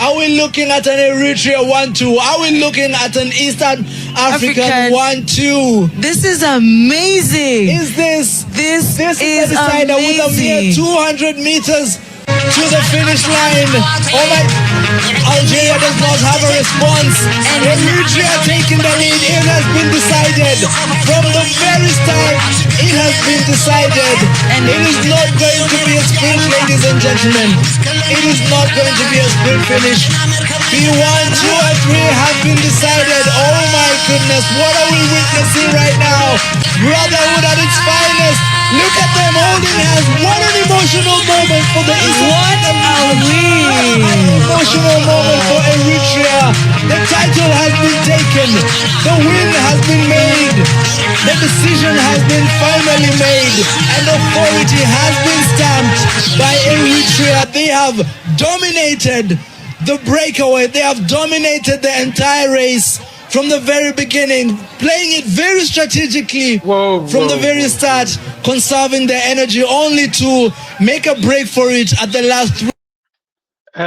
Are we looking at an Eritrea one two? Are we looking at an Eastern African African. one two? This is amazing. Is this This this is is the decider with a mere amazing. two hundred meters to the finish line? Oh my! Algeria does not have a response. Eritrea taking the lead. It has been decided from the very start. It has been decided. It is not going to be a sprint, ladies and gentlemen. It is not going to be a sprint finish. B one, two, and three have been decided. Oh my goodness, what are we witnessing right now? Brotherhood at its finest. Look at them holding hands. What an emotional moment for the East. What a win. Emotional moment for Eritrea. The title has been taken. The win has been made. The decision has been finally made. And authority has been stamped by Eritrea. They have dominated the breakaway. They have dominated the entire race from the very beginning, playing it very strategically Whoa, from the whoa, very whoa. start, conserving their energy only to make a break for it at the last three. እ፣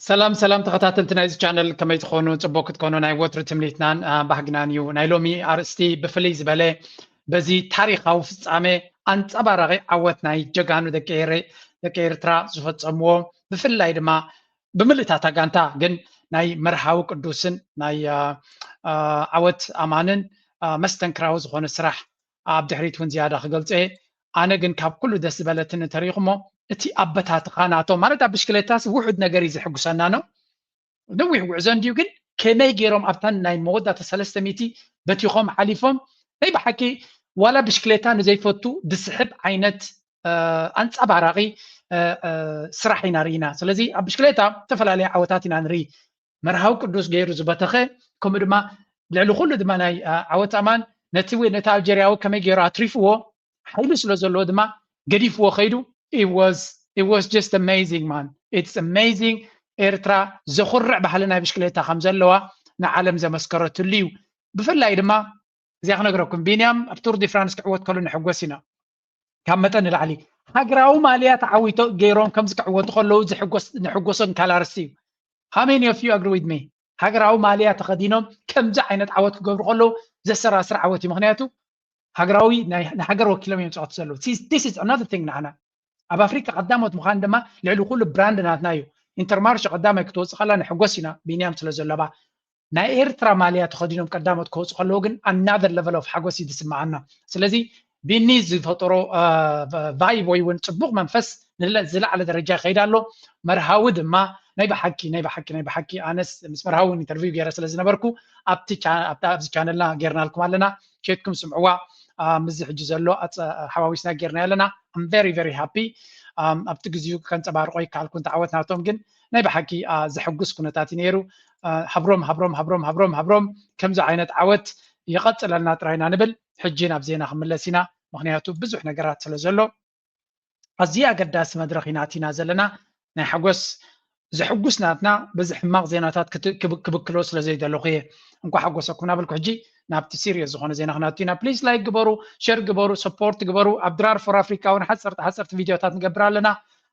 ሰላም ሰላም ተኸታተልቲ ናይዚ ቻነል፣ ከመይ ትኾኑ? ጽቡቅ ክትኮኑ ናይ ወትሩ ትምኒትናን እ፣ ባህግናን እዩ። ናይ ሎሚ ኣርእስቲ ብፍልይ ዝበለ በዚ ታሪኻዊ ፍጻሜ ኣንጸባራቒ ዓወት ናይ ጀጋኑ ደቂ ኤረ- ደቂ ኤርትራ ዝፈጸምዎ፣ ብፍላይ ድማ ብምልእታታ ጋንታ ግን ናይ መርሃዊ ቅዱስን ናይ እ፣ እ፣ ዓወት ኣማንን እ፣ መስተንክራዊ ዝኾነ ስራሕ ኣብ ድሕሪት እውን ዝያዳ ክገልጾ እየ። ኣነ ግን ካብ ኩሉ ደስ ዝበለትኒ እንተሪኢኹሞ እቲ ኣበታትኻ ናቶም፣ ማለት ኣብ ብሽክሌታስ ውሑድ ነገር እዩ ዘሕጉሰና ነው። ነዊሕ ጉዕዞ እንድዩ፣ ግን ከመይ ገይሮም ኣብተን ናይ መወዳእታ ሰለስተ ሚእቲ በቲኾም ሓሊፎም፣ ናይ ብሓቂ ዋላ ብሽክሌታ ንዘይፈቱ ዝስሕብ ዓይነት እ፣ ኣንጸባራቒ እ፣ እ፣ ስራሕ ኢና ርኢና። ስለዚ ኣብ ብሽክሌታ ዝተፈላለዩ ዓወታት ኢና ንርኢ። መርሃዊ ቅዱስ ገይሩ ዝበተኸ፣ ከምኡ ድማ ልዕሊ ኩሉ ድማ ናይ እ፣ ዓወት ኣማን ነቲ ወይ ነቲ ኣልጀርያዊ ከመይ ገይሩ ኣትሪፍዎ፣ ሓይሊ ስለ ዘለዎ ድማ ገዲፍዎ ከይዱ። It was it was just amazing, man. It's amazing. ኤርትራ ዘኹርዕ ባህሊ ናይ ብሽክሌታ ከም ዘለዋ ንዓለም ዘመስከረትሉ እዩ። ብፍላይ ድማ እዚኣ ክነግረኩም፣ ቢንያም ኣብ ቱር ዲ ፍራንስ ክዕወት ከሎ ንሕጎስ ኢና። ካብ መጠን ንላዕሊ ሃገራዊ ማልያ ተዓዊቶ ገይሮም ከምዚ ክዕወቱ ከለዉ ዝሕጎስ ንሕጎሶን ካላርስ እዩ። How many of you agree with me? ሃገራዊ ማልያ ተኸዲኖም ከምዚ ዓይነት ዓወት ክገብሩ ከለዉ ዘሰራስር ዓወት እዩ። ምኽንያቱ ሃገራዊ ናይ ንሃገር ወኪሎም እዮም ዝጻወቱ ዘለዉ። This is another thing ንዓና ኣብ ኣፍሪቃ ቀዳሞት ምዃን ድማ ልዕሊ ኩሉ ብራንድ ናትና እዩ። ኢንተርማርሽ ቀዳማይ ክትወጽእ ከላ ንሕጎስ ኢና፣ ቢንያም ስለ ዘለባ። ናይ ኤርትራ ማልያ ተኸዲኖም ቀዳሞት ክወጹ ከለዉ ግን ኣናዘር ለቨል ኦፍ ሓጎስ እዩ ዝስምዓና። ስለዚ ቢኒ ዝፈጠሮ ቫይብ ወይ እውን ጽቡቕ መንፈስ ንለ- ዝለዓለ ደረጃ ይኸይድ ኣሎ። መርሃዊ ድማ ናይ ብሓቂ ናይ ብሓቂ ናይ ብሓቂ ኣነስ ምስ መርሃዊ እውን ኢንተርቪው ገይረ ስለ ዝነበርኩ ኣብቲ ቻ- ኣብቲ ኣብዚ ቻነልና ጌርናልኩም ኣለና። ኬድኩም ስምዕዋ። አ፣ ምስዚ ሕጂ ዘሎ ኣጸ- ሓዋዊስና ጌርና ኣለና። I'm very very happy። ኣብቲ ግዚኡ ከንጸባርቆ ይከኣልኩ እንተ ዓወት ናቶም ግን ናይ ብሓቂ አ፣ ዘሕጉስ ኩነታት እዩ ነይሩ። አ፣ ሃብሮም ሃብሮም ሃብሮም ሃብሮም ሃብሮም ከምዚ ዓይነት ዓወት ይቐጽለልና ጥራይና ንብል። ሕጂ ናብ ዜና ክምለስ ኢና፣ ምኽንያቱ ብዙሕ ነገራት ስለ ዘሎ። ኣዝዩ ኣገዳሲ መድረኽ ኢና ኣቲና ዘለና። ናይ ሓጎስ ዘሕጉስ ናትና በዚ ሕማቕ ዜናታት ክት- ክብ- ክብክሎ ስለ ዘይደለኹ እየ። እንኳ ሓጎሰኩም ናበልኩ ሕጂ ናብቲ ሲሪየስ ዝኾነ ዜና ክናቱ ኢና። ፕሊስ ላይክ ግበሩ፣ ሸር ግበሩ፣ ሰፖርት ግበሩ። ኣብ ድራር ፎር ኣፍሪካ እውን ሓፀርቲ ሓፀርቲ ቪድዮታት ንገብር ኣለና።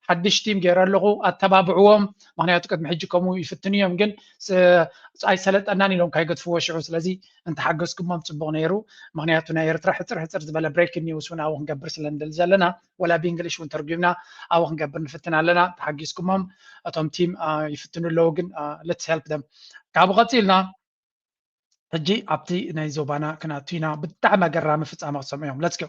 ሓድሽ ቲም ገይረ ኣለኹ፣ ኣተባብዕዎም። ምክንያቱ ቅድሚ ሕጂ ከምኡ ይፍትኑ እዮም፣ ግን ስ- ኣይሰለጠናን ኢሎም ካይገድፍዎ ሽዑ። ስለዚ እንተሓገዝኩሞም ፅቡቅ ነይሩ። ምክንያቱ ናይ ኤርትራ ሕፅር ሕፅር ዝበለ ብሬኪንግ ኒውስ እውን ኣብኡ ክንገብር ስለ ንደሊ ዘለና፣ ወላ ብእንግሊሽ እውን ተርጉምና ኣብኡ ክንገብር ንፍትን ኣለና። ተሓጊዝኩሞም። እቶም ቲም አ፣ ይፍትኑ ኣለዉ፣ ግን let's help them። ካብኡ ቀፂልና ሕጂ ኣብቲ ናይ ዞባና ክናቱ ኢና። ብጣዕሚ ኣገራሚ ፍፃመ ክትሰምዑ እዮም። Let's go.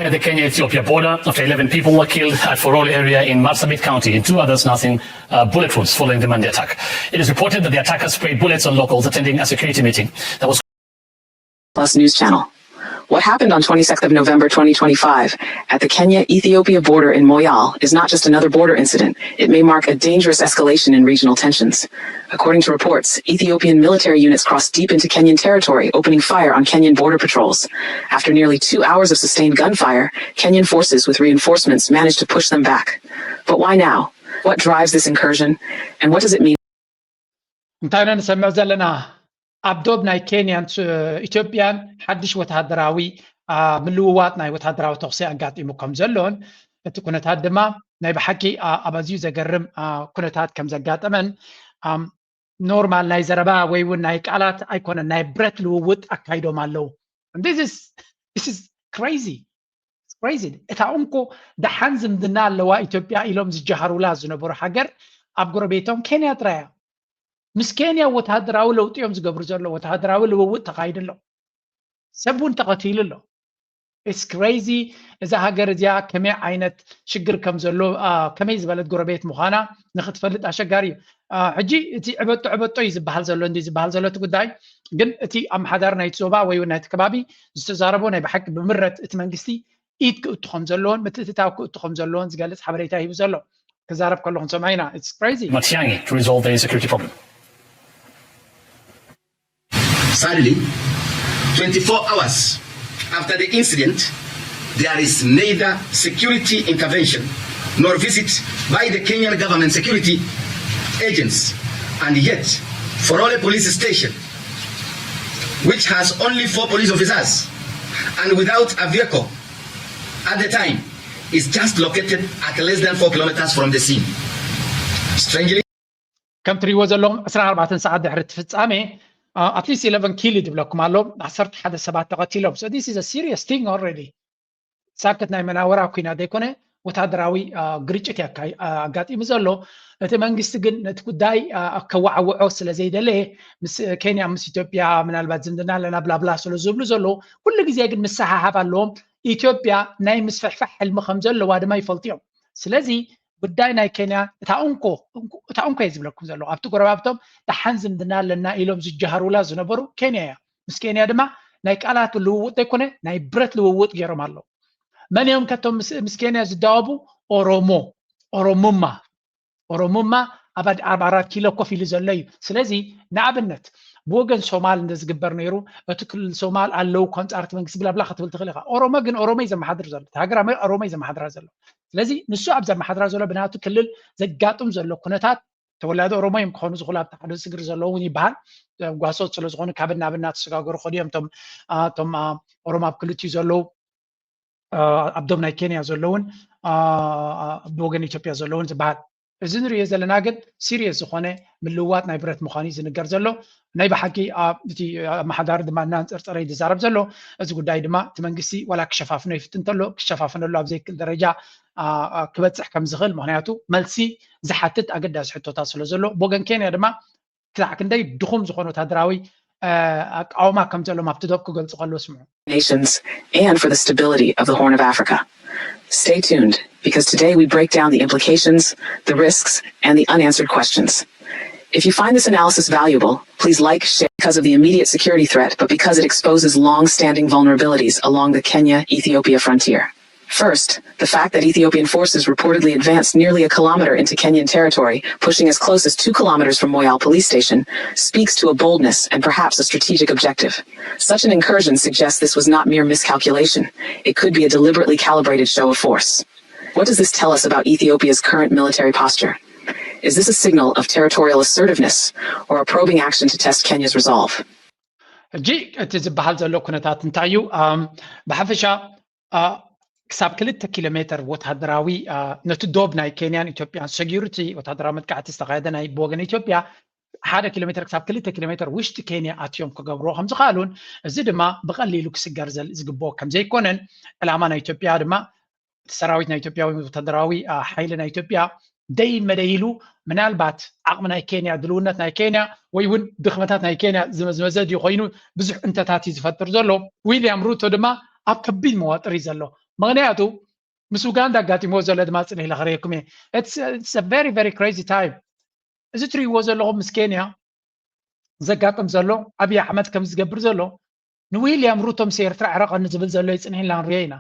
At the Kenya-Ethiopia border, after eleven people were killed at Forol area in Marsabit County and two others nursing uh, bullet wounds following the Monday attack. It is reported that the attackers sprayed bullets on locals attending a security meeting that was Plus News Channel. What happened on twenty-sixth of November twenty twenty-five at the Kenya-Ethiopia border in Moyale is not just another border incident. It may mark a dangerous escalation in regional tensions. According to reports, Ethiopian military units crossed deep into Kenyan territory, opening fire on Kenyan border patrols. After nearly two hours of sustained gunfire, Kenyan forces with reinforcements managed to push them back. But why now? What drives this incursion? And what does it mean? እንታይ ኢና ንሰምዕ ዘለና? ኣብ ዶብ ናይ ኬንያን ስ- ኢትዮጵያን ሓድሽ ወተሃደራዊ አ፣ ምልውዋጥ ናይ ወተሃደራዊ ተኹሲ ኣጋጢሙ ከም ዘሎን እቲ ኩነታት ድማ ናይ ብሓቂ አ፣ ኣብ ኣዝዩ ዘገርም አ፣ ኩነታት ከም ዘጋጠመን ኖርማል ናይ ዘረባ ወይ እውን ናይ ቃላት ኣይኮነን፣ ናይ ብረት ልውውጥ ኣካይዶም ኣለዉ። This is crazy. It's crazy። እታ እንኮ ደሓን ዝምድና ኣለዋ ኢትዮጵያ ኢሎም ዝጀሃሩላ ዝነበሩ ሃገር ኣብ ጎረቤቶም ኬንያ ጥራያ። ምስ ኬንያ ወተሃደራዊ ለውጢ እዮም ዝገብሩ ዘሎ። ወተሃደራዊ ልውውጥ ተኻይዱ ኣሎ። ሰብ እውን ተቐቲሉ ኣሎ። It's crazy። እዛ ሃገር እዚኣ ከመይ ዓይነት ሽግር ከም ዘሎ፣ ከመይ ዝበለት ጎረቤት ምዃና ንክትፈልጥ ኣሸጋሪ እዩ። ሕጂ እቲ ዕበጦ ዕበጦ እዩ ዝበሃል ዘሎ፣ እንዲ ዝበሃል ዘሎ እቲ ጉዳይ ግን፣ እቲ ኣመሓዳሪ ናይቲ ዞባ ወይ እውን ናይቲ ከባቢ ዝተዛረቦ ናይ ብሓቂ ብምረት እቲ መንግስቲ ኢድ ክእቱ ከም ዘለዎን ምትእትታው ክእቱ ከም ዘለዎን ዝገልጽ ሓበሬታ ሂቡ ዘሎ። ክዛረብ ከለኹ ንሰምዖ ኢና። It's crazy። Matiangi to resolve the security problem. Sadly, twenty-four hours after the incident, there is neither security intervention nor visit by the Kenyan government security agents. And yet, Forole police station, which has only four police officers and without a vehicle at the time, is just located at less than four kilometers from the scene. Strangely, ከም ትሪእዎ ዘለኹም ዕስራን ኣርባዕተን ሰዓት ድሕሪ እቲ ፍጻሜ ኣትሊስት ኢለቨን ኪል ድብለኩም ኣሎ። ዓሰርተ ሓደ ሰባት ተቐቲሎም። So this is a serious thing already። ሳክት ናይ መናወራ ኩናት ዘይኮነ ወታደራዊ ግርጭት ኣጋጢሙ ዘሎ። እቲ መንግስቲ ግን ነቲ ጉዳይ ከዋዓውዖ ስለ ዘይደለየ ምስ ኬንያ ምስ ኢትዮጵያ ምናልባት ዝምድና ኣለና ብላብላ ስለ ዝብሉ ዘለዉ ኩሉ ግዜ ግን ምስሓሓብ ኣለዎም። ኢትዮጵያ ናይ ምስፍሕፋሕ ሕልሚ ከም ዘለዋ ድማ ይፈልጡ እዮም። ስለዚ ጉዳይ ናይ ኬንያ እታ እንኮ እታ እንኮ እየ ዝብለኩም ዘለኹ ኣብቲ ጎረባብቶም ደሓን ዝምድና ኣለና ኢሎም ዝጀሃሩላ ዝነበሩ ኬንያ እያ። ምስ ኬንያ ድማ ናይ ቃላት ልውውጥ ዘይኮነ ናይ ብረት ልውውጥ ገይሮም ኣለዉ። መን እዮም ከቶም ምስ ኬንያ ዝዳወቡ? ኦሮሞ፣ ኦሮሙማ። ኦሮሙማ ኣብ ኣርባ ኣራት ኪሎ ኮፍ ኢሉ ዘሎ እዩ። ስለዚ ንኣብነት ብወገን ሶማል እንተ ዝግበር ነይሩ እቲ ክልል ሶማል ኣለዉ እኮ ኣንጻር እቲ መንግስቲ ብላብላ ክትብል ትኽእል ኢኻ። ኦሮሞ ግን ኦሮሞ እዩ ዘመሓድር ዘሎ። እታ ሃገር ኣመ- ኦሮሞ እዩ ዘመሓድራ ዘሎ። ስለዚ ንሱ ኣብ ዘመሓድራ ዘሎ ብናቱ ክልል ዘጋጥም ዘሎ ኩነታት ተወላዲ ኦሮሞ እዮም ክኾኑ ዝኽእሉ ኣብቲ ሓደ ስግር ዘለዉ እውን ይበሃል። ጓሶት ስለ ዝኾኑ ካብን ናብን እናተሰጋገሩ ከዱ እዮም። እቶም እቶም ኦሮሞ ኣብ ክልቲኡ ዘለዉ ኣብ ዶብ ናይ ኬንያ ዘለውን ብወገን ኢትዮጵያ ዘለውን ዝበሃል እዚ ንሪኦ ዘለና ግን ሲሪየስ ዝኾነ ምልውዋጥ ናይ ብረት ምዃኑ እዩ ዝንገር ዘሎ። ናይ ብሓቂ እቲ ኣመሓዳሪ ድማ እናንፀርፀረ እዩ ዝዛረብ ዘሎ። እዚ ጉዳይ ድማ እቲ መንግስቲ ዋላ ክሸፋፍኖ ይፍትን እንተሎ ክሸፋፍነሉ ኣብ ዘይክእል ደረጃ ክበፅሕ ከም ዝኽእል ምክንያቱ መልሲ ዝሓትት ኣገዳሲ ሕቶታት ስለ ዘሎ ብወገን ኬንያ ድማ ክሳዕ ክንደይ ድኹም ዝኾነ ወታደራዊ ኣቃውማ ከም ዘለዎም ኣብቲ ዶብ ክገልፁ ከለዉ ስምዑ። nations and for the stability of the Horn of Africa. Stay tuned, because today we break down the implications, the risks, and the unanswered questions. If you find this analysis valuable, please like, share because of the immediate security threat, but because it exposes long standing vulnerabilities along the Kenya Ethiopia frontier. First, the fact that Ethiopian forces reportedly advanced nearly a kilometer into Kenyan territory, pushing as close as two kilometers from Moyale police station, speaks to a boldness and perhaps a strategic objective. Such an incursion suggests this was not mere miscalculation. It could be a deliberately calibrated show of force. What does this tell us about Ethiopia's current military posture? Is this a signal of territorial assertiveness or a probing action to test Kenya's resolve? ሕጂ እቲ ዝበሃል ዘሎ ኩነታት እንታይ እዩ? ብሓፈሻ ክሳብ ክልተ ኪሎ ሜትር ወታደራዊ ነቲ ዶብ ናይ ኬንያን ኢትዮጵያን ሰጊሩ እቲ ወታደራዊ መጥቃዕቲ ዝተኻየደ ናይ ብወገን ኢትዮጵያ ሓደ ኪሎ ሜትር ክሳብ ክልተ ኪሎ ሜትር ውሽጢ ኬንያ ኣትዮም ክገብርዎ ከም ዝኽኣሉን እዚ ድማ ብቐሊሉ ክስገር ዝግብኦ ከም ዘይኮነን ዕላማ ናይ ኢትዮጵያ ድማ እቲ ሰራዊት ናይ ኢትዮጵያ ወይ ወታደራዊ ሓይሊ ናይ ኢትዮጵያ ደይ መደይ ኢሉ ምናልባት ዓቕሚ ናይ ኬንያ ድልውነት ናይ ኬንያ ወይ እውን ድኽመታት ናይ ኬንያ ዝመዝመዘ ድዩ ኮይኑ ብዙሕ እንተታት እዩ ዝፈጥር ዘሎ። ዊልያም ሩቶ ድማ ኣብ ከቢድ መዋጥር እዩ ዘሎ። ምክንያቱ ምስ ኡጋንዳ ኣጋጢምዎ ዘሎ ድማ ፅን ኢለ ክርእየኩም እየ። It's a very very crazy time። እዚ ትርእይዎ ዘለኹም ምስ ኬንያ ዘጋጥም ዘሎ ኣብይ ኣሕመድ ከም ዝገብር ዘሎ ንዊልያም ሩቶ ምስ ኤርትራ ዕረቐኒ ዝብል ዘሎ እዩ ፅንሕ ኢልና ንሪኦ ኢና።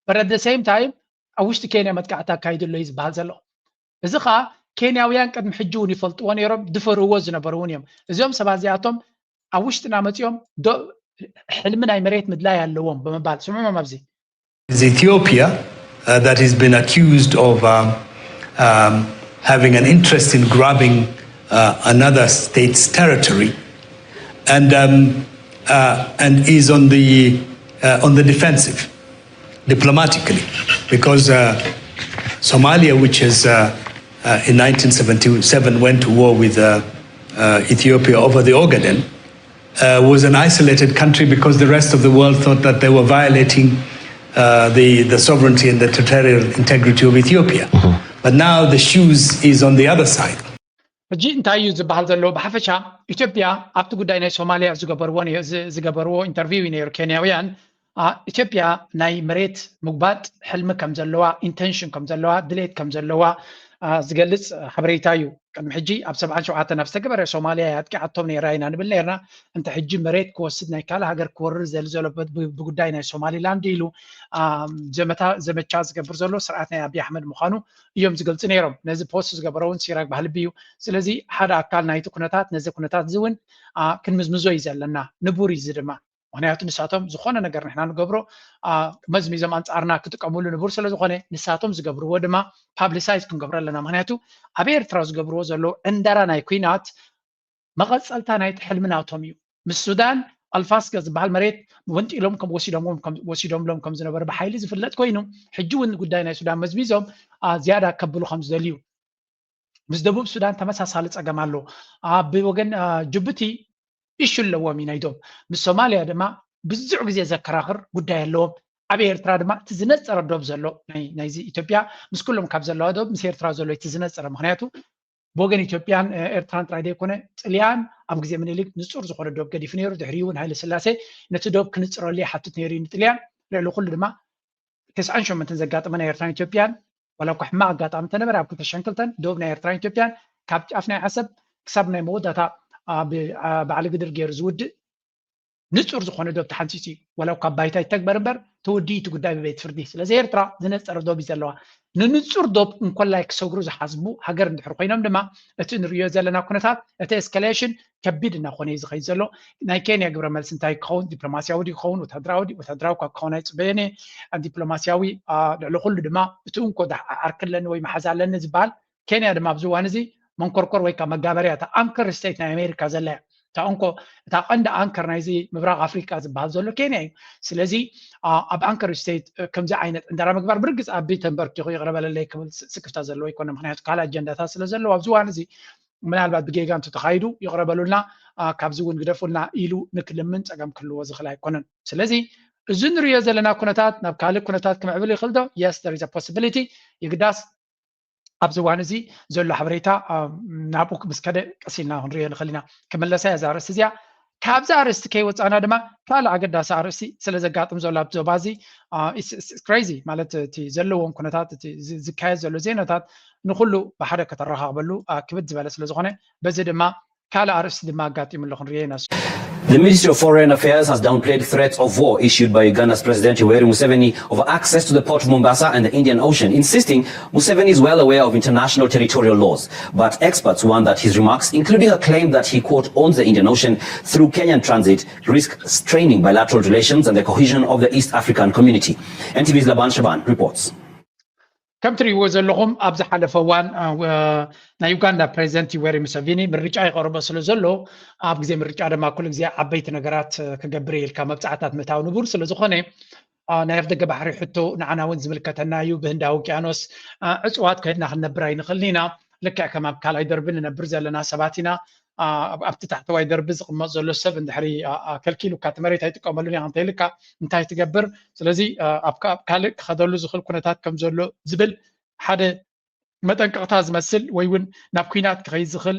But at the same time ኣብ ውሽጢ ኬንያ መጥቃዕቲ ኣካይዱ ኣሎ እዩ ዝበሃል ዘሎ። እዚ ከዓ ኬንያውያን ቅድሚ ሕጂ እውን ይፈልጥዎ ነይሮም ድፈርዎ ዝነበሩ እውን እዮም። እዚኦም ሰባት እዚኣቶም ኣብ ውሽጥና መፂኦም ሕልሚ ናይ መሬት ምድላይ ኣለዎም ብምባል ስምዖም ኣብዚ is Ethiopia uh, that has been accused of um, um, having an interest in grabbing uh, another state's territory and, um, uh, and is on the, uh, on the defensive diplomatically because uh, Somalia, which has uh, uh, in nineteen seventy-seven went to war with uh, uh, Ethiopia over the Ogaden uh, was an isolated country because the rest of the world thought that they were violating uh, the, the sovereignty and the territorial integrity of Ethiopia. But now the shoes is on the other side. ሕጂ እንታይ እዩ ዝበሃል ዘሎ? ብሓፈሻ ኢትዮጵያ ኣብቲ ጉዳይ ናይ ሶማሊያ ዝገበርዎ ዝገበርዎ ኢንተርቪው እዩ ነይሩ። ኬንያውያን ኢትዮጵያ ናይ መሬት ምጉባጥ ሕልሚ ከም ዘለዋ፣ ኢንተንሽን ከም ዘለዋ፣ ድሌት ከም ዘለዋ ዝገልፅ ሓበሬታ እዩ። ቅድሚ ሕጂ ኣብ ሰብዓን ሸውዓተን ኣብ ዝተገበረ ሶማሊያ ኣጥቂዓቶም ነይራ ኢና ንብል ነርና። እንተ ሕጂ መሬት ክወስድ ናይ ካልእ ሃገር ክወርር ዘሊ ዘሎ ብጉዳይ ናይ ሶማሊላንድ ኢሉ ዘመቻ ዝገብር ዘሎ ስርዓት ናይ ኣብይ ኣሕመድ ምዃኑ እዮም ዝገልፁ ነይሮም። ነዚ ፖስት ዝገበረ እውን ሲራክ ባህልቢ እዩ። ስለዚ ሓደ ኣካል ናይቲ ኩነታት ነዚ ኩነታት እዚ እውን ክንምዝምዞ እዩ ዘለና። ንቡር እዩ እዚ ድማ። ምክንያቱ ንሳቶም ዝኾነ ነገር ንሕና ንገብሮ መዝሚዞም ኣንፃርና ክጥቀምሉ ንቡር ስለዝኾነ ንሳቶም ዝገብርዎ ድማ ፓብሊሳይዝ ክንገብሮ ኣለና። ምክንያቱ ኣብ ኤርትራ ዝገብርዎ ዘለዉ ዕንደራ ናይ ኩናት መቐፀልታ ናይቲ ሕልሚ ናቶም እዩ። ምስ ሱዳን ኣልፋስገ ዝበሃል መሬት ወንጢሎም ወሲዶምሎም ወሲዶምሎም ከም ዝነበሩ ብሓይሊ ዝፍለጥ ኮይኑ ሕጂ እውን ጉዳይ ናይ ሱዳን መዝሚዞም ዝያዳ ከብሉ ከም ዝደልዩ። ምስ ደቡብ ሱዳን ተመሳሳሊ ፀገም ኣሎ። ብወገን ጅቡቲ ኢሹ ኣለዎም እዩ ናይ ዶብ። ምስ ሶማሊያ ድማ ብዙሕ ግዜ ዘከራኽር ጉዳይ ኣለዎም። ኣብ ኤርትራ ድማ እቲ ዝነፀረ ዶብ ዘሎ ናይዚ ኢትዮጵያ ምስ ኩሎም ካብ ዘለዋ ዶብ ምስ ኤርትራ ዘሎ እቲ ዝነፀረ። ምክንያቱ ብወገን ኢትዮጵያን ኤርትራን ጥራይ ዘይኮነ ጥልያን ኣብ ግዜ ምኒልክ ንፁር ዝኾነ ዶብ ገዲፉ ነይሩ። ድሕሪኡ እውን ሃይለ ስላሴ ነቲ ዶብ ክንፅረሉ ይሓትት ነይሩ እዩ ንጥልያን። ልዕሊ ኩሉ ድማ ተስዓን ሸሞንተን ዘጋጠመ ናይ ኤርትራን ኢትዮጵያን ዋላ እኳ ሕማቕ ኣጋጣሚ እንተነበረ ኣብ ክልተ ሽሕን ክልተን ዶብ ናይ ኤርትራን ኢትዮጵያን ካብ ጫፍ ናይ ዓሰብ ክሳብ ናይ መወዳእታ ባዕሊ ግድር ገይሩ ዝውድእ ንፁር ዝኾነ ዶብ ተሓንፂፁ እዩ። ዋላ እኳ ባይታ ይተግበር እምበር ተወዲኡ እቲ ጉዳይ ብቤት ፍርዲ። ስለዚ ኤርትራ ዝነፀረ ዶብ እዩ ዘለዋ። ንንፁር ዶብ እንኮላይ ክሰግሩ ዝሓስቡ ሃገር እንድሕር ኮይኖም ድማ እቲ ንሪኦ ዘለና ኩነታት እቲ ኤስካሌሽን ከቢድ እናኾነ እዩ ዝኸይድ ዘሎ። ናይ ኬንያ ግብረ መልሲ እንታይ ክኸውን? ዲፕሎማሲያዊ ድዩ ክኸውን? ወታደራዊ ድዩ? ወታደራዊ እኳ ክኸውን ኣይፅበየን እየ። ዲፕሎማሲያዊ ልዕሊ ኩሉ ድማ እቲ እንኮ ዓርኪ ኣለኒ ወይ መሓዛ ኣለኒ ዝበሃል ኬንያ ድማ ኣብዚ እዋን እዚ መንኮርኮር ወይ ከዓ መጋበርያ እታ ኣንከር ስቴት ናይ ኣሜሪካ ዘላ እያ። እታ እንኮ እታ ቀንዲ ኣንከር ናይዚ ምብራቕ ኣፍሪቃ ዝበሃል ዘሎ ኬንያ እዩ። ስለዚ ኣብ ኣንከር ስቴት ከምዚ ዓይነት ዕንደራ ምግባር ብርግፅ ኣቢ ተንበርኪኹ ይቕረ በለለይ ክብል ስክፍታ ዘለዎ ኣይኮነ። ምክንያቱ ካልእ ኣጀንዳታት ስለ ዘለዎ ኣብዚ እዋን እዚ ምናልባት ብጌጋ እንተተኻይዱ ይቕረ በሉልና ካብዚ እውን ግደፉልና ኢሉ ንክልምን ፀገም ክህልዎ ዝኽእል ኣይኮነን። ስለዚ እዚ ንሪኦ ዘለና ኩነታት ናብ ካልእ ኩነታት ክምዕብል ይኽእል ዶ? Yes, there is a possibility። የግዳስ ኣብዚ እዋን እዚ ዘሎ ሓበሬታ ናብኡ ምስ ከደ ቀስ ኢልና ክንሪኦ ንኽእል ኢና። ክምለሳ እያ እዛ ኣርእስቲ እዚኣ። ካብዚ ኣርእስቲ ከይወፃእና ድማ ካልእ ኣገዳሲ ኣርእስቲ ስለ ዘጋጥም ዘሎ ኣብ ዞባ እዚ ክሬዚ ማለት እቲ ዘለዎም ኩነታት እቲ ዝካየድ ዘሎ ዜናታት ንኩሉ ብሓደ ከተረኻኽበሉ ክብድ ዝበለ ስለ ዝኾነ በዚ ድማ ካልእ ኣርእስቲ ድማ ኣጋጢሙ ኣሎ ክንሪኦ ኢና። The Ministry of Foreign Affairs has downplayed threats of war issued by Uganda's President Yoweri Museveni over access to the port of Mombasa and the Indian Ocean, insisting Museveni is well aware of international territorial laws. But experts warn that his remarks, including a claim that he, quote, owns the Indian Ocean through Kenyan transit, risk straining bilateral relations and the cohesion of the East African community. N T V's Laban Shaban reports. ከም ትሪእዎ ዘለኹም ኣብ ዝሓለፈ እዋን ናይ ዩጋንዳ ፕሬዚደንት ዩዌሪ ሙሰቪኒ ምርጫ ይቐርቦ ስለ ዘሎ ኣብ ግዜ ምርጫ ድማ ኩሉ ግዜ ዓበይቲ ነገራት ክገብር ኢልካ መብፃዕታት ምእታው ንቡር ስለ ዝኾነ ናይ ኣፍደገ ባሕሪ ሕቶ ንዓና እውን ዝምልከተና እዩ። ብህንዳዊ ውቅያኖስ ዕፅዋት ኮይድና ክንነብር ኣይንኽእልን ኢና። ልክዕ ከም ኣብ ካልኣይ ደርቢ ንነብር ዘለና ሰባት ኢና። ኣብቲ ታሕተዋይ ደርቢ ዝቕመጥ ዘሎ ሰብ እንድሕሪ ከልኪሉካ እቲ መሬት ኣይጥቀመሉን እያ እንተኢልካ እንታይ ትገብር? ስለዚ ኣብ ካልእ ክኸደሉ ዝኽእል ኩነታት ከም ዘሎ ዝብል ሓደ መጠንቀቕታ ዝመስል ወይ እውን ናብ ኲናት ክኸይድ ዝኽእል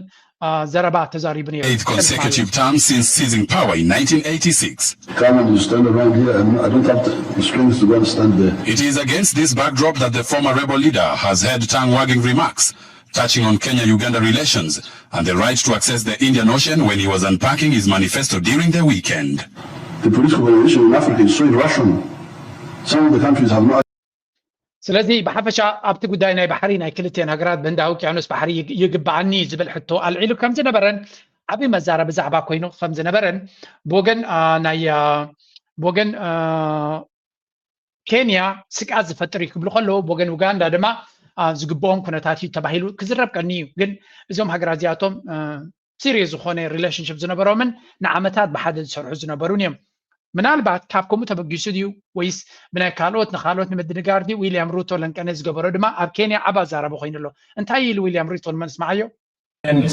ዘረባ ተዛሪቡ ነይሩ። Eighth consecutive term since seizing power in nineteen eighty-six. Come and you stand around here and I don't have the strength to go and stand there. It is against this backdrop that the former rebel leader has heard tongue-wagging remarks touching on Kenya-Uganda relations and the right to access the Indian Ocean when he was unpacking his manifesto during the weekend. The political organization in Africa is so irrational. Some of the countries have not ስለዚ ብሓፈሻ ኣብቲ ጉዳይ ናይ ባሕሪ ናይ ክልቲኤን ሃገራት ብህንዳዊ ውቅያኖስ ባሕሪ ይግብኣኒ ዝብል ሕቶ ኣልዒሉ ከም ዝነበረን ዓብዪ መዛረቢ ዛዕባ ኮይኑ ከም ዝነበረን ብወገን ናይ ብወገን ኬንያ ስግኣት ዝፈጥር እዩ ክብሉ ከለዉ ብወገን ኡጋንዳ ድማ ዝግብኦም ኩነታት እዩ ተባሂሉ ክዝረብ ቀኒ እዩ። ግን እዞም ሃገራት እዚኣቶም ሲሪየስ ዝኾነ ሪሌሽንሽፕ ዝነበሮምን ንዓመታት ብሓደ ዝሰርሑ ዝነበሩን እዮም። ምናልባት ካብ ከምኡ ተበጊሱ ድዩ ወይስ ብናይ ካልኦት ንኻልኦት ንምድንጋር ድዩ? ዊልያም ሩቶ ለንቀነ ዝገበሮ ድማ ኣብ ኬንያ ዓቢ ኣዛራቢ ኮይኑ ኣሎ። እንታይ ኢሉ ዊልያም ሩቶ ንመን ስማዓዮ? And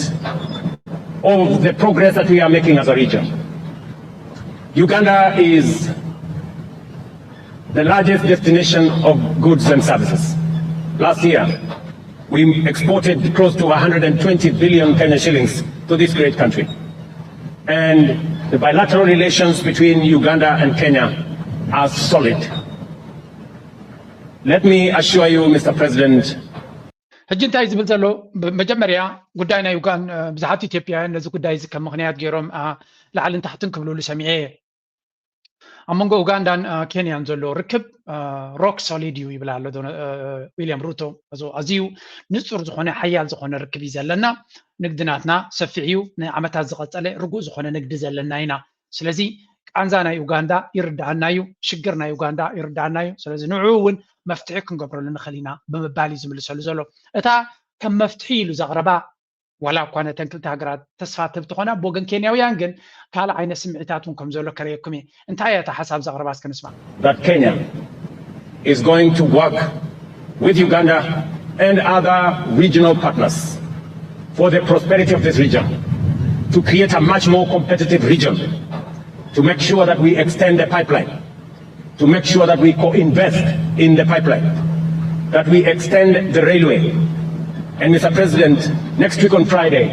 of the progress that we are making as a region. Uganda is the largest destination of goods and services. Last year, we exported close to one hundred twenty billion Kenya shillings to this great country. And the bilateral relations between Uganda and Kenya are solid. Let me assure you, Mister President, ሕጂ እንታይ ዝብል ዘሎ? መጀመርያ ጉዳይ ናይ ዩጋን ብዙሓት ኢትዮጵያውያን ነዚ ጉዳይ እዚ ከም ምክንያት ገይሮም ላዕልን ታሕትን ክብልሉ ሰሚዐ እየ። ኣብ መንጎ ኡጋንዳን ኬንያን ዘሎ ርክብ ሮክ ሶሊድ እዩ ይብል ኣሎ ዊልያም ሩቶ። ኣዝዩ ንፁር ዝኾነ ሓያል ዝኾነ ርክብ እዩ ዘለና። ንግዲ ናትና ሰፊሕ እዩ። ንዓመታት ዝቐፀለ ርጉእ ዝኾነ ንግዲ ዘለና ኢና። ስለዚ ቃንዛ ናይ ኡጋንዳ ይርዳኣና እዩ፣ ሽግር ናይ ኡጋንዳ ይርዳኣና እዩ። ስለዚ ንዑ እውን መፍትሒ ክንገብረሉ ንኽእል ኢና ብምባል እዩ ዝምልሰሉ ዘሎ። እታ ከም መፍትሒ ኢሉ ዘቕረባ ዋላ እኳ ነተን ክልተ ሃገራት ተስፋ ትህብ ትኾና፣ ብወገን ኬንያውያን ግን ካልእ ዓይነት ስምዒታት እውን ከም ዘሎ ከርእየኩም እየ። እንታይ እያ እታ ሓሳብ ዘቕረባ እስከ ንስማ። That Kenya is going to work with Uganda and other regional partners for the prosperity of this region, to create a much more competitive region, to make sure that we extend the pipeline, to make sure that we co-invest in the pipeline, that we extend the railway. And Mister President, next week on Friday,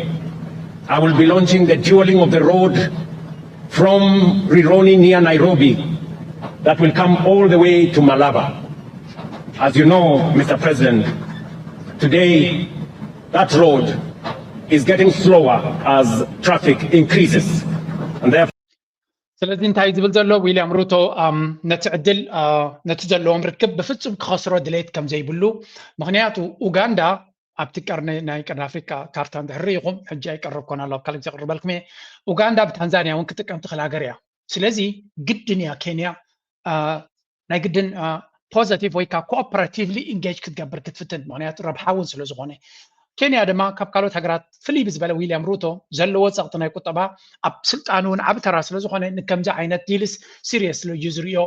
I will be launching the dualling of the road from Rironi near Nairobi that will come all the way to Malaba. As you know, Mister President, today that road is getting slower as traffic increases. And therefore, ስለዚ እንታይ ዝብል ዘሎ ዊልያም ሩቶ ነቲ ዕድል ነቲ ዘለዎም ርክብ ብፍጹም ክኸስሮ ድሌት ከም ዘይብሉ፣ ምክንያቱ ኡጋንዳ ኣብቲ ቀርኒ ናይ ቀርኒ ኣፍሪቃ ካርታ እንድሕር ርኢኹም፣ ሕጂ ኣይቀረብኮን ኣሎ ኣብ ካልእ ግዜ ቅርበልኩም እየ። ኡጋንዳ ብታንዛንያ እውን ክጥቀም ትኽእል ሃገር እያ። ስለዚ ግድን እያ ኬንያ ናይ ግድን ፖዘቲቭ ወይ ከዓ ኮኦፐራቲቭሊ ኢንጌጅ ክትገብር ክትፍትን፣ ምክንያቱ ረብሓ እውን ስለ ዝኾነ። ኬንያ ድማ ካብ ካልኦት ሃገራት ፍልይ ብዝበለ ዊልያም ሩቶ ዘለዎ ፀቕጢ ናይ ቁጠባ ኣብ ስልጣኑ እውን ዓቢ ተራ ስለ ዝኾነ ንከምዚ ዓይነት ዲልስ ሲሪየስ እዩ ዝርእዮ።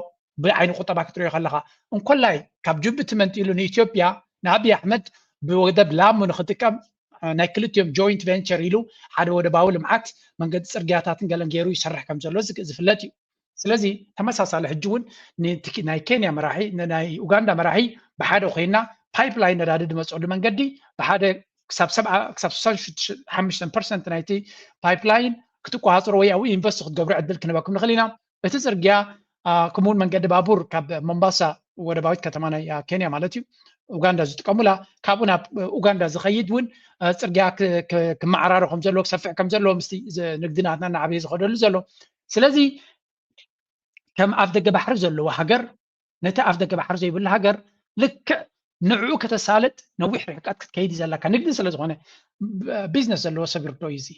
ብዓይኒ ቁጠባ ክትሪኦ ከለኻ እንኮላይ ካብ ጅቡቲ መንጢሉ ንኢትዮጵያ ንኣብይ ኣሕመድ ብወደብ ላሙ ንክጥቀም ናይ ክልቲኦም ጆይንት ቨንቸር ኢሉ ሓደ ወደባዊ ልምዓት መንገዲ ፅርግያታትን ገለን ገይሩ ይሰርሕ ከም ዘሎ ዝፍለጥ እዩ። ስለዚ ተመሳሳሊ ሕጂ እውን ናይ ኬንያ መራሒ ናይ ኡጋንዳ መራሒ ብሓደ ኮይና ፓይፕላይን ነዳዲ ዝመፀሉ መንገዲ ብሓደ ክሳብ ሰብዓ ክሳብ ስሳን ሓሙሽተን ፐርሰንት ናይቲ ፓይፕላይን ክትቆፃፀሩ ወይ ኣብኡ ኢንቨስት ክትገብሩ ዕድል ክንበኩም ንኽእል ኢና። እቲ ፅርግያ ከምኡውን መንገዲ ባቡር ካብ ሞምባሳ ወደባዊት ከተማ ናይ ኬንያ ማለት እዩ ኡጋንዳ ዝጥቀሙላ ካብኡ ናብ ኡጋንዳ ዝኸይድ እውን ፅርግያ ክመዓራረ ከም ዘለዎ ክሰፍሕ ከም ዘለዎ ምስቲ ንግዲ ናትና እናዓበየ ዝኸደሉ ዘሎ። ስለዚ ከም ኣፍ ደገ ባሕሪ ዘለዎ ሃገር ነቲ ኣፍ ደገ ባሕሪ ዘይብሉ ሃገር ልክዕ ንዕኡ ከተሳልጥ ነዊሕ ርሕቀት ክትከይድ እዩ ዘለካ። ንግዲ ስለ ዝኾነ ቢዝነስ ዘለዎ ሰብ ይርድኦ እዩ እዚ።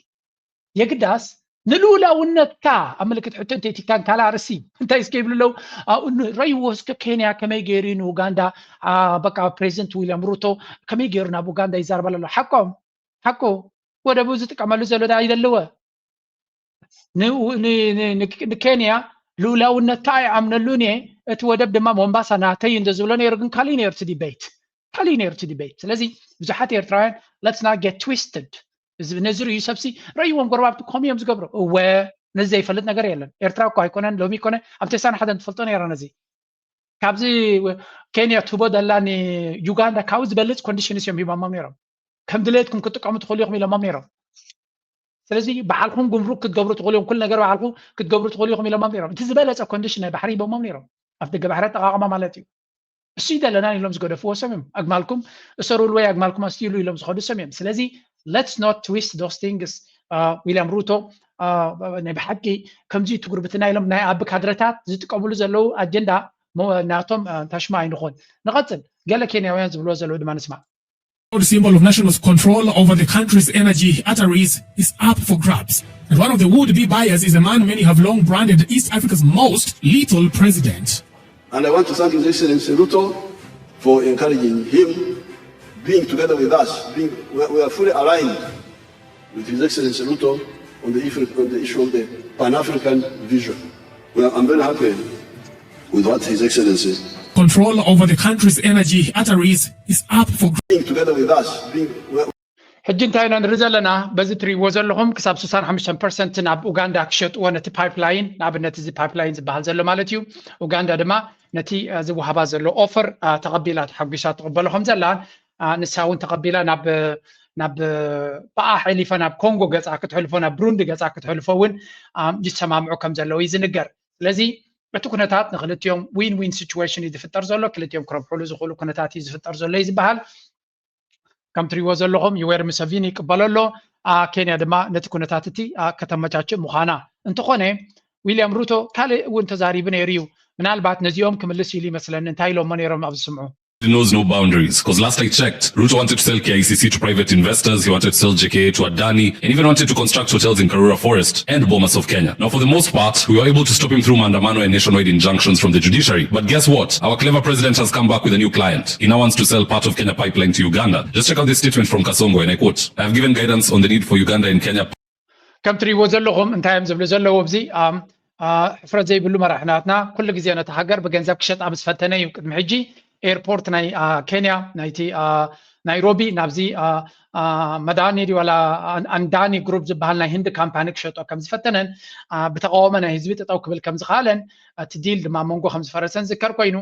የግዳስ ንልኡላውነትካ ኣብ ምልክት ሕቶ እንተይቲካን ካልእ ኣርእስቲ እንታይ እስከ ይብሉ ኣለዉ። ረይዎ እስከ ኬንያ ከመይ ገይሩ እዩ ንኡጋንዳ በቃ ፕሬዚደንት ዊልያም ሩቶ ከመይ ገይሩ ናብ ኡጋንዳ ይዛረበል ኣሎ። ሓቆም ሓቁ ወደቡ ዝጥቀመሉ ዘሎ ዳ ይደልወ ንኬንያ ልኡላውነትካ ኣይኣምነሉን እየ፣ እቲ ወደብ ድማ ሞምባሳ ናተይ እንደ ዝብሎ ነይሩ፣ ግን ካሊእ ነይሩ እቲ ዲቤት፣ ካሊእ ነይሩ እቲ ዲቤት። ስለዚ ብዙሓት ኤርትራውያን let's not get twisted፣ ነዚ ርእዩ ሰብሲ ረእይዎም ጎረባብቲ ከምኡ እዮም ዝገብሩ። እወ ነዚ ዘይፈልጥ ነገር የለን። ኤርትራ እኮ ኣይኮነን ሎሚ ይኮነ ኣብ ተሳን ሓደን ትፈልጦ ነይራ ነዚ ካብዚ ኬንያ ትህቦ ደላ ንዩጋንዳ ካብኡ ዝበልፅ ኮንዲሽንስ እዮም ሂቦሞም ነይሮም። ከም ድሌትኩም ክትጥቀሙ ትኽእሉ ኢኹም ኢሎሞም ነይሮም። ስለዚ ባዕልኹም ጉምሩክ ክትገብሩ ትኽእሉ እዮም፣ ኩሉ ነገር ባዕልኹ ክትገብሩ ትኽእሉ ኢኹም ኢሎሞም ነይሮም። እቲ ዝበለፀ ኮንዲሽን ናይ ባሕሪ ሂቦሞም ነይሮም፣ ኣፍ ደገ ባሕሪ ኣጠቓቕማ ማለት እዩ። እሱ ይደለናን ኢሎም ዝገደፍዎ ሰብ እዮም። ኣግማልኩም እሰሩሉ ወይ ኣግማልኩም ኣስትይሉ ኢሎም ዝኸዱ ሰብ እዮም። ስለዚ let's not twist those things። ዊልያም ሩቶ ናይ ብሓቂ ከምዚ እቲ ጉርብትና ኢሎም ናይ ኣቢ ካድረታት ዝጥቀምሉ ዘለዉ ኣጀንዳ ናቶም ታሽማ ኣይንኾን። ንቐፅል፣ ገለ ኬንያውያን ዝብልዎ ዘለዉ ድማ ንስማዕ። Symbol of national control over the country's energy arteries is up for grabs. And one of the would-be buyers is a man many have long branded East Africa's most lethal president. And I want to thank His Excellency Ruto for encouraging him, being together with us. Being, we, we are fully aligned with His Excellency Ruto on the, issue, on the issue of the Pan-African vision. Well, I'm very happy with what His Excellency Control over the country's energy arteries is up for being together with us. Being, well, ሕጂ እንታይ ኢና ንርኢ ዘለና? በዚ ትርእይዎ ዘለኹም ክሳብ ስሳን ሓሙሽተን ፐርሰንት ናብ ኡጋንዳ ክሸጥዎ ነቲ ፓይፕላይን፣ ንኣብነት እዚ ፓይፕላይን ዝበሃል ዘሎ ማለት እዩ። ኡጋንዳ ድማ ነቲ ዝወሃባ ዘሎ ኦፈር ተቐቢላ ተሓጒሳ ትቕበሎ ከም ዘላ፣ ንሳ እውን ተቐቢላ ናብ ናብ ብኣ ሓሊፋ ናብ ኮንጎ ገፃ ክትሕልፎ፣ ናብ ብሩንዲ ገፃ ክትሕልፎ እውን ይሰማምዑ ከም ዘለዉ እዩ ዝንገር። ስለዚ እቲ ኩነታት ንክልቲኦም ዊን ዊን ሲቹዌሽን እዩ ዝፍጠር ዘሎ። ክልቲኦም ክረብሕሉ ዝኽእሉ ኩነታት እዩ ዝፍጠር ዘሎ እዩ ዝበሃል። ከም ትሪእዎ ዘለኹም ዩዌሪ ሙሰቪኒ ይቅበሎ ኣሎ። ኬንያ ድማ ነቲ ኩነታት እቲ ከተመቻችእ ምዃና። እንተኾነ ዊልያም ሩቶ ካልእ እውን ተዛሪቡ ነይሩ እዩ። ምናልባት ነዚኦም ክምልስ ኢሉ ይመስለኒ። እንታይ ኢሎሞ ነይሮም ኣብዚ ስምዑ? knows no boundaries. Because last I checked, Ruto wanted to sell K I C C to private investors, he wanted to sell J K A to Adani, and even wanted to construct hotels in Karura Forest and Bomas of Kenya. Now, for the most part, we were able to stop him through maandamano and nationwide injunctions from the judiciary. But guess what? Our clever president has come back with a new client. He now wants to sell part of Kenya pipeline to Uganda. Just check out this statement from Kasongo, and I quote, "I have given guidance on the need for Uganda and Kenya." ከም ትሪእዎ ዘለኹም እንታይ እዮም ዝብሉ ዘለዉ ኣብዚ ሕፍረት ዘይብሉ መራሒ ናትና ኩሉ ግዜ ነቲ ሃገር ብገንዘብ ክሸጣ ምስ ፈተነ እዩ። ቅድሚ ሕጂ ኤርፖርት ናይ ኬንያ ናይቲ ናይሮቢ ናብዚ መዳኒ ዋላ ኣንዳኒ ግሩፕ ዝበሃል ናይ ህንዲ ካምፓኒ ክሸጦ ከም ዝፈተነን ብተቃወሞ ናይ ህዝቢ ጠጠው ክብል ከም ዝኽኣለን እቲ ዲል ድማ መንጎ ከም ዝፈረሰን ዝከር ኮይኑ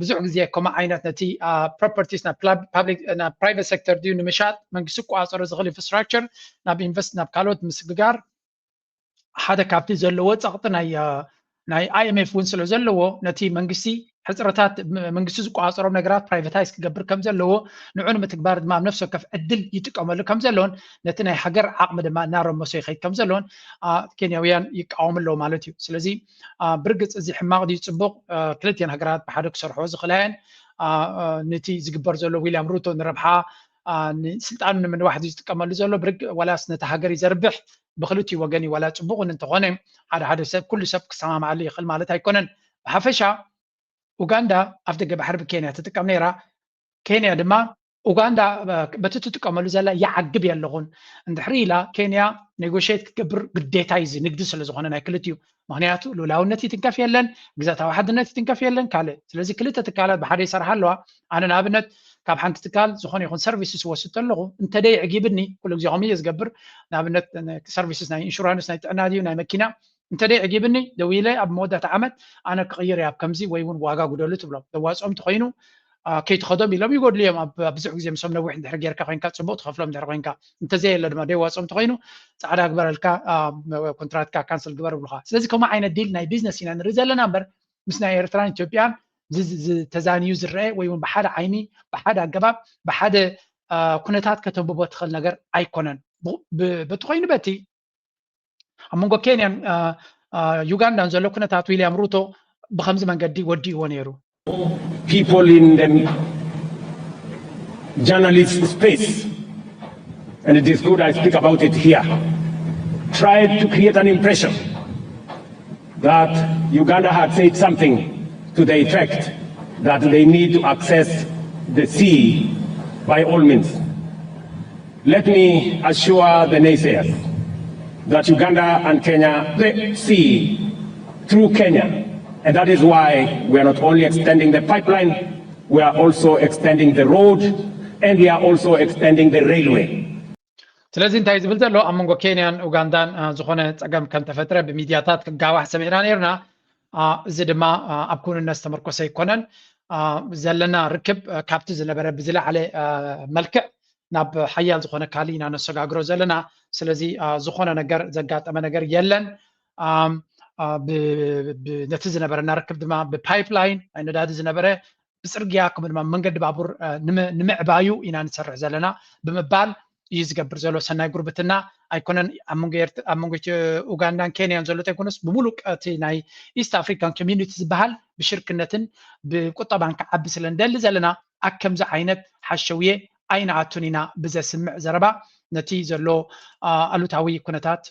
ብዙሕ ግዜ ከምኡ ዓይነት ነቲ ፕሮፐርቲስ ናብ ፕራይቨት ሴክተር ድዩ ንምሻጥ መንግስቲ ክቆፃፀሮ ዝኽእል ኢንፍራስትራክቸር ናብ ኢንቨስት ናብ ካልኦት ምስግጋር ሓደ ካብቲ ዘለዎ ፀቕጢ ናይ ናይ ኣይኤምኤፍ እውን ስለ ዘለዎ ነቲ መንግስቲ ሕፅረታት መንግስቲ ዝቆፃፀሮም ነገራት ፕራይቨታይዝ ክገብር ከም ዘለዎ ንዑ ንምትግባር ድማ ኣብ ነፍሲ ወከፍ ዕድል ይጥቀመሉ ከም ዘለውን ነቲ ናይ ሃገር ዓቕሚ ድማ እናረመሶ ይኸይድ ከም ዘለውን ኬንያውያን ይቃወሙ ኣለዎ ማለት እዩ። ስለዚ ብርግፅ እዚ ሕማቕ ድዩ ፅቡቕ? ክልቲኤን ሃገራት ብሓደ ክሰርሖ ዝኽእላ እየን። ነቲ ዝግበር ዘሎ ዊልያም ሩቶ ንረብሓ ንስልጣኑ ንምንዋሕ ድዩ ዝጥቀመሉ ዘሎ ብርግ ዋላስ ነቲ ሃገር እዩ ዘርብሕ? ብክልቲኡ ወገን እዩ ዋላ ፅቡቕ እውን እንተኾነ ሓደ ሓደ ሰብ ኩሉ ሰብ ክሰማማዓሉ ይኽእል ማለት ኣይኮነን። ብሓፈሻ ኡጋንዳ ኣፍ ደገ ባሕሪ ብኬንያ ትጥቀም ነይራ። ኬንያ ድማ ኡጋንዳ በቲ ትጥቀመሉ ዘላ ይዓግብ የለኹን እንድሕሪ ኢላ ኬንያ ኔጎሽት ክትገብር ግዴታ እዩ እዚ ንግዲ ስለ ዝኾነ ናይ ክልቲኡ። ምክንያቱ ልኡላውነት ይትንከፍ የለን፣ ግዛታዊ ሓድነት ይትንከፍ የለን ካልእ። ስለዚ ክልተ ትካላት ብሓደ ይሰርሓ ኣለዋ። ኣነ ንኣብነት ካብ ሓንቲ ትካል ዝኾነ ይኹን ሰርቪስስ ወስድ ኣለኹ እንተደይ ዕጊብኒ ኩሉ ግዜ ከምኡ እየ ዝገብር። ንኣብነት ሰርቪስስ ናይ ኢንሹራንስ ናይ ጥዕና ድዩ ናይ መኪና እንተደይ ዕጊብኒ ደዊለ ኣብ መወዳእታ ዓመት ኣነ ክቕይር እየ ኣብ ከምዚ ወይ እውን ዋጋ ጉደሉ ትብሎም። ዘዋፅኦም እንተኮይኑ ከይትኸዶም ኢሎም ይጎድሉ እዮም። ኣብ ብዙሕ ግዜ ምሶም ነዊሕ እንድሕር ጌርካ ኮይንካ ፅቡቅ ትኸፍሎም እንድሕር ኮይንካ እንተዘየለ ድማ ደይዋፅኦም እንተኮይኑ ፃዕዳ ግበረልካ ኮንትራትካ ካንስል ግበር ይብሉካ። ስለዚ ከምኡ ዓይነት ዲል ናይ ቢዝነስ ኢና ንርኢ ዘለና እምበር ምስ ናይ ኤርትራን ኢትዮጵያን ዝተዛንዩ ዝረአ ወይ እውን ብሓደ ዓይኒ ብሓደ ኣገባብ ብሓደ ኩነታት ከተንብቦ ትኽእል ነገር ኣይኮነን። በቲ ኮይኑ በቲ ኣብ መንጎ ኬንያን ዩጋንዳን ዘሎ ኩነታት ዊልያም ሩቶ ብከምዚ መንገዲ ወዲእዎ ነይሩ። People in the journalist space, and it is good I speak about it here, tried to create an impression that Uganda had said something to the effect that they need to access the sea by all means. Let me assure the naysayers that Uganda and Kenya they see through Kenya, and that is why we are not only extending the pipeline, we are also extending the road, and we are also extending the railway. ስለዚ እንታይ ዝብል ዘሎ ኣብ መንጎ ኬንያን ኡጋንዳን ዝኾነ ፀገም ከም ተፈጥረ ብሚድያታት ክጋዋሕ ሰሚዕና ነይርና። እዚ ድማ ኣብ ክውንነት ዝተመርኮሰ ኣይኮነን። ዘለና ርክብ ካብቲ ዝነበረ ብዝለዓለ መልክዕ ናብ ሓያል ዝኾነ ካልእ ኢና ነሰጋግሮ ዘለና። ስለዚ ዝኾነ ነገር ዘጋጠመ ነገር የለን። ነቲ ዝነበረና ርክብ ድማ ብፓይፕላይን ናይ ነዳዲ ዝነበረ ብፅርግያ ከምኡ ድማ መንገዲ ባቡር ንምዕባዩ ኢና ንሰርሕ ዘለና ብምባል እዩ ዝገብር ዘሎ ሰናይ ጉርብትና ኣይኮነን ኣብ መንጎ ኡጋንዳን ኬንያን ዘሎ ተይኮነስ ብምሉእ እቲ ናይ ኢስት ኣፍሪካን ኮሚኒቲ ዝበሃል ብሽርክነትን ብቁጠባን ክዓቢ ስለ ንደሊ ዘለና ኣብ ከምዚ ዓይነት ሓሸውየ ኣይንኣቱን ኢና ብዘስምዕ ዘረባ ነቲ ዘሎ ኣሉታዊ ኩነታት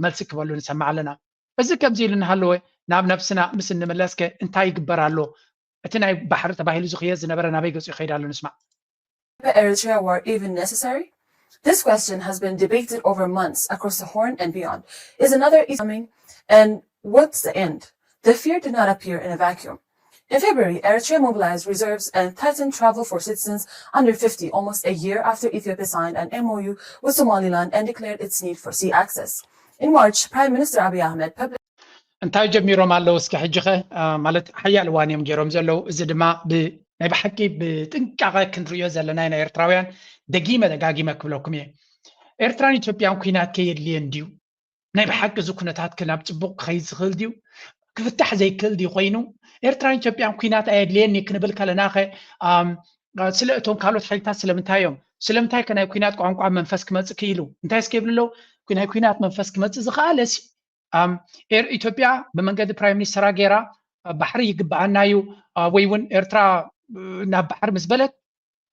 መልሲ ክበሉ ንሰምዕ ኣለና። እዚ ከምዚ ኢሉ እናሃለወ ናብ ነብስና ምስ እንምለስከ እንታይ ይግበር ኣሎ? እቲ ናይ ባሕሪ ተባሂሉ ዝኽየድ ዝነበረ ናበይ ገጹ ይኸይድ ኣሎ ንስማዕ። Eritrea war even necessary? This question has been debated over months across the Horn and beyond. Is another East coming? And what's the end? The fear did not appear in a vacuum. In February, Eritrea mobilized reserves and tightened travel for citizens under fifty, almost a year after Ethiopia signed an M O U with Somaliland and declared its need for sea access. In March, Prime Minister Abiy Ahmed published እንታይ ጀሚሮም ኣለዉ? እስኪ ሕጂ ኸ ማለት ሓያል እዋን እዮም ገይሮም ዘለዉ። እዚ ድማ ናይ ብሓቂ ብጥንቃቐ ክንሪኦ ዘለና ኢና ኤርትራውያን። ደጊመ ደጋጊመ ክብለኩም እየ፣ ኤርትራን ኢትዮጵያን ኩናት ከየድልየን ድዩ? ናይ ብሓቂ እዚ ኩነታት ናብ ፅቡቕ ክኸይድ ዝኽእል ድዩ? ክፍታሕ ዘይክእል ድዩ ኮይኑ? ኤርትራን ኢትዮጵያን ኩናት ኣየድልየኒ ክንብል ከለና ኸ ስለ እቶም ካልኦት ሓይልታት ስለምንታይ እዮም? ስለምንታይ ከ ናይ ኩናት ቋንቋ መንፈስ ክመፅእ ክኢሉ? እንታይ እስከ ይብሉ ኣለዉ? ናይ ኩናት መንፈስ ክመፅእ ዝኸኣለሲ ኢትዮጵያ ብመንገዲ ፕራይም ሚኒስተራ ገይራ ባሕሪ ይግበኣና እዩ ወይ እውን ኤርትራ ናብ ባሕሪ ምስ በለት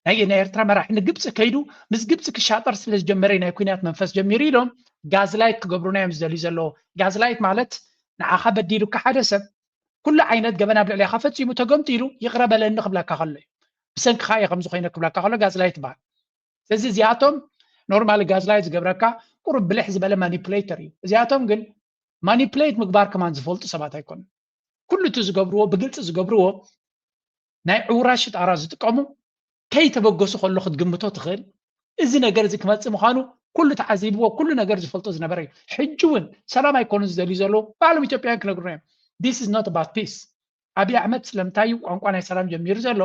ናይ ናይ ኤርትራ መራሒ ንግብፂ ከይዱ ምስ ግብፂ ክሻጠር ስለ ዝጀመረ ናይ ኩናት መንፈስ ጀሚሩ ኢሎም ጋዝላይት ክገብሩና እዮም ዝደልዩ ዘለዎ። ጋዝላይት ማለት ንዓኻ በዲሉካ ሓደ ሰብ ኩሉ ዓይነት ገበን ኣብ ልዕሌኻ ፈፂሙ ተገምጢሉ ይቕረ በለኒ ክብለካ ከሎ እዩ። ብሰንክኻ እየ ከምዚ ኮይነ ክብለካ ከሎ ጋዝላይት ይበሃል። ስለዚ እዚኣቶም ኖርማሊ ጋዝላይት ዝገብረካ ቁሩብ ብልሕ ዝበለ ማኒፕሌተር እዩ። እዚኣቶም ግን ማኒፕሌት ምግባር ከማን ዝፈልጡ ሰባት ኣይኮኑን። ኩሉ እቲ ዝገብርዎ ብግልፂ ዝገብርዎ ናይ ዕውራት ሽጣራ ዝጥቀሙ ከይተበገሱ ከሎ ክትግምቶ ትኽእል። እዚ ነገር እዚ ክመፅእ ምዃኑ ኩሉ ተዓዚብዎ ኩሉ ነገር ዝፈልጦ ዝነበረ እዩ። ሕጂ እውን ሰላም ኣይኮኑን ዝደልዩ ዘለዉ ባዕሎም ኢትዮጵያውያን ክነግሩና እዮም። This is not about peace። ኣብይ ኣሕመድ ስለምንታይ እዩ ቋንቋ ናይ ሰላም ጀሚሩ ዘሎ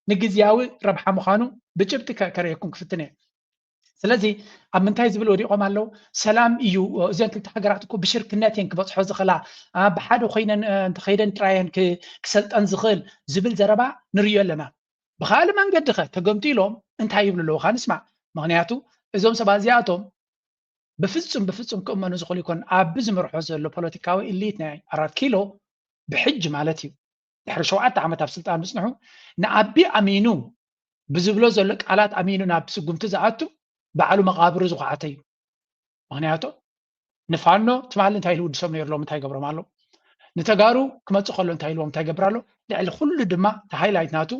ንግዝያዊ ረብሓ ምዃኑ ብጭብጢ ከርእየኩም ክፍትን እየ። ስለዚ ኣብ ምንታይ ዝብል ወዲቖም ኣለዉ? ሰላም እዩ፣ እዘን ክልተ ሃገራት እኮ ብሽርክነት እየን ክበፅሖ ዝኽእላ፣ ብሓደ ኮይነን እንተኸይደን ጥራየን ክሰልጠን ዝኽእል ዝብል ዘረባ ንርእዮ ኣለና። ብኻልእ መንገዲ ኸ ተገምጢሎም እንታይ ይብሉ ኣለዉ? ንስማዕ። ምኽንያቱ እዞም ሰባት እዚኣቶም ብፍጹም ብፍጹም ክእመኑ ዝኽእሉ ይኮን። ኣብ ዝመርሖ ዘሎ ፖለቲካዊ ኢሊት ናይ ኣራት ኪሎ ብሕጂ ማለት እዩ ድሕሪ ሸውዓተ ዓመት ኣብ ስልጣን ምጽንሑ ንኣቢ ኣሚኑ ብዝብሎ ዘሎ ቃላት ኣሚኑ ናብ ስጉምቲ ዝኣቱ ባዕሉ መቓብሩ ዝኹዓተ እዩ። ምኽንያቱ ንፋኖ ትማሊ እንታይ ኢሉ ውድሶም ነይሩ ሎም እንታይ ገብሮም ኣሎ? ንተጋሩ ክመጽእ ከሎ እንታይ ኢልዎም እንታይ ገብር ኣሎ? ልዕሊ ኩሉ ድማ ተሃይላይት ናቱ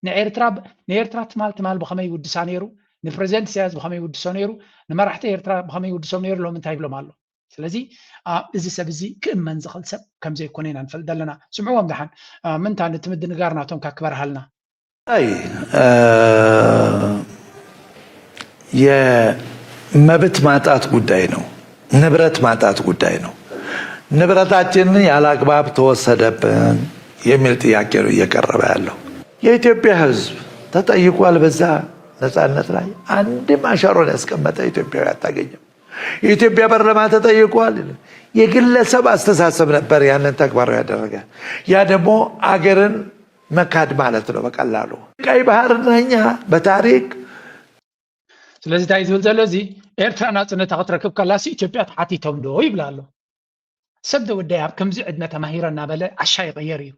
ንኤርትራ ንኤርትራ ትማል ትማል ብኸመይ ይውድሳ ነይሩ? ንፕረዚደንት ኢሳያስ ብኸመይ ይውድሶ ነይሩ? ንመራሕቲ ኤርትራ ብኸመይ ይውድሶም ነይሩ? ሎም እንታይ ይብሎም ኣሎ? ስለዚ እዚ ሰብ እዚ ክእመን ዝኽእል ሰብ ከምዘይኮነ ኢና ንፈልጥ ዘለና። ስምዕዎም ደሓን ምንታ ነቲ ምድንጋር ናቶም ካ ክበርሃልና። የመብት ማጣት ጉዳይ ነው። ንብረት ማጣት ጉዳይ ነው። ንብረታችንን ያለ አግባብ ተወሰደብን የሚል ጥያቄ ነው እየቀረበ ያለው። የኢትዮጵያ ሕዝብ ተጠይቋል። በዛ ነጻነት ላይ አንድም አሻሮን ያስቀመጠ ኢትዮጵያዊ አታገኝም። የኢትዮጵያ ፓርላማ ተጠይቋል። የግለሰብ አስተሳሰብ ነበር ያንን ተግባራዊ ያደረገ። ያ ደግሞ አገርን መካድ ማለት ነው በቀላሉ። ቀይ ባህርና እኛ በታሪክ ስለዚ እንታይ ዝብል ዘሎ እዚ ኤርትራ ናፅነታ ክትረክብ ከላሲ ኢትዮጵያ ተሓቲቶም ዶ ይብል ኣሎ። ሰብ ዶ ወደይ ኣብ ከምዚ ዕድመ ተማሂረ እናበለ ዓሻ ይቕየር እዩ።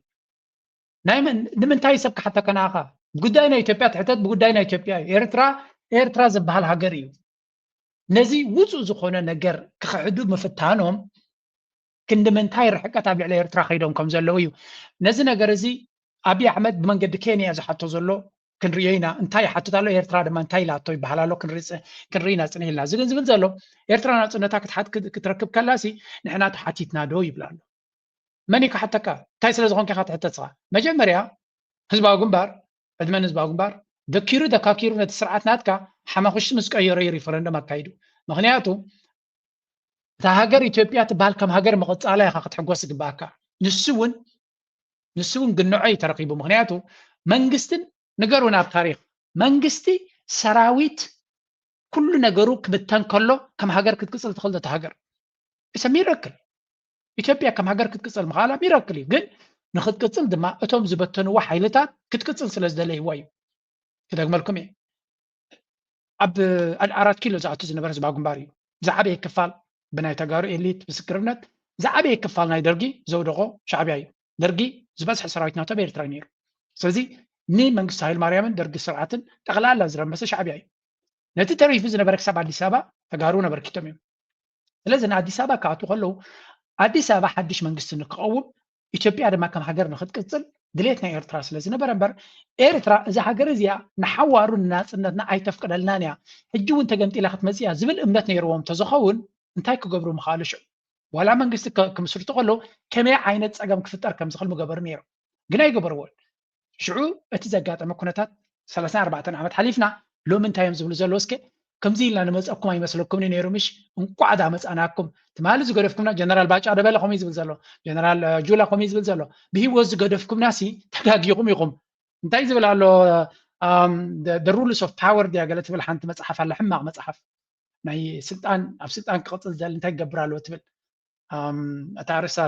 ናይ መን ንምንታይ ሰብ ክሓተካ ንዓኻ? ጉዳይ ናይ ኢትዮጵያ ትሕተት ብጉዳይ ናይ ኢትዮጵያ እዩ። ኤርትራ ኤርትራ ዝበሃል ሃገር እዩ። ነዚ ውፁእ ዝኾነ ነገር ክኽሕዱ ምፍታኖም ክንዲ ምንታይ ርሕቀት ኣብ ልዕሊ ኤርትራ ከይዶም ከም ዘለዉ እዩ። ነዚ ነገር እዚ ኣብይ ኣሕመድ ብመንገዲ ኬንያ ዝሓቶ ዘሎ ክንርእዮ ኢና። እንታይ ይሓትት ኣሎ? ኤርትራ ድማ እንታይ ኢላቶ ይበሃል ኣሎ? ክንርኢ ኢና ጽንሕ ኢልና። እዚ ግን ዝብል ዘሎ ኤርትራ ናጽነታ ክትሓት ክትረክብ ከላሲ ንሕና ተሓቲትና ዶ ይብል ኣሎ። መን እዩ ክሓተካ? እንታይ ስለ ዝኾንካ ኢኻ ትሕተት ንስኻ? መጀመርያ ህዝባዊ ግንባር ዕድመ ንህዝባዊ ግንባር ደኪሩ ደካኪሩ ነቲ ስርዓት ናትካ ሓማኹሽቲ ምስ ቀየሮ እዩ ሪፈረንደም ኣካይዱ። ምኽንያቱ እታ ሃገር ኢትዮጵያ ትበሃል ከም ሃገር ምቕጻላ ኢኻ ክትሕጎስ ዝግባኣካ። ንሱ እውን ንሱ እውን ግንዖ እዩ ተረኺቡ። ምኽንያቱ መንግስትን ንገሩና ኣብ ታሪኽ መንግስቲ ሰራዊት ኩሉ ነገሩ ክብተን ከሎ ከም ሃገር ክትቅጽል ትኽእል እታ ሃገር። It's a miracle። ኢትዮጵያ ከም ሃገር ክትቅጽል ምኽኣላ ሚራክል እዩ። ግን ንክትቅጽል ድማ እቶም ዝበተንዎ ሓይልታት ክትቅጽል ስለ ዝደለይዋ እዩ። ክደግመልኩም እየ። ኣብ ኣራት ኪሎ ዝኣቱ ዝነበረ ህዝባዊ ግንባር እዩ። ዝዓበየ ክፋል ብናይ ተጋሩ ኤሊት ምስክርነት ዝዓበየ ክፋል ናይ ደርጊ ዘውደቖ ሻዕብያ እዩ። ደርጊ ዝበዝሐ ሰራዊት ናቶም ኤርትራ እዩ ነይሩ። ስለዚ ንመንግስቲ ሃይለማርያምን ደርጊ ስርዓትን ጠቕላላ ዝረመሰ ሻዕብያ እዩ። ነቲ ተሪፉ ዝነበረ ክሳብ ኣዲስ ኣበባ ተጋሩ ነበርኪቶም እዮም። ስለዚ ንኣዲስ ኣበባ ክኣትዉ ከለዉ ኣዲስ ኣበባ ሓድሽ መንግስቲ ንክቐውም ኢትዮጵያ ድማ ከም ሃገር ንክትቅፅል ድሌት ናይ ኤርትራ ስለ ዝነበረ እምበር ኤርትራ እዛ ሃገር እዚኣ ንሓዋሩ ንናፅነትና ኣይተፍቅደልናን እያ፣ ሕጂ እውን ተገምጢላ ክትመፅእ እያ ዝብል እምነት ነይርዎም እንተዝኸውን እንታይ ክገብሩ ምኽኣሉ ሽዑ? ዋላ መንግስቲ ክምስርቱ ከለዉ ከመይ ዓይነት ፀገም ክፍጠር ከም ዝኽእል ምገበሩ ነይሮም፣ ግን ኣይገበርዎን። ሽዑ እቲ ዘጋጠመ ኩነታት ሰላሳን ኣርባዕተን ዓመት ሓሊፍና፣ ሎሚ እንታይ እዮም ዝብሉ ዘለዉ? እስከ ከምዚ ኢልና ንመፀኩም ኣይመስለኩም ነይሩ ምሽ? እንቋዕ ዳ መፃናኩም። ትማሊ ዝገደፍኩምና፣ ጀነራል ባጫ ደበለ ከምኡ እዩ ዝብል ዘሎ፣ ጀነራል ጁላ ከምኡ እዩ ዝብል ዘሎ። ብሂወት ዝገደፍኩምና ሲ ተጋጊኹም ኢኹም። እንታይ ዝብል ኣሎ? The Rules of Power ድያ ገለ ትብል ሓንቲ መፅሓፍ ኣላ፣ ሕማቕ መፅሓፍ። ናይ ስልጣን፣ ኣብ ስልጣን ክቕፅል ዝደሊ እንታይ ክገብር ኣለዎ ትብል። እታ ርእሳ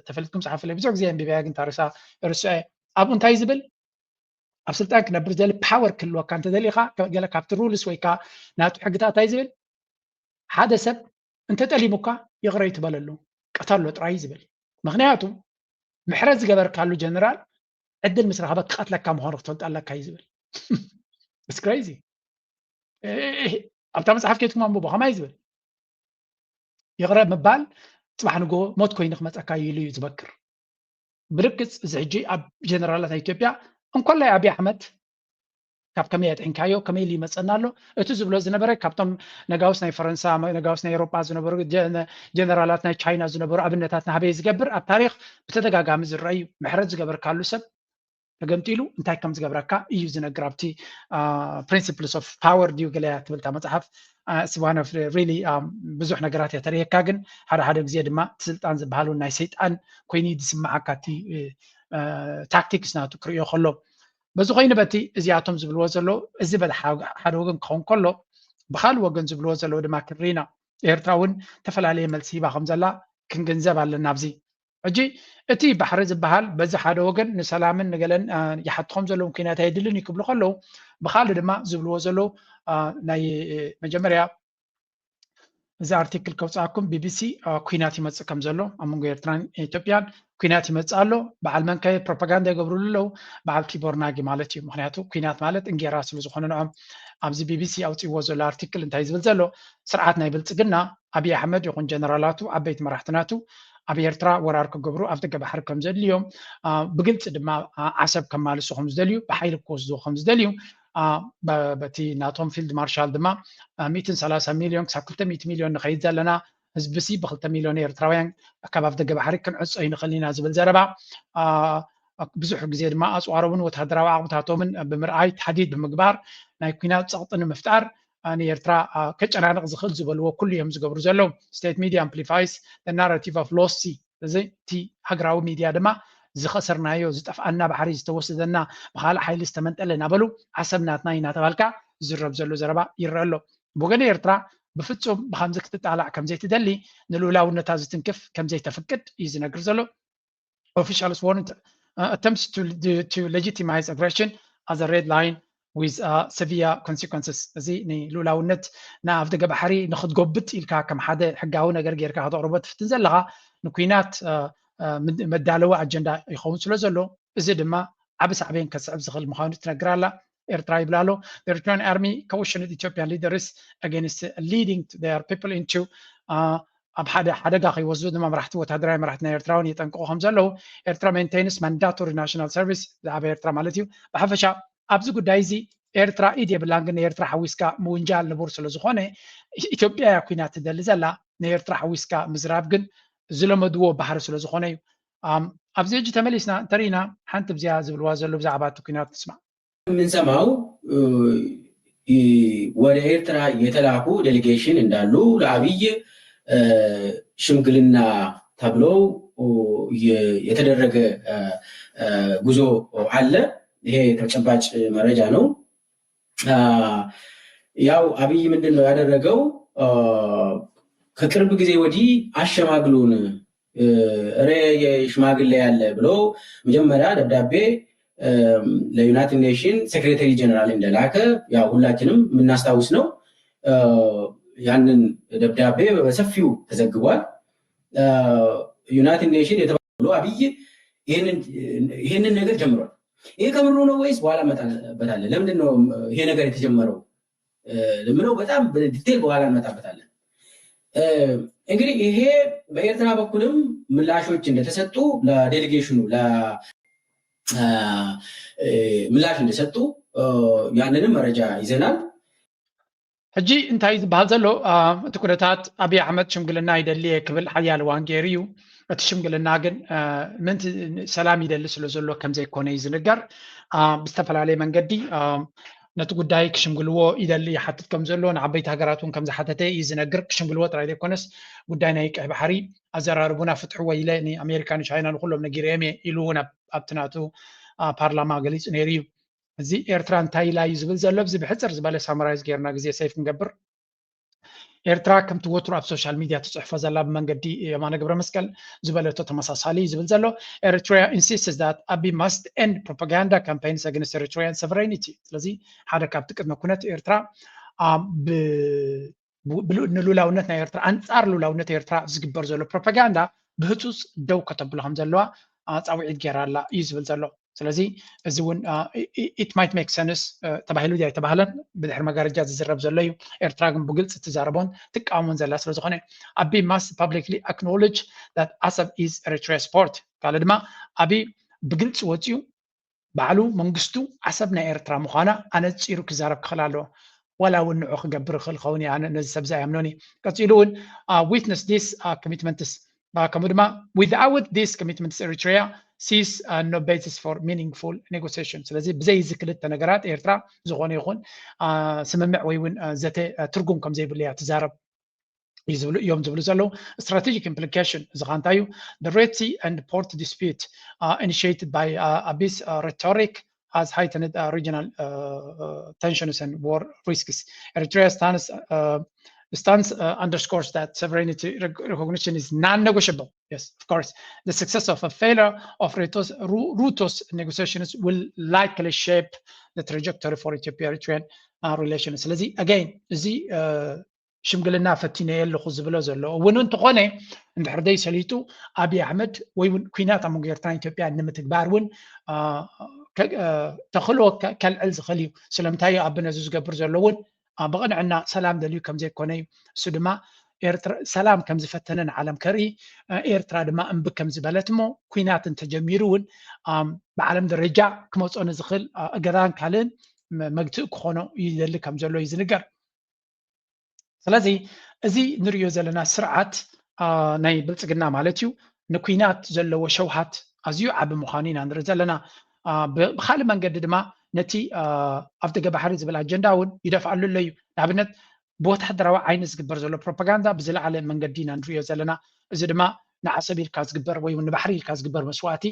ተፈሊጥኩም ፀሓፉለይ። ብዙሕ ግዜ ኣንቢበያ ግን እታ ርእሳ እርስዐ። ኣብኡ እንታይ ዝብል? ኣብ ስልጣን ክነብር ዝደሊ ፓወር ክህልወካ እንተደሊኻ፣ ገለ ካብቲ ሩልስ ወይ ከዓ ናቱ ሕግታት እንታይ ዝብል? ሓደ ሰብ እንተጠሊሙካ ይቕረ ይትበለሉ፣ ቅተሎ ጥራይ ዝብል። ምክንያቱ ምሕረት ዝገበርካሉ ጀነራል ዕድል ምስ ረኸበ ክቐትለካ ምዃኑ ክትፈልጥ ኣለካ እዩ ዝብል። It's crazy። ኣብታ መፅሓፍ ከይትኩም ኣንብቦ ከማይ ዝብል። ይቕረ ምባል ፅባሕ ንጎ ሞት ኮይኑ ክመፀካ እዩ ኢሉ እዩ ዝበክር። ብርግፅ እዚ ሕጂ ኣብ ጀነራላት ናይ ኢትዮጵያ እንኮላይ ኣብይ ኣሕመድ ካብ ከመይ ኣጥዒንካዮ ከመይ ኢሉ ይመፀና ኣሎ። እቲ ዝብሎ ዝነበረ ካብቶም ነጋውስ ናይ ፈረንሳ፣ ነጋውስ ናይ ኤሮጳ ዝነበሩ ጀነራላት ናይ ቻይና ዝነበሩ ኣብነታት ናበይ ዝገብር ኣብ ታሪክ ብተደጋጋሚ ዝረኣዩ ምሕረት ዝገበርካሉ ሰብ ተገምጢሉ እንታይ ከም ዝገብረካ እዩ ዝነግር። ኣብቲ Principles of Power ድዩ ገለያ ትብል እታ መፅሓፍ። It's one of really ብዙሕ ነገራት እያ ተርእየካ፣ ግን ሓደ ሓደ ግዜ ድማ እቲ ስልጣን ዝበሃል እውን ናይ ሰይጣን ኮይኑ እዩ ዝስምዓካ፣ እቲ ታክቲክስ ናቱ ክርእዮ ከሎ። በዚ ኮይኑ በቲ እዚኣቶም ዝብልዎ ዘለዉ እዚ በቲ ሓደ ወገን ክኸውን ከሎ፣ ብካልእ ወገን ዝብልዎ ዘለዉ ድማ ክንርኢ ኢና። ኤርትራ እውን ዝተፈላለየ መልሲ ሂባ ከም ዘላ ክንግንዘብ ኣለና። ኣብዚ ሕጂ እቲ ባሕሪ ዝበሃል በዚ ሓደ ወገን ንሰላምን ንገለን ይሓትኾም ዘለዎም ኩናት ኣየድልን እዩ ክብሉ ከለዉ፣ ብካልእ ድማ ዝብልዎ ዘለዉ ናይ መጀመርያ እዚ ኣርቲክል ከውፅኣኩም ቢቢሲ ኩናት ይመፅእ ከም ዘሎ ኣብ መንጎ ኤርትራን ኢትዮጵያን ኩናት ይመፅእ ኣሎ። በዓል መንከ ፕሮፓጋንዳ ይገብርሉ ኣለዉ? በዓል ቲቦር ናጊ ማለት እዩ። ምክንያቱ ኩናት ማለት እንጌራ ስለ ዝኾነ ንዖም ኣብዚ ቢቢሲ ኣውፅእዎ ዘሎ ኣርቲክል እንታይ ዝብል ዘሎ? ስርዓት ናይ ብልፅግና ኣብይ ኣሕመድ ይኹን ጀነራላቱ ዓበይቲ መራሕትናቱ ኣብ ኤርትራ ወራር ክገብሩ ኣብ ደገ ባሕሪ ከም ዘድልዮም ብግልፂ ድማ ዓሰብ ከማልሱ ከም ዝደልዩ ብሓይሊ ክወስድዎ ከም ዝደልዩ በቲ ናቶም ፊልድ ማርሻል ድማ ሚእትን ሰላሳ ሚልዮን ክሳብ ክልተ ሚእቲ ሚልዮን ንኸይድ ዘለና ህዝቢ ሲ ብክልተ ሚልዮን ኤርትራውያን ካብ ኣፍ ደገ ባሕሪ ክንዕጾ ይንኽእል ኢና ዝብል ዘረባ ብዙሕ ግዜ ድማ ኣፅዋሮምን ወታደራዊ ዓቕምታቶምን ብምርኣይ ታህዲድ ብምግባር ናይ ኩናት ፀቕጢ ንምፍጣር ንኤርትራ ከጨናንቕ ዝኽእል ዝበልዎ ኩሉ እዮም ዝገብሩ ዘለዉ። State media amplifies the narrative of lost sea። እዚ እቲ ሃገራዊ ሚድያ ድማ ዝኸሰርናዮ ዝጠፍኣና ባሕሪ ዝተወሰደና ብካልእ ሓይሊ ዝተመንጠለ እናበሉ ዓሰብ ናትና እዩ እናተባልካ ዝዝረብ ዘሎ ዘረባ ይረአ ኣሎ። ብወገን ኤርትራ ብፍጹም ብከምዚ ክትጣላዕ ከምዘይትደሊ ንልኡላውነታ ዝትንክፍ ከምዘይተፍቅድ እዩ ዝነግር ዘሎ። Officials warned attempts to legitimize aggression as a red line with severe consequences። እዚ ንልኡላውነት ንኣፍ ደገ ባሕሪ ንክትጎብጥ ኢልካ ከም ሓደ ሕጋዊ ነገር ጌርካ ከተቕርቦ ትፍትን ዘለኻ ንኩናት መዳለዊ ኣጀንዳ ይኸውን ስለ ዘሎ እዚ ድማ ዓቢ ሳዕቤን ከስዕብ ዝኽእል ምዃኑ ትነግር ኣላ። ኤርትራ ይብል ኣሎ። The Eritrean army cautioned Ethiopian leaders against leading their people into ኣብ ሓደ ሓደጋ ከይወስዱ ድማ መራሕቲ ወታደራዊ መራሕቲ ናይ ኤርትራ እውን የጠንቅቑ ከም ዘለዉ ኤርትራ maintains mandatory national service ብዛዕባ ኤርትራ ማለት እዩ። ብሓፈሻ ኣብዚ ጉዳይ እዚ ኤርትራ ኢድ የብላን፣ ግን ንኤርትራ ሓዊስካ ምውንጃል ንቡር ስለ ዝኾነ ኢትዮጵያ እያ ኩናት ትደሊ ዘላ። ንኤርትራ ሓዊስካ ምዝራብ ግን ዝለመድዎ ባህሪ ስለ ዝኾነ እዩ። ኣብዚ ሕጂ ተመሊስና እንተሪእና ሓንቲ ብዚኣ ዝብልዋ ዘሎ ብዛዕባ እቲ ኩናት ንስማዕ። የምንሰማው ወደ ኤርትራ የተላኩ ዴሌጌሽን እንዳሉ ለአብይ ሽምግልና ተብሎ የተደረገ ጉዞ አለ። ይሄ ተጨባጭ መረጃ ነው። ያው አብይ ምንድን ነው ያደረገው? ከቅርብ ጊዜ ወዲህ አሸማግሉን፣ እረ የሽማግሌ ያለ ብሎ መጀመሪያ ደብዳቤ ለዩናይትድ ኔሽን ሴክሬታሪ ጀነራል እንደላከ ያው ሁላችንም የምናስታውስ ነው። ያንን ደብዳቤ በሰፊው ተዘግቧል። ዩናይትድ ኔሽን የተባለው አብይ ይህንን ነገር ጀምሯል። ይሄ ከምሩ ነው ወይስ በኋላ እንመጣበታለን? ለምንድን ነው ይሄ ነገር የተጀመረው ለምለው በጣም በዲቴል በኋላ እንመጣበታለን። እንግዲህ ይሄ በኤርትራ በኩልም ምላሾች እንደተሰጡ ለዴሌጌሽኑ ምላሽ እንደሰጡ ያንንም መረጃ ይዘናል። ሕጂ እንታይ ዝበሃል ዘሎ እቲ ኩነታት ኣብይ ኣሕመድ ሽምግልና ይደሊ እየ ክብል ሓያል እዋን ገይሩ እዩ። እቲ ሽምግልና ግን ምንቲ ሰላም ይደሊ ስለ ዘሎ ከም ዘይኮነ እዩ ዝንገር። ብዝተፈላለየ መንገዲ ነቲ ጉዳይ ክሽምግልዎ ይደሊ ይሓትት ከም ዘሎ ንዓበይቲ ሃገራት እውን ከም ዝሓተተ እዩ ዝነግር። ክሽምግልዎ ጥራይ ዘይኮነስ ጉዳይ ናይ ቀይ ባሕሪ ኣዘራርቡና ፍትሕዎ ኢለ ንኣሜሪካ ንቻይና ንኩሎም ነጊረዮም እየ ኢሉ እውን ኣብቲ ናቱ ፓርላማ ገሊፁ ነይሩ እዩ። እዚ ኤርትራ እንታይ ኢላ እዩ ዝብል ዘሎ ብዚ ብሕፅር ዝበለ ሳመራይዝ ጌርና ግዜ ሰይፍ ክንገብር ኤርትራ ከምቲ ወትሩ ኣብ ሶሻል ሚድያ ትፅሕፎ ዘላ ብመንገዲ የማነ ገብረ መስቀል ዝበለቶ ተመሳሳሊ እዩ ዝብል ዘሎ። Eritrea insists that Abiy must end propaganda campaigns against Eritrean sovereignty። ስለዚ ሓደ ካብቲ ቅድመ ኩነት ኤርትራ ንሉላውነት ናይ ኤርትራ ኣንፃር ሉላውነት ኤርትራ ዝግበር ዘሎ ፕሮፓጋንዳ ብህፁፅ ደው ከተብሎ ከም ዘለዋ ፃውዒት ገይራ ኣላ እዩ ዝብል ዘሎ። ስለዚ እዚ እውን it might make sense ተባሂሉ ድዩ ኣይተባህለን ብድሕሪ መጋረጃ ዝዝረብ ዘሎ እዩ። ኤርትራ ግን ብግልፂ ትዛረቦን ትቃወሞን ዘላ ስለዝኾነ Abiy must publicly acknowledge that Assab is Eritrea's port። ካልእ ድማ ኣብይ ብግልፂ ወፂኡ ባዕሉ መንግስቱ ዓሰብ ናይ ኤርትራ ምዃና ኣነፂሩ ክዛረብ ክኽእል ኣለዎ። ዋላ እውን ንዑ ክገብር ይኽእል ኸውን እየ ኣነ ነዚ ሰብ እዚ ኣይኣምኖን እየ። ቀፂሉ እውን witness this commitments ከምኡ ድማ without this commitments Eritrea sees no basis for meaningful negotiation። ስለዚ ብዘይ እዚ ክልተ ነገራት ኤርትራ ዝኾነ ይኹን ስምምዕ ወይ እውን ዘተ ትርጉም ከም ዘይብሉ እያ ትዛረብ እዩ ዝብሉ እዮም ዝብሉ ዘለዉ። Strategic implication እዚ ከዓ እንታይ እዩ? The Red Sea and port dispute initiated by Abiy's rhetoric has heightened regional tensions and war risks. Eritrea stands stands underscores that sovereignty recognition is non-negotiable. Yes, of course. The success of a failure of Ruto's negotiations will likely shape the trajectory for Ethiopia-Eritrean relations. ስለዚ again እዚ ሽምግልና ፈቲነዮ ኣለኹ ዝብሎ ዘሎ እውን እንተኾነ እንድሕር ደይ ሰሊጡ ኣብይ ኣሕመድ ወይ እውን ኩናት ኣብ መንጎ ኤርትራን ኢትዮጵያን ንምትግባር እውን ተኽእሎ ከልዕል ዝኽእል እዩ። ስለምንታይ እዩ ኣብ ነዚ ዝገብር ዘሎ እውን ብቕንዕና ሰላም ደልዩ ከም ዘይኮነ እዩ። እሱ ድማ ሰላም ከም ዝፈተነ ንዓለም ከርኢ ኤርትራ ድማ እምቢ ከም ዝበለት እሞ ኩናት እንተጀሚሩ እውን ብዓለም ደረጃ ክመፆ ንዝኽእል እገዳን ካልእን መግትእ ክኾኖ ይደሊ ከም ዘሎ እዩ ዝንገር። ስለዚ እዚ ንሪኦ ዘለና ስርዓት ናይ ብልፅግና ማለት እዩ ንኩናት ዘለዎ ሸውሃት ኣዝዩ ዓቢ ምዃኑ ኢና ንርኢ ዘለና። ብካልእ መንገዲ ድማ ነቲ ኣብ ደገ ባሕሪ ዝብል ኣጀንዳ እውን ይደፍኣሉ ኣሎ እዩ። ንኣብነት ብወታደራዊ ዓይኒ ዝግበር ዘሎ ፕሮፓጋንዳ ብዝለዓለ መንገዲ ኢና ንሪኦ ዘለና። እዚ ድማ ንዓሰብ ኢልካ ዝግበር ወይ ንባሕሪ ኢልካ ዝግበር መስዋእቲ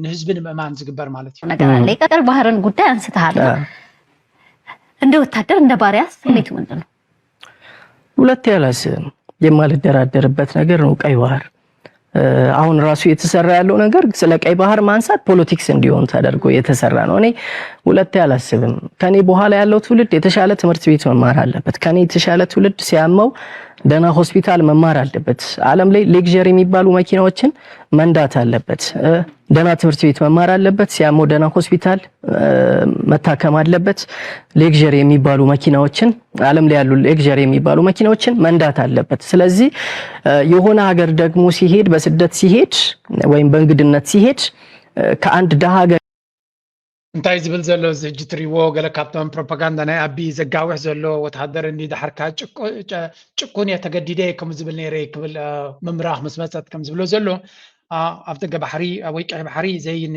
ንህዝቢ ንምእማን ዝግበር ማለት እዩ። ነገር ኣለ ቀይ ባህርን ጉዳይ ኣንስተሃል። እንደ ወታደር እንደ ባሪያስ ከመይ ትወንድ ነው? ሁለት ያላስ የማልደራደርበት ነገር ነው ቀይ ባህር። አሁን ራሱ የተሰራ ያለው ነገር ስለ ቀይ ባህር ማንሳት ፖለቲክስ እንዲሆን ተደርጎ የተሰራ ነው። እኔ ሁለት ያላስብም። ከኔ በኋላ ያለው ትውልድ የተሻለ ትምህርት ቤት መማር አለበት። ከኔ የተሻለ ትውልድ ሲያመው ደህና ሆስፒታል መማር አለበት። ዓለም ላይ ሌክዠሪ የሚባሉ መኪናዎችን መንዳት አለበት። ደህና ትምህርት ቤት መማር አለበት። ሲያመው ደህና ሆስፒታል መታከም አለበት። ሌክዠሪ የሚባሉ መኪናዎችን ዓለም ላይ ያሉ ሌክዠሪ የሚባሉ መኪናዎችን መንዳት አለበት። ስለዚህ የሆነ ሀገር ደግሞ ሲሄድ በስደት ሲሄድ ወይም በእንግድነት ሲሄድ ከአንድ ደሃ ሀገር እንታይ ዝብል ዘሎ እዚ ሕጂ ትሪዎ ገለ ካብቶም ፕሮፓጋንዳ ናይ ኣቢ ዘጋውሕ ዘሎ ወተሃደር እንዲ ዳሕርካ ጭቁን እየ ተገዲደ እየ ከም ዝብል ነይረ ክብል ምምራኽ ምስ መፀት ከም ዝብሎ ዘሎ ኣብ ደገ ባሕሪ ወይ ቀይ ባሕሪ ዘይን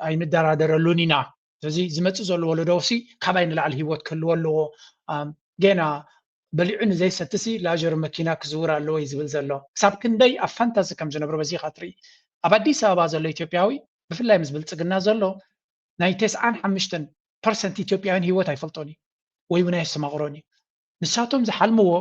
ኣይንደራደረሉን ኢና። ስለዚ ዝመፅእ ዘሎ ወለዶ ሲ ካባይ ንላዕሊ ሂወት ክህልዎ ኣለዎ። ጌና በሊዑ ንዘይሰትሲ ላጀር መኪና ክዝውር ኣለዎ እዩ ዝብል ዘሎ። ክሳብ ክንደይ ኣብ ፋንታዚ ከም ዝነብሩ በዚ ኢኻ ትርኢ። ኣብ ኣዲስ ኣበባ ዘሎ ኢትዮጵያዊ ብፍላይ ምስ ብልፅግና ዘሎ ናይ ተስዓን ሓሙሽተን ፐርሰንት ኢትዮጵያውያን ሂወት ኣይፈልጦን እዩ ወይ እውን ኣየስተማቕሮን እዩ። ንሳቶም ዝሓልምዎ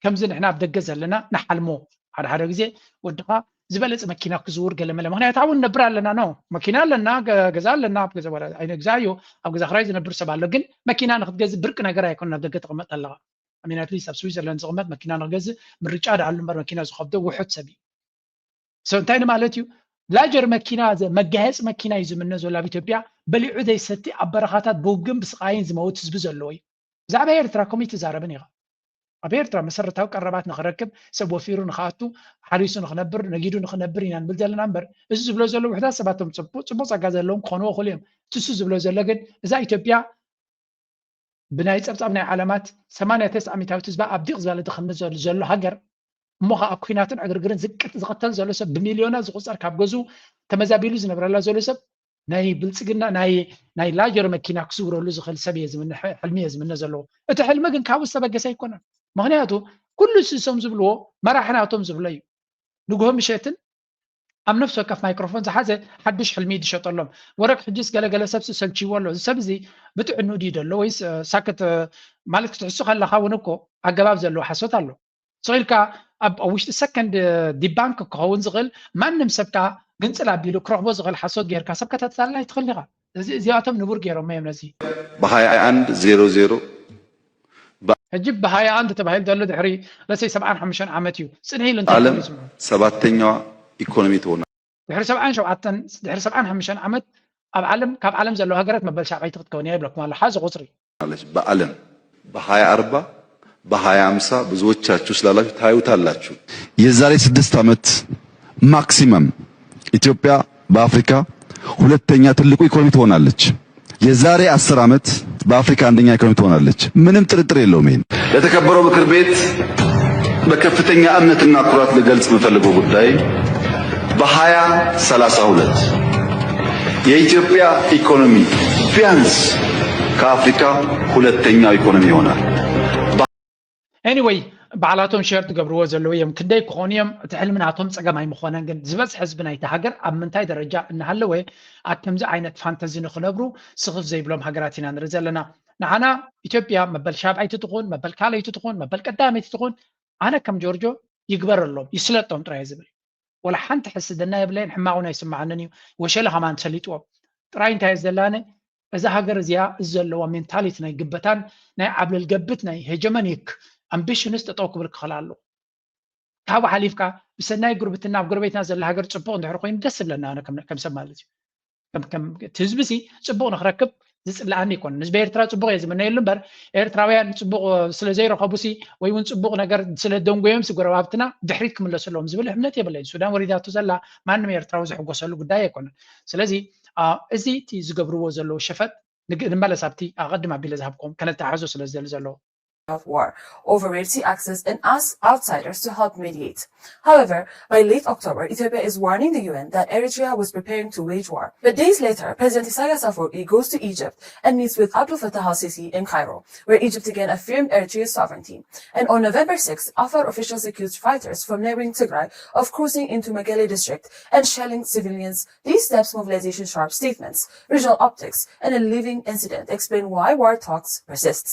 ከምዚ ንሕና ኣብ ደገ ዘለና ንሓልሞ ሓደ ሓደ ግዜ ወድኻ ዝበለፀ መኪና ክዝውር ገለመለ ምክንያት ኣብኡ ንነብር ኣለና ነው መኪና ኣለና ገዛ ኣለና ኣብ ገዛ ኣይነግዛዮ ኣብ ገዛ ክራይ ዝነብር ሰብ ኣሎ ግን መኪና ንክትገዝእ ብርቂ ነገር ኣይኮን ናብ ደገ ተቐመጥ ኣለኻ ኣሚናትሊስ ኣብ ስዊዘርላንድ ዝቕመጥ መኪና ንክገዝእ ምርጫ ደኣሉ እምበር መኪና ዝኸብዶ ውሑድ ሰብ እዩ ሰብ እንታይ ማለት እዩ ላጀር መኪና መጋየፂ መኪና እዩ ዝምነ ዘሎ ኣብ ኢትዮጵያ በሊዑ ዘይሰቲ ኣብ በረኻታት ብውግን ብስቃይን ዝመውት ህዝቢ ዘለዎ እዩ ብዛዕባ ኤርትራ ከምኡ ትዛረብን ኢኻ ኣብ ኤርትራ መሰረታዊ ቀረባት ንክረክብ ሰብ ወፊሩ ንክኣቱ ሓሪሱ ንክነብር ነጊዱ ንክነብር ኢና ንብል ዘለና እምበር እዚ ዝብሎ ዘሎ ውሕዳት ሰባቶም ፅቡቅ ፃጋ ዘለዎም ክኾንዎ ክእሉ እዮም ትሱ ዝብሎ ዘሎ ግን እዛ ኢትዮጵያ ብናይ ጸብጻብ ናይ ዓለማት ሰማንያ ተስዓ ሚእታዊት ህዝባ ኣብ ዲቕ ዝበለ ድኽነት ዘሎ ዘሎ ሃገር፣ እሞ ኸዓ ኣብ ኲናትን ዕግርግርን ዝቅት ዝቕተል ዘሎ ሰብ ብሚልዮናት ዝቑጸር ካብ ገዝኡ ተመዛቢሉ ዝነብረላ ዘሎ ሰብ ናይ ብልጽግና ናይ ናይ ላጀር መኪና ክዝውረሉ ዝኽእል ሰብ እየ ዝምነ፣ ሕልሚ እየ ዝምነ ዘለዎ። እቲ ሕልሚ ግን ካብኡ ዝተበገሰ ኣይኮነን። ምኽንያቱ ኩሉ እሶም ዝብልዎ መራሒ ናቶም ዝብሎ እዩ። ንግሆ ምሸትን ኣብ ነፍሲ ወከፍ ማይክሮፎን ዝሓዘ ሓዱሽ ሕልሚ እዩ ዝሸጠሎም። ወረቅ ሕጅስ ገለገለ ሰብ ሰልችዎ ኣሎ። እዚ ሰብ እዚ ብጥዕኑ ድዩ ደሎ ወይስ ሳክት ማለት ክትሕሱ ከለካ እውን እኮ ኣገባብ ዘለዎ ሓሶት ኣሎ። ስቕ ኢልካ ኣብ ውሽጢ ሰከንድ ዲባንክ ክኸውን ዝኽእል ማንም ሰብ ከኣ ግንጽል ኣቢሉ ክረኽቦ ዝኽእል ሓሶት ጌርካ ሰብ ከተታልል ኣይትኽእል ኢኻ። እዚ እዚኣቶም ንቡር ገይሮሞ እዮም ነዚ። ብ21 ዜሮ ዜሮ ሕጂ ብ21 ተባሂሉ ዘሎ ድሕሪ ለሰይ 75 ዓመት እዩ ጽንሕ ኢሉ እንታይ ዓለም ኮይኑ ይስምዑ? ሰባተኛዋ ኢኮኖሚ ትሆናለች። ድሕሪ 77 ድሕሪ 75 ዓመት ኣብ ዓለም ካብ ዓለም ዘለዋ ሃገራት መበል ሻብዓይቲ ክትከውን እያ ይብለኩም ኣሎ። ሓዚ ቁጽሪ በዓለም በ2040 በ2050 ብዙዎቻችሁ ስላላችሁ ታዩታላችሁ። የዛሬ ስድስት ዓመት ማክሲመም ኢትዮጵያ በአፍሪካ ሁለተኛ ትልቁ ኢኮኖሚ ትሆናለች። የዛሬ አስር ዓመት በአፍሪካ አንደኛ ኢኮኖሚ ትሆናለች። ምንም ጥርጥር የለውም። ይሄን ለተከበረው ምክር ቤት በከፍተኛ እምነትና ኩራት ልገልጽ የምፈልገው ጉዳይ በ2032 የኢትዮጵያ ኢኮኖሚ ቢያንስ ከአፍሪካ ሁለተኛው ኢኮኖሚ ይሆናል። Anyway፣ ባዕላቶም ሸር ትገብርዎ ዘለዉ እዮም። ክንደይ ክኾኑ እዮም? እቲ ሕልሚ ናቶም ጸገም ኣይምኾነን። ግን ዝበዝሕ ህዝቢ ናይቲ ሃገር ኣብ ምንታይ ደረጃ እናሃለወ ኣብ ከምዚ ዓይነት ፋንተዚ ንኽነብሩ ስኽፍ ዘይብሎም ሃገራት ኢና ንርኢ ዘለና። ንዓና ኢትዮጵያ መበል ሻብዓይቲ ትኹን፣ መበል ካልኣይቲ ትኹን፣ መበል ቀዳመይቲ ትኹን፣ ኣነ ከም ጆርጆ ይግበረሎም፣ ይስለጦም ጥራይ ዝብል። ወላ ሓንቲ ሕስድና የብለይን፣ ሕማቕ እውን ኣይስምዓንን እዩ። ወሸለ ከማን ሰሊጥዎም። ጥራይ እንታይ እየ ዘለኒ? እዛ ሃገር እዚኣ እዚ ዘለዋ ሜንታሊቲ ናይ ግበታን ናይ ዓብለል ገብት ናይ ሄጀመኒክ ኣምቢሽንስ ጠጠው ክብል ክኽእል ኣለዎ። ካብኡ ሓሊፍካ ብሰናይ ጉርብትና ኣብ ጎረቤትና ዘላ ሃገር ጽቡቕ እንድሕር ኮይኑ ደስ ይብለና ኣነ ከም ከም ሰብ ማለት እዩ። ከም ከም እቲ ህዝቢ ሲ ጽቡቕ ንክረክብ ዝጽልኣኒ ኣይኮነን። ህዝቢ ኤርትራ ጽቡቕ እየ ዝምነየሉ እምበር ኤርትራውያን ጽቡቕ ስለ ዘይረኸቡ ሲ ወይ እውን ጽቡቕ ነገር ስለ ደንጎዮም ሲ ጎረባብትና ድሕሪት ክምለሱ ኣለዎም ዝብል እምነት የብለይን። ሱዳን ወሪዳቶ ዘላ ማንም ኤርትራዊ ዝሕጎሰሉ ጉዳይ ኣይኮነን። ስለዚ አ፣ እዚ እቲ ዝገብርዎ ዘለዉ ሸፈጥ ንግ- ንመለስ ኣብቲ ኣቐድም ኣቢለ ዝሃብኩም ከነተሓሕዞ ስለ ዝደሊ ዘለዉ። of war over Red Sea access and asked outsiders to help mediate. However, by late October, Ethiopia is warning the U N that Eritrea was preparing to wage war. But days later, President Isaias Afwerki goes to Egypt and meets with Abdel Fattah al-Sisi in Cairo, where Egypt again affirmed Eritrea's sovereignty. And on November sixth, Afar officials accused fighters from neighboring Tigray of crossing into Mekelle district and shelling civilians. These steps, mobilization, sharp statements, regional optics, and a living incident explain why war talks persists.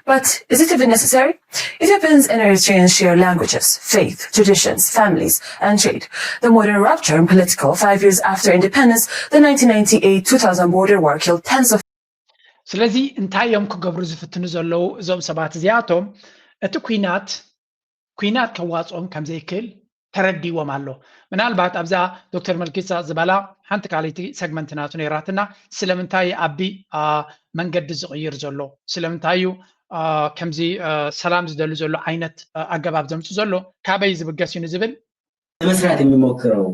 But is it even necessary? Ethiopians and Eritreans share languages, faith, traditions, families, and trade. The modern rupture in political, five years after independence, the nineteen ninety-eight two thousand border war killed tens of ስለዚ እንታይ እዮም ክገብሩ ዝፍትኑ ዘለዉ እዞም ሰባት እዚኣቶም? እቲ ኲናት ኲናት ከዋፅኦም ከም ዘይክእል ተረዲዎም ኣሎ። ምናልባት ኣብዛ ዶክተር መልኪሳ ዝበላ ሓንቲ ካልይቲ ሰግመንት ናቱ ነይራትና። ስለምንታይ ኣቢ አ፣ መንገዲ ዝቕይር ዘሎ? ስለምንታይ እዩ አ፣ ከምዚ አ፣ ሰላም ዝደሊ ዘሎ ዓይነት አ፣ ኣገባብ ዘምፅእ ዘሎ? ካበይ ዝብገስ እዩ ንዝብል ለመስራት የሚሞክረው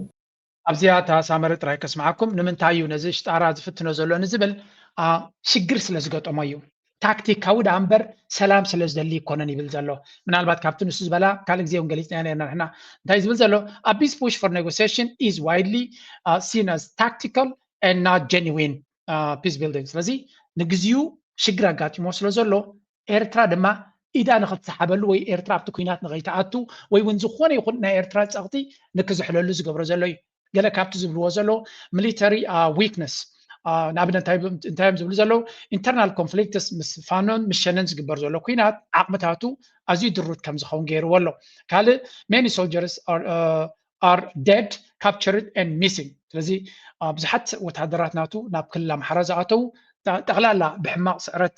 ኣብዚኣ እታ ሳመረ ጥራይ ከስምዓኩም። ንምንታይ እዩ ነዚ ሽጣራ ዝፍትኖ ዘሎ ንዝብል አ፣ ሽግር ስለ ዝገጠሞ እዩ። ታክቲካዊ ደኣ እምበር ሰላም ስለ ዝደሊ ይኮነን ይብል ዘሎ። ምናልባት ካብቲ ንሱ ዝበላ ካልእ ግዜ እውን ገሊፅና ነርና ንሕና። እንታይ ዝብል ዘሎ? A peace push for negotiation is widely uh, seen as tactical and not genuine uh, peace building። ስለዚ ንግዚኡ ሽግር ኣጋጢሞ ስለ ዘሎ ኤርትራ ድማ ኢዳ ንክትሰሓበሉ ወይ ኤርትራ ኣብቲ ኲናት ንኸይትኣቱ ወይ እውን ዝኾነ ይኹን ናይ ኤርትራ ጸቕጢ ንክዝሕለሉ ዝገብሮ ዘሎ እዩ። ገለ ካብቲ ዝብልዎ ዘለዉ ሚሊተሪ ዊክነስ ንኣብነት እንታይ እንታይ እዮም ዝብሉ ዘለዉ? ኢንተርናል ኮንፍሊክትስ ምስ ፋኖን ምስ ሸነን ዝግበር ዘሎ ኲናት ዓቕምታቱ ኣዝዩ ድሩት ከም ዝኸውን ገይርዎ ኣሎ። ካልእ many soldiers are dead, captured and missing። ስለዚ ብዙሓት ወታደራት ናቱ ናብ ክልል ኣምሓራ ዝኣተዉ ጠቕላላ ብሕማቕ ስዕረት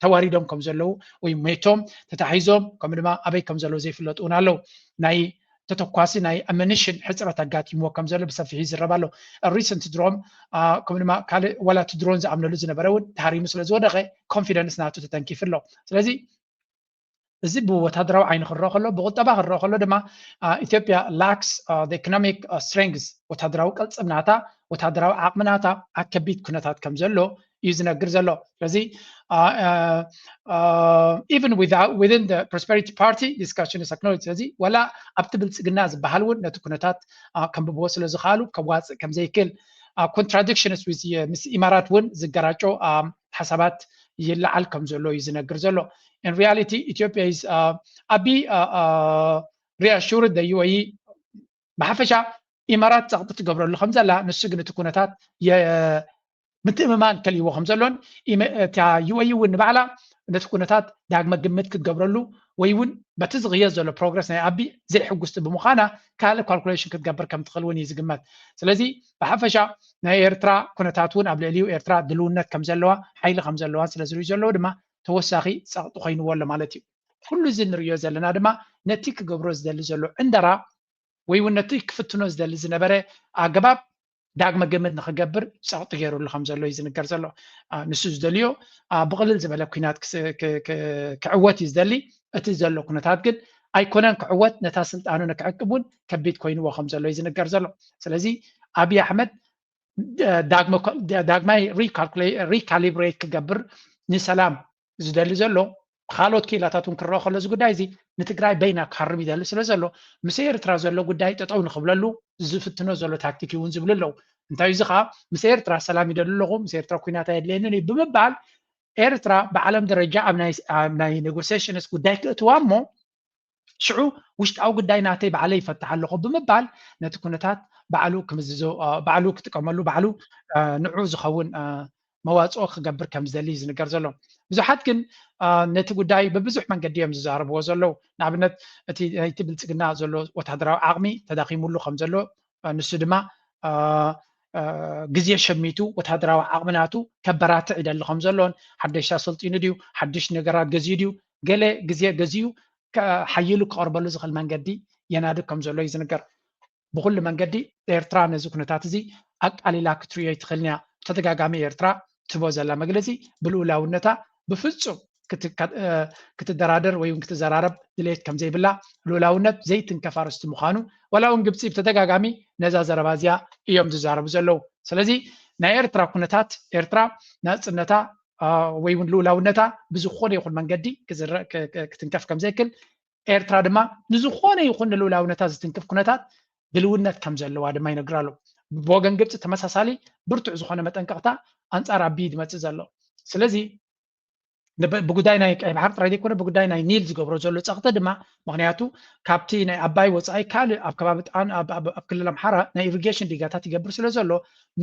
ተዋሪዶም ከም ዘለዉ ወይ ሞይቶም ተታሒዞም ከምኡ ድማ ኣበይ ከም ዘለዉ ዘይፍለጡ እውን ኣለዉ። ናይ ተተኳሲ ናይ ኣመኒሽን ሕፅረት ኣጋጢምዎ ከም ዘሎ ብሰፊሑ ይዝረብ ኣሎ። ሪሰንት ድሮን ከምኡ ድማ ካልእ ዋላ እቲ ድሮን ዝኣምነሉ ዝነበረ እውን ተሃሪሙ ስለ ዝወደቐ ኮንፊደንስ ናቱ ተተንኪፉ ኣሎ። ስለዚ እዚ ብወታደራዊ ዓይኒ ክረኦ ከሎ ብቁጠባ ክረኦ ከሎ ድማ ኢትዮጵያ lacks economic strength ወታደራዊ ቅልፅም ናታ ወታደራዊ ዓቕሚ ናታ ኣብ ከቢድ ኩነታት ከም ዘሎ እዩ ዝነግር ዘሎ። ስለዚ even within the prosperity party discussion is acknowledged። ስለዚ ዋላ ኣብቲ ብልፅግና ዝበሃል እውን ነቲ ኩነታት ከንብብዎ ስለ ዝኽኣሉ ከዋፅእ ከም ዘይክእል፣ contradictions ምስ ኢማራት እውን ዝገራጮ ሓሳባት ይለዓል ከም ዘሎ እዩ ዝነግር ዘሎ። In reality Ethiopia is ኣቢ reassured the UAE ብሓፈሻ ኢማራት ፀቕጢ ትገብረሉ ከም ዘላ፣ ንሱ ግን እቲ ኩነታት ምትእምማን ከልይዎ ከም ዘሎን፣ እታ UAE እውን ንባዕላ ነቲ ኩነታት ዳግመ ግምት ክትገብረሉ ወይ እውን በቲ ዝቕየር ዘሎ ፕሮግረስ ናይ ኣቢ ዘይሕጉስቲ ብምዃና ካልእ ካልኩሌሽን ክትገብር ከም ትኽእል እውን እዩ ዝግመት። ስለዚ ብሓፈሻ ናይ ኤርትራ ኩነታት እውን ኣብ ልዕሊኡ ኤርትራ ድልውነት ከም ዘለዋ ሓይሊ ከም ዘለዋን ስለ ዝርእዩ ዘለዉ ድማ ተወሳኺ ፀቕጢ ኮይንዎ ኣሎ ማለት እዩ። ኩሉ እዚ ንርእዮ ዘለና ድማ ነቲ ክገብሮ ዝደሊ ዘሎ ዕንደራ ወይ እውን ነቲ ክፍትኖ ዝደሊ ዝነበረ ኣገባብ ዳግመ ግምት ንክገብር ፀቕጢ ገይሩሉ ከም ዘሎ እዩ ዝንገር ዘሎ። ንሱ ዝደልዮ ብቕልል ዝበለ ኩናት ክዕወት እዩ ዝደሊ። እቲ ዘሎ ኩነታት ግን ኣይኮነን ክዕወት፣ ነታ ስልጣኑ ንክዕቅብ እውን ከቢድ ኮይንዎ ከም ዘሎ እዩ ዝንገር ዘሎ። ስለዚ ኣብይ ኣሕመድ ዳግማይ ሪካሊብሬት ክገብር ንሰላም ዝደሊ ዘሎ ብካልኦት ክኢላታት እውን ክረኦ ከሎ እዚ ጉዳይ እዚ ንትግራይ በይና ክሃርም ይደሊ ስለ ዘሎ ምስ ኤርትራ ዘሎ ጉዳይ ጠጠው ንክብለሉ ዝፍትኖ ዘሎ ታክቲክ እውን ዝብሉ ኣለዉ። እንታይ እዚ ከዓ ምስ ኤርትራ ሰላም ይደሊ ኣለኹ፣ ምስ ኤርትራ ኩናት ኣየድልየንን እዩ ብምባል ኤርትራ ብዓለም ደረጃ ኣብ ናይ ኔጎሲሽንስ ጉዳይ ክእትዋ እሞ ሽዑ ውሽጣዊ ጉዳይ ናተይ ባዕለይ ይፈትሕ ኣለኹ ብምባል ነቲ ኩነታት ባዕሉ ክምዝዞ ባዕሉ ክጥቀመሉ ባዕሉ ንዑ ዝኸውን መዋፅኦ ክገብር ከም ዝደሊ እዩ ዝንገር ዘሎ። ብዙሓት ግን ነቲ ጉዳይ ብብዙሕ መንገዲ እዮም ዝዛረብዎ ዘለዉ። ንኣብነት እቲ ናይቲ ብልፅግና ዘሎ ወታደራዊ ዓቕሚ ተዳኺሙሉ ከም ዘሎ ንሱ ድማ ግዜ ሸሚቱ ወታደራዊ ዓቕሚ ናቱ ከበራትዕ ይደሊ ከም ዘሎን ሓደሽ ኣሰልጢኑ ድዩ ሓድሽ ነገራት ገዚኡ ድዩ ገለ ግዜ ገዚኡ ሓይሉ ክቐርበሉ ዝኽእል መንገዲ የናድብ ከም ዘሎ እዩ ዝንገር። ብኩሉ መንገዲ ኤርትራ ነዚ ኩነታት እዚ ኣቃሊላ ክትርእዮ ኣይትኽእልን እያ። ብተደጋጋሚ ኤርትራ ትህቦ ዘላ መግለፂ ብልኡላውነታ ብፍፁም ክትደራደር ወይ እውን ክትዘራረብ ድሌት ከም ዘይብላ፣ ልኡላውነት ዘይትንከፍ ኣርእስቲ ምዃኑ ዋላ እውን ግብፂ ብተደጋጋሚ ነዛ ዘረባ እዚኣ እዮም ዝዛረቡ ዘለዉ። ስለዚ ናይ ኤርትራ ኩነታት ኤርትራ ናፅነታ ወይ እውን ልኡላውነታ ብዝኾነ ይኹን መንገዲ ክትንከፍ ከም ዘይክል ኤርትራ ድማ ንዝኾነ ይኹን ንልኡላውነታ ዝትንክፍ ኩነታት ድልውነት ከም ዘለዋ ድማ ይነግር ኣሎ። ብወገን ግብፂ ተመሳሳሊ ብርቱዕ ዝኾነ መጠንቀቕታ ኣንፃር ኣቢይ ዝመፅእ ዘሎ። ስለዚ ብጉዳይ ናይ ቀይ ባሕሪ ጥራይ ዘይኮነ ብጉዳይ ናይ ኒል ዝገብሮ ዘሎ ፀቕጢ ድማ ምክንያቱ ካብቲ ናይ ኣባይ ወፃኢ ካልእ ኣብ ከባቢ ጣን ኣብ ክልል ኣምሓራ ናይ ኢሪጌሽን ዲጋታት ይገብር ስለ ዘሎ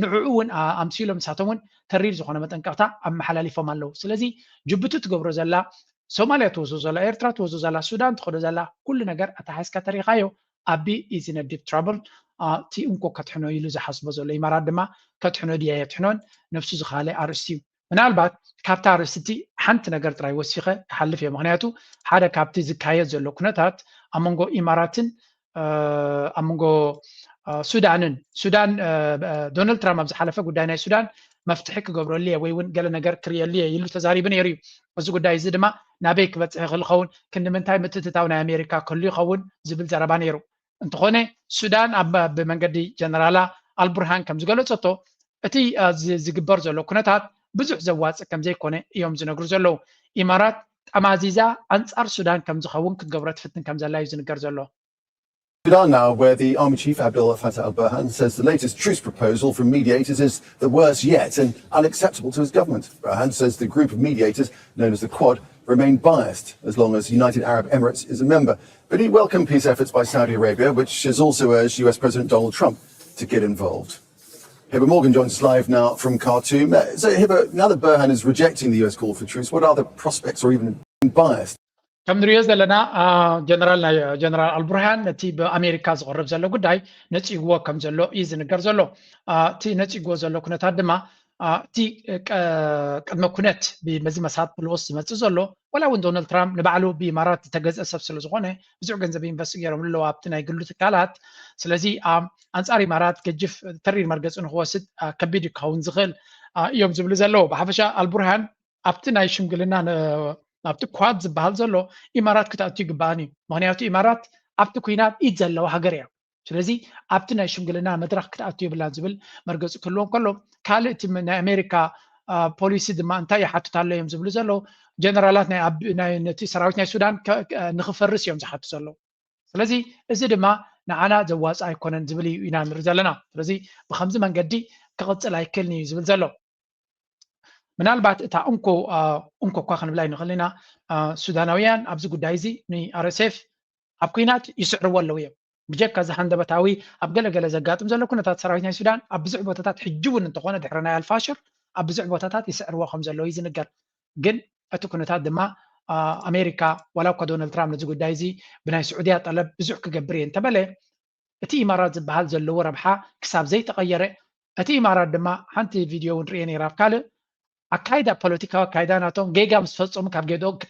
ንዕኡ እውን ኣምሲሎም ንሳቶም እውን ተሪር ዝኾነ መጠንቀቕታ ኣመሓላሊፎም ኣለዉ። ስለዚ ጅቡቲ ትገብሮ ዘላ ሶማልያ ትወስዶ ዘላ ኤርትራ ትወስዶ ዘላ ሱዳን ትኸዶ ዘላ ኩሉ ነገር ኣተሓሒዝካ ተሪኻዮ ኣቢ is in a deep trouble። እቲ እንኮ ከትሕኖ ኢሉ ዝሓስቦ ዘሎ ኢማራት ድማ ከትሕኖ ድያ የትሕኖን ነብሱ ዝኻለ ኣርእስቲ እዩ። ምናልባት ካብታ ኣርእስቲ ሓንቲ ነገር ጥራይ ወሲኸ ክሓልፍ እየ። ምክንያቱ ሓደ ካብቲ ዝካየድ ዘሎ ኩነታት ኣብ መንጎ ኢማራትን ኣብ መንጎ ሱዳንን ሱዳን ዶናልድ ትራምፕ ኣብ ዝሓለፈ ጉዳይ ናይ ሱዳን መፍትሒ ክገብረሉ እየ ወይ እውን ገለ ነገር ክርእየሉ እየ ኢሉ ተዛሪቡ ነይሩ እዩ። እዚ ጉዳይ እዚ ድማ ናበይ ክበፅሕ ይኽእል ይኸውን፣ ክንዲ ምንታይ ምትእትታው ናይ ኣሜሪካ ክህሉ ይኸውን ዝብል ዘረባ ነይሩ። እንተኾነ ሱዳን ኣብ ብመንገዲ ጀነራላ ኣልቡርሃን ከም ዝገለፀቶ እቲ ዝግበር ዘሎ ኩነታት ብዙሕ ዘዋፅእ ከም ዘይኮነ እዮም ዝነግሩ ዘለዉ። ኢማራት ጠማዚዛ ኣንፃር ሱዳን ከም ዝኸውን ክትገብሮ ትፍትን ከም ዘላ እዩ ዝንገር ዘሎ። Sudan now, where the army chief Abdel Fattah al Burhan says the latest truce proposal from mediators is the worst yet and unacceptable to his government. Burhan says the group of mediators, known as the Quad, remain biased as long as United Arab Emirates is a member. But he welcomed peace efforts by Saudi Arabia, which has also urged U S President Donald Trump to get involved. Hiba Morgan joins us live now from Khartoum. Uh, so, Hiba, now that Burhan is rejecting the U S call for truce, what are the prospects or even biased? ከም ንሪኦ ዘለና ጀነራል ናይ ጀነራል ኣልቡርሃን ነቲ ብኣሜሪካ ዝቐርብ ዘሎ ጉዳይ ነፂግዎ ከም ዘሎ እዩ ዝንገር ዘሎ። እቲ ነፂግዎ ዘሎ ኩነታት ድማ እቲ ቅድመ ኩነት በዚ መሳት ብልወስ ዝመፅእ ዘሎ ዋላ እውን ዶናልድ ትራምፕ ንባዕሉ ብኢማራት ዝተገዝአ ሰብ ስለ ዝኾነ ብዙሕ ገንዘብ ኢንቨስት ገይሮም ኣለዉ ኣብቲ ናይ ግሉ ትካላት። ስለዚ ኣንፃር ኢማራት ገጅፍ ተሪር መርገፂ ንክወስድ ከቢድ ክኸውን ዝኽእል እዮም ዝብሉ ዘለዉ። ብሓፈሻ ኣልቡርሃን ኣብቲ ናይ ሽምግልና ኣብቲ ኳድ ዝበሃል ዘሎ ኢማራት ክትኣቱ ይግባኣን እዩ። ምክንያቱ ኢማራት ኣብቲ ኩናት ኢድ ዘለዋ ሃገር እያ። ስለዚ ኣብቲ ናይ ሽምግልና መድረክ ክትኣቱ የብላን ዝብል መርገፂ ክህልዎም ከሎ ካልእ እቲ ናይ ኣሜሪካ ፖሊሲ ድማ እንታይ ይሓትት ኣሎ እዮም ዝብሉ ዘለዉ። ጀነራላት ናይ ነቲ ሰራዊት ናይ ሱዳን ንክፈርስ እዮም ዝሓቱ ዘለዉ። ስለዚ እዚ ድማ ንዓና ዘዋፅእ ኣይኮነን ዝብል እዩ ኢና ንርኢ ዘለና። ስለዚ ብከምዚ መንገዲ ክቕፅል ኣይክእልን እዩ ዝብል ዘሎ። ምናልባት እታ እንኮ እንኮ እኳ ክንብላ ይንኽእል ኢና። ሱዳናውያን ኣብዚ ጉዳይ እዚ ን RSF ኣብ ኲናት ይስዕርዎ ኣለዉ እዮም። ብጀካ እዚ ሃንደበታዊ ኣብ ገለገለ ዘጋጥም ዘሎ ኩነታት ሰራዊት ናይ ሱዳን ኣብ ብዙሕ ቦታታት ሕጂ እውን እንተኾነ ድሕሪ ናይ ኣልፋሽር ኣብ ብዙሕ ቦታታት ይስዕርዎ ከም ዘለዉ እዩ ዝንገር። ግን እቲ ኩነታት ድማ ኣሜሪካ ዋላ እኳ ዶናልድ ትራምፕ ነዚ ጉዳይ እዚ ብናይ ስዑድያ ጠለብ ብዙሕ ክገብር እየ እንተበለ እቲ ኢማራት ዝበሃል ዘለዎ ረብሓ ክሳብ ዘይተቐየረ እቲ ኢማራት ድማ ሓንቲ ቪድዮ እውን ርእየ ነይረ ኣብ ካልእ ኣካይዳ ፖለቲካዊ ኣካይዳ ናቶም ጌጋ ምስ ፈፀሙ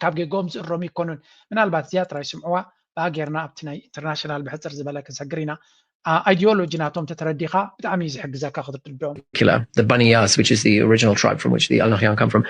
ካብ ጌግኦም ዝእረሙ ይኮኑን። ምናልባት እዚኣ ጥራይ ስምዕዋ ብኣ ጌርና ኣብቲ ናይ ኢንተርናሽናል ብሕፅር ዝበለ ክንሰግር ኢና። ኣይዲዮሎጂ ናቶም ተተረዲኻ ብጣዕሚ እዩ ዝሕግዘካ ክትርድኦም። The Bani Yas, which is the original tribe from which the Al Nahyan come from,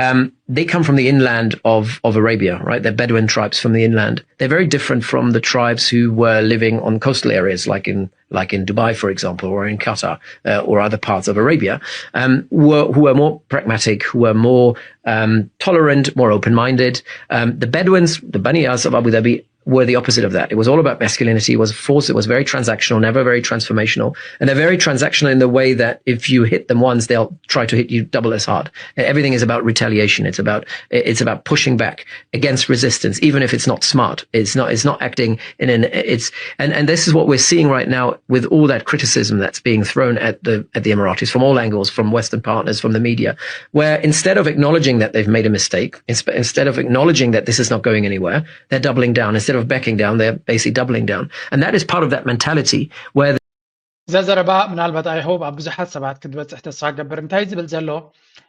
um, they come from the inland of, of Arabia, right? They're Bedouin tribes from the inland. They're very different from the tribes who were living on coastal areas like in like in Dubai, for example, or in Qatar, uh, or other parts of Arabia, um, who, are, who are more pragmatic, who are more um, tolerant, more open-minded. Um, the Bedouins, the Bani Yas of Abu Dhabi, were the opposite of that. It was all about masculinity. It was force. It was very transactional, never very transformational. And they're very transactional in the way that if you hit them once, they'll try to hit you double as hard. Everything is about retaliation. It's about it's about pushing back against resistance, even if it's not smart. It's not it's not acting in an it's and and this is what we're seeing right now with all that criticism that's being thrown at the at the Emiratis from all angles, from Western partners, from the media, where instead of acknowledging that they've made a mistake, instead of acknowledging that this is not going anywhere, they're doubling down. Instead of backing down, they're basically doubling down. And that is part of that mentality where እዛ ዘረባ ምናልባት I hope ኣብ ብዙሓት ሰባት ክትበፅሕ ተስፋ ገብር። እንታይ ዝብል ዘሎ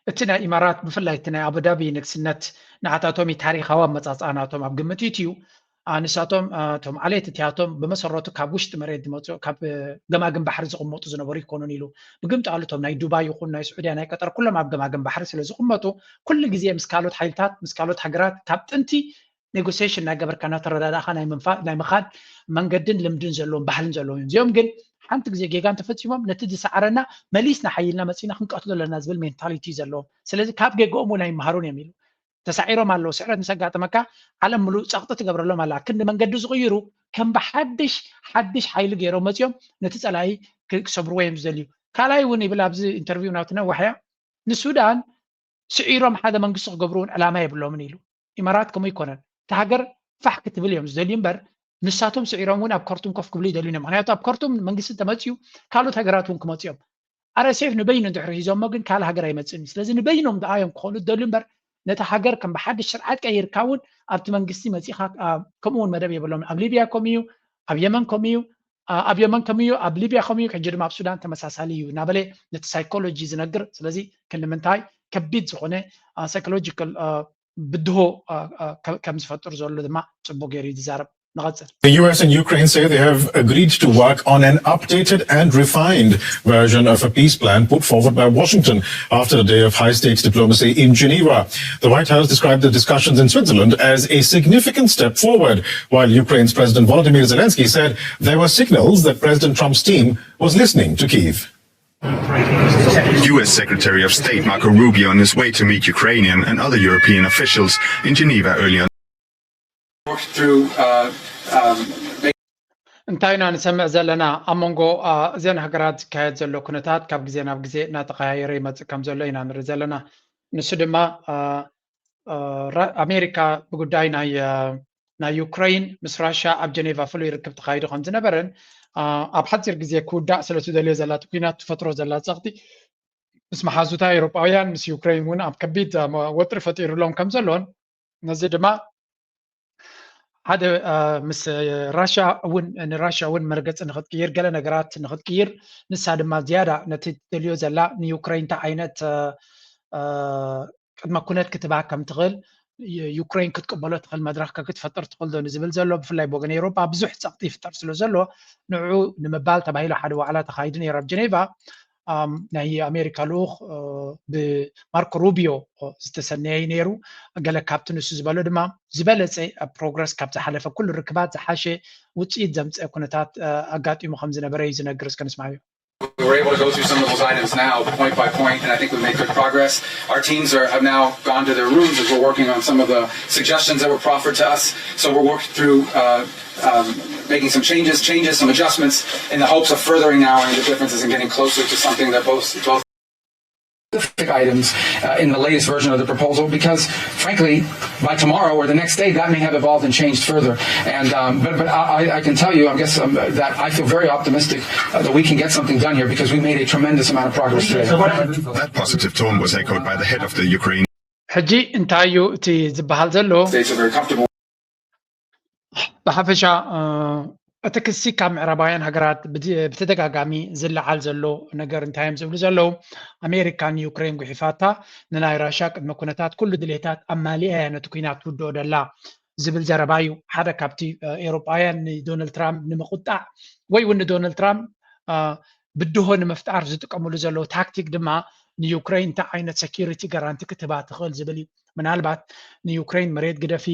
እቲ ናይ ኢማራት ብፍላይ እቲ ናይ ኣቡዳቢ ንግስነት ንዓታቶም ታሪካዊ ኣመፃፅኣ ናቶም ኣብ ግምት ይትዩ። ንሳቶም እቶም ዓሌት እቲኣቶም ብመሰረቱ ካብ ውሽጢ መሬት ዝመፁ ካብ ገማግም ባሕሪ ዝቕመጡ ዝነበሩ ይኮኑን ኢሉ። ብግምጣሉ እቶም ናይ ዱባይ ይኹን ናይ ስዑድያ ናይ ቀጠር ኩሎም ኣብ ገማግም ባሕሪ ስለ ዝቕመጡ ኩሉ ግዜ ምስ ካልኦት ሓይልታት ምስ ካልኦት ሃገራት ካብ ጥንቲ ኔጎሲሽን እናገበርካ እናተረዳዳእካ ናይ ምንፋ ናይ ምኻድ መንገድን ልምድን ዘለዎም ባህልን ዘለዎም እዮም። እዚኦም ግን ሓንቲ ግዜ ጌጋ እንተፈፂሞም ነቲ ዝሰዓረና መሊስና ሓይልና መፂና ክንቀትሎ ኣለና ዝብል ሜንታሊቲ ዘለዎም። ስለዚ ካብ ጌግኦም እውን ኣይመሃሩን እዮም ኢሉ። ተሳዒሮም ኣለዉ። ስዕረት ምስ ኣጋጠመካ ዓለም ምሉእ ፀቕጢ ትገብረሎም ኣላ። ክንዲ መንገዲ ዝቕይሩ ከም ብሓድሽ ሓድሽ ሓይሊ ገይሮም መፂኦም ነቲ ፀላኢ ክሰብርዎ እዮም ዝደልዩ። ካልኣይ እውን ይብል ኣብዚ ኢንተርቪው ናብቲ ነዋሕያ ንሱዳን ስዒሮም ሓደ መንግስቲ ክገብሩ እውን ዕላማ የብሎምን ኢሉ። ኢማራት ከምኡ ኣይኮነን። እቲ ሃገር ፋሕ ክትብል እዮም ዝደልዩ እምበር ንሳቶም ስዒሮም እውን ኣብ ከርቱም ኮፍ ክብሉ ይደልዩን እዮም። ምክንያቱ ኣብ ከርቱም መንግስቲ እንተመፅዩ ካልኦት ሃገራት እውን ክመፁ እዮም። RSF ንበይኑ እንድሕር ሒዞሞ ግን ካልእ ሃገር ኣይመፅእን እዩ። ስለዚ ንበይኖም ደኣ እዮም ክኽእሉ ዝደልዩ እምበር ነቲ ሃገር ከም ብሓድሽ ስርዓት ቀይርካ እውን ኣብቲ መንግስቲ መፂኻ ከምኡ እውን መደብ የብሎምን። ኣብ ሊብያ ከምኡ እዩ፣ ኣብ የመን ከምኡ እዩ፣ ኣብ የመን ከምኡ እዩ፣ ኣብ ሊብያ ከምኡ እዩ፣ ሕጂ ድማ ኣብ ሱዳን ተመሳሳሊ እዩ እናበለ ነቲ ሳይኮሎጂ ዝነግር። ስለዚ ክንዲ ምንታይ ከቢድ ዝኾነ ሳይኮሎጂካል ብድሆ ከም ዝፈጥር ዘሎ ድማ ፅቡቅ ገይሩ እዩ ዝዛረብ። ንቐፅል። The U S and Ukraine say they have agreed to work on an updated and refined version of a peace plan put forward by Washington after a day of high stakes diplomacy in Geneva. The White House described the discussions in Switzerland as a significant step forward, while Ukraine's President Volodymyr Zelensky said there were signals that President Trump's team was listening to Kyiv. U S Secretary of State Marco Rubio on his way to meet Ukrainian and other European officials in Geneva earlier. እንታይ ኢና ንሰምዕ ዘለና? ኣብ መንጎ እዘን ሃገራት ዝካየድ ዘሎ ኩነታት ካብ ግዜ ናብ ግዜ እናተቐያየረ ይመፅእ ከም ዘሎ ኢና ንርኢ ዘለና። ንሱ ድማ ኣሜሪካ ብጉዳይ ናይ ናይ ዩክረይን ምስ ራሽያ ኣብ ጀኔቫ ፍሉይ ርክብ ተኻይዱ ከም ዝነበረን ኣብ ሓፂር ግዜ ክውዳእ ስለ ትደልዮ ዘላ እቲ ኲናት ትፈጥሮ ዘላ ፀቕጢ ምስ መሓዙታ ኤውሮጳውያን ምስ ዩክረይን እውን ኣብ ከቢድ ወጥሪ ፈጢሩሎም ከም ዘሎን ነዚ ድማ ሓደ ምስ ራሽያ እውን ንራሽያ እውን መርገፂ ንክትቅይር ገለ ነገራት ንክትቅይር ንሳ ድማ ዝያዳ ነቲ ትደልዮ ዘላ ንዩክረይን እንታይ ዓይነት ቅድመ ኩነት ክትባ ከም ትኽእል ዩክረይን ክትቅበሎ ትኽእል መድረክ ክትፈጥር ትኽእል ዶ ንዝብል ዘሎ ብፍላይ ብወገን ኤውሮጳ ብዙሕ ፀቕጢ ይፍጠር ስለ ዘሎ ንዑ ንምባል ተባሂሉ ሓደ ዋዕላ ተኻይዱ ነይሩ ኣብ ጀኔቫ። ናይ ኣሜሪካ ልኡኽ ብማርኮ ሩቢዮ ዝተሰነየ ነይሩ። ገለ ካብቲ ንሱ ዝበሎ ድማ ዝበለፀ ፕሮግረስ ካብ ዝሓለፈ ኩሉ ርክባት ዝሓሸ ውፅኢት ዘምፀአ ኩነታት ኣጋጢሙ ከም ዝነበረ እዩ ዝነግር። እስከ ንስማዕዮ። We're able to go through some of those items now, point by point, and I think we've made good progress. Our teams are, have now gone to their rooms as we're working on some of the suggestions that were proffered to us. So we're working through uh, um, making some changes, changes, some adjustments in the hopes of furthering now the differences and getting closer to something that both, both specific items uh, in the latest version of the proposal, because frankly, by tomorrow or the next day, that may have evolved and changed further. And um, but but I, I can tell you, I guess um, that I feel very optimistic uh, that we can get something done here because we made a tremendous amount of progress today. That positive tone was echoed by the head of the Ukraine. ሕጂ እንታይ እዩ እቲ ዝበሃል ዘሎ? States are very comfortable. ብሓፈሻ እቲ ክሲ ካብ ምዕራባውያን ሃገራት ብተደጋጋሚ ዝለዓል ዘሎ ነገር እንታይ እዮም ዝብሉ ዘለዉ? ኣሜሪካ ንዩክሬን ጉሒፋታ፣ ንናይ ራሻ ቅድመ ኩነታት ኩሉ ድሌታት ኣማሊኣ እያ ነቲ ኩናት ትውድኦ ደላ ዝብል ዘረባ እዩ። ሓደ ካብቲ ኤሮጳውያን ንዶናልድ ትራምፕ ንምቁጣዕ ወይ እውን ንዶናልድ ትራምፕ ብድሆ ንምፍጣር ዝጥቀምሉ ዘለዉ ታክቲክ ድማ ንዩክሬን እንታይ ዓይነት ሰኪሪቲ ጋራንቲ ክትህባ ትኽእል ዝብል እዩ። ምናልባት ንዩክሬን መሬት ግደፊ፣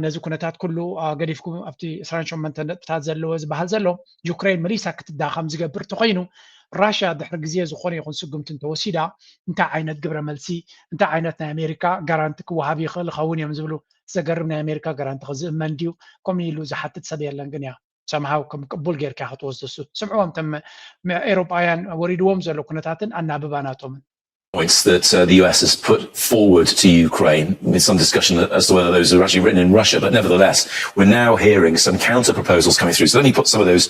ነዚ ኩነታት ኩሉ ገዲፍኩም ኣብቲ ዕስራን ሸሞንተን ነጥብታት ዘለዎ ዝበሃል ዘሎ ዩክሬን መሊሳ ክትዳኸም ዝገብር እንተኾይኑ፣ ራሽያ ድሕሪ ግዜ ዝኾነ ይኹን ስጉምቲ እንተወሲዳ እንታይ ዓይነት ግብረ መልሲ፣ እንታይ ዓይነት ናይ ኣሜሪካ ጋራንቲ ክወሃብ ይኽእል ይኸውን እዮም ዝብሉ። ዘገርም፣ ናይ ኣሜሪካ ጋራንቲ ክዝእመን ድዩ ከምኡ ኢሉ ዝሓትት ሰብ የለን። ግን ያ ሰምሃው ከም ቅቡል ጌርካ ክትወስዶ እሱ ስምዕዎም ቶም ኤሮጳውያን ወሪድዎም ዘሎ ኩነታትን ኣናብባ ናቶምን። Points that uh, the U S has put forward to Ukraine, with some discussion as to whether those are actually written in Russia. But nevertheless, we're now hearing some counter proposals coming through. So let me put some of those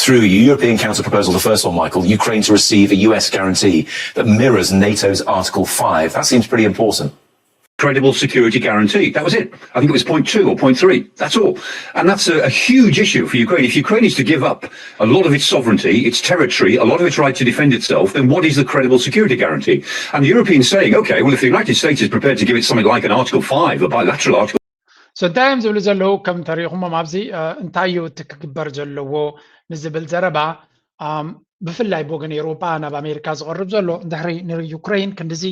through you. European counter proposal, the first one, Michael, Ukraine to receive a U S guarantee that mirrors NATO's Article five. That seems pretty important. Credible security guarantee. That was it. I think it was point two or point three. That's all. And that's a, a huge issue for Ukraine. If Ukraine is to give up a lot of its sovereignty, its territory, a lot of its right to defend itself, then what is the credible security guarantee? And the Europeans saying, okay, well, if the United States is prepared to give it something like an Article five, a bilateral Article So እንታይ እዮም ዝብሉ ዘለዉ? ከም ተሪኹሞም ኣብዚ እንታይ እዩ እቲ ክግበር ዘለዎ ንዝብል ዘረባ፣ ብፍላይ ብወገን ኤውሮጳ ናብ ኣሜሪካ ዝቐርብ ዘሎ፣ እንድሕሪ ንዩክሬን ክንድዚ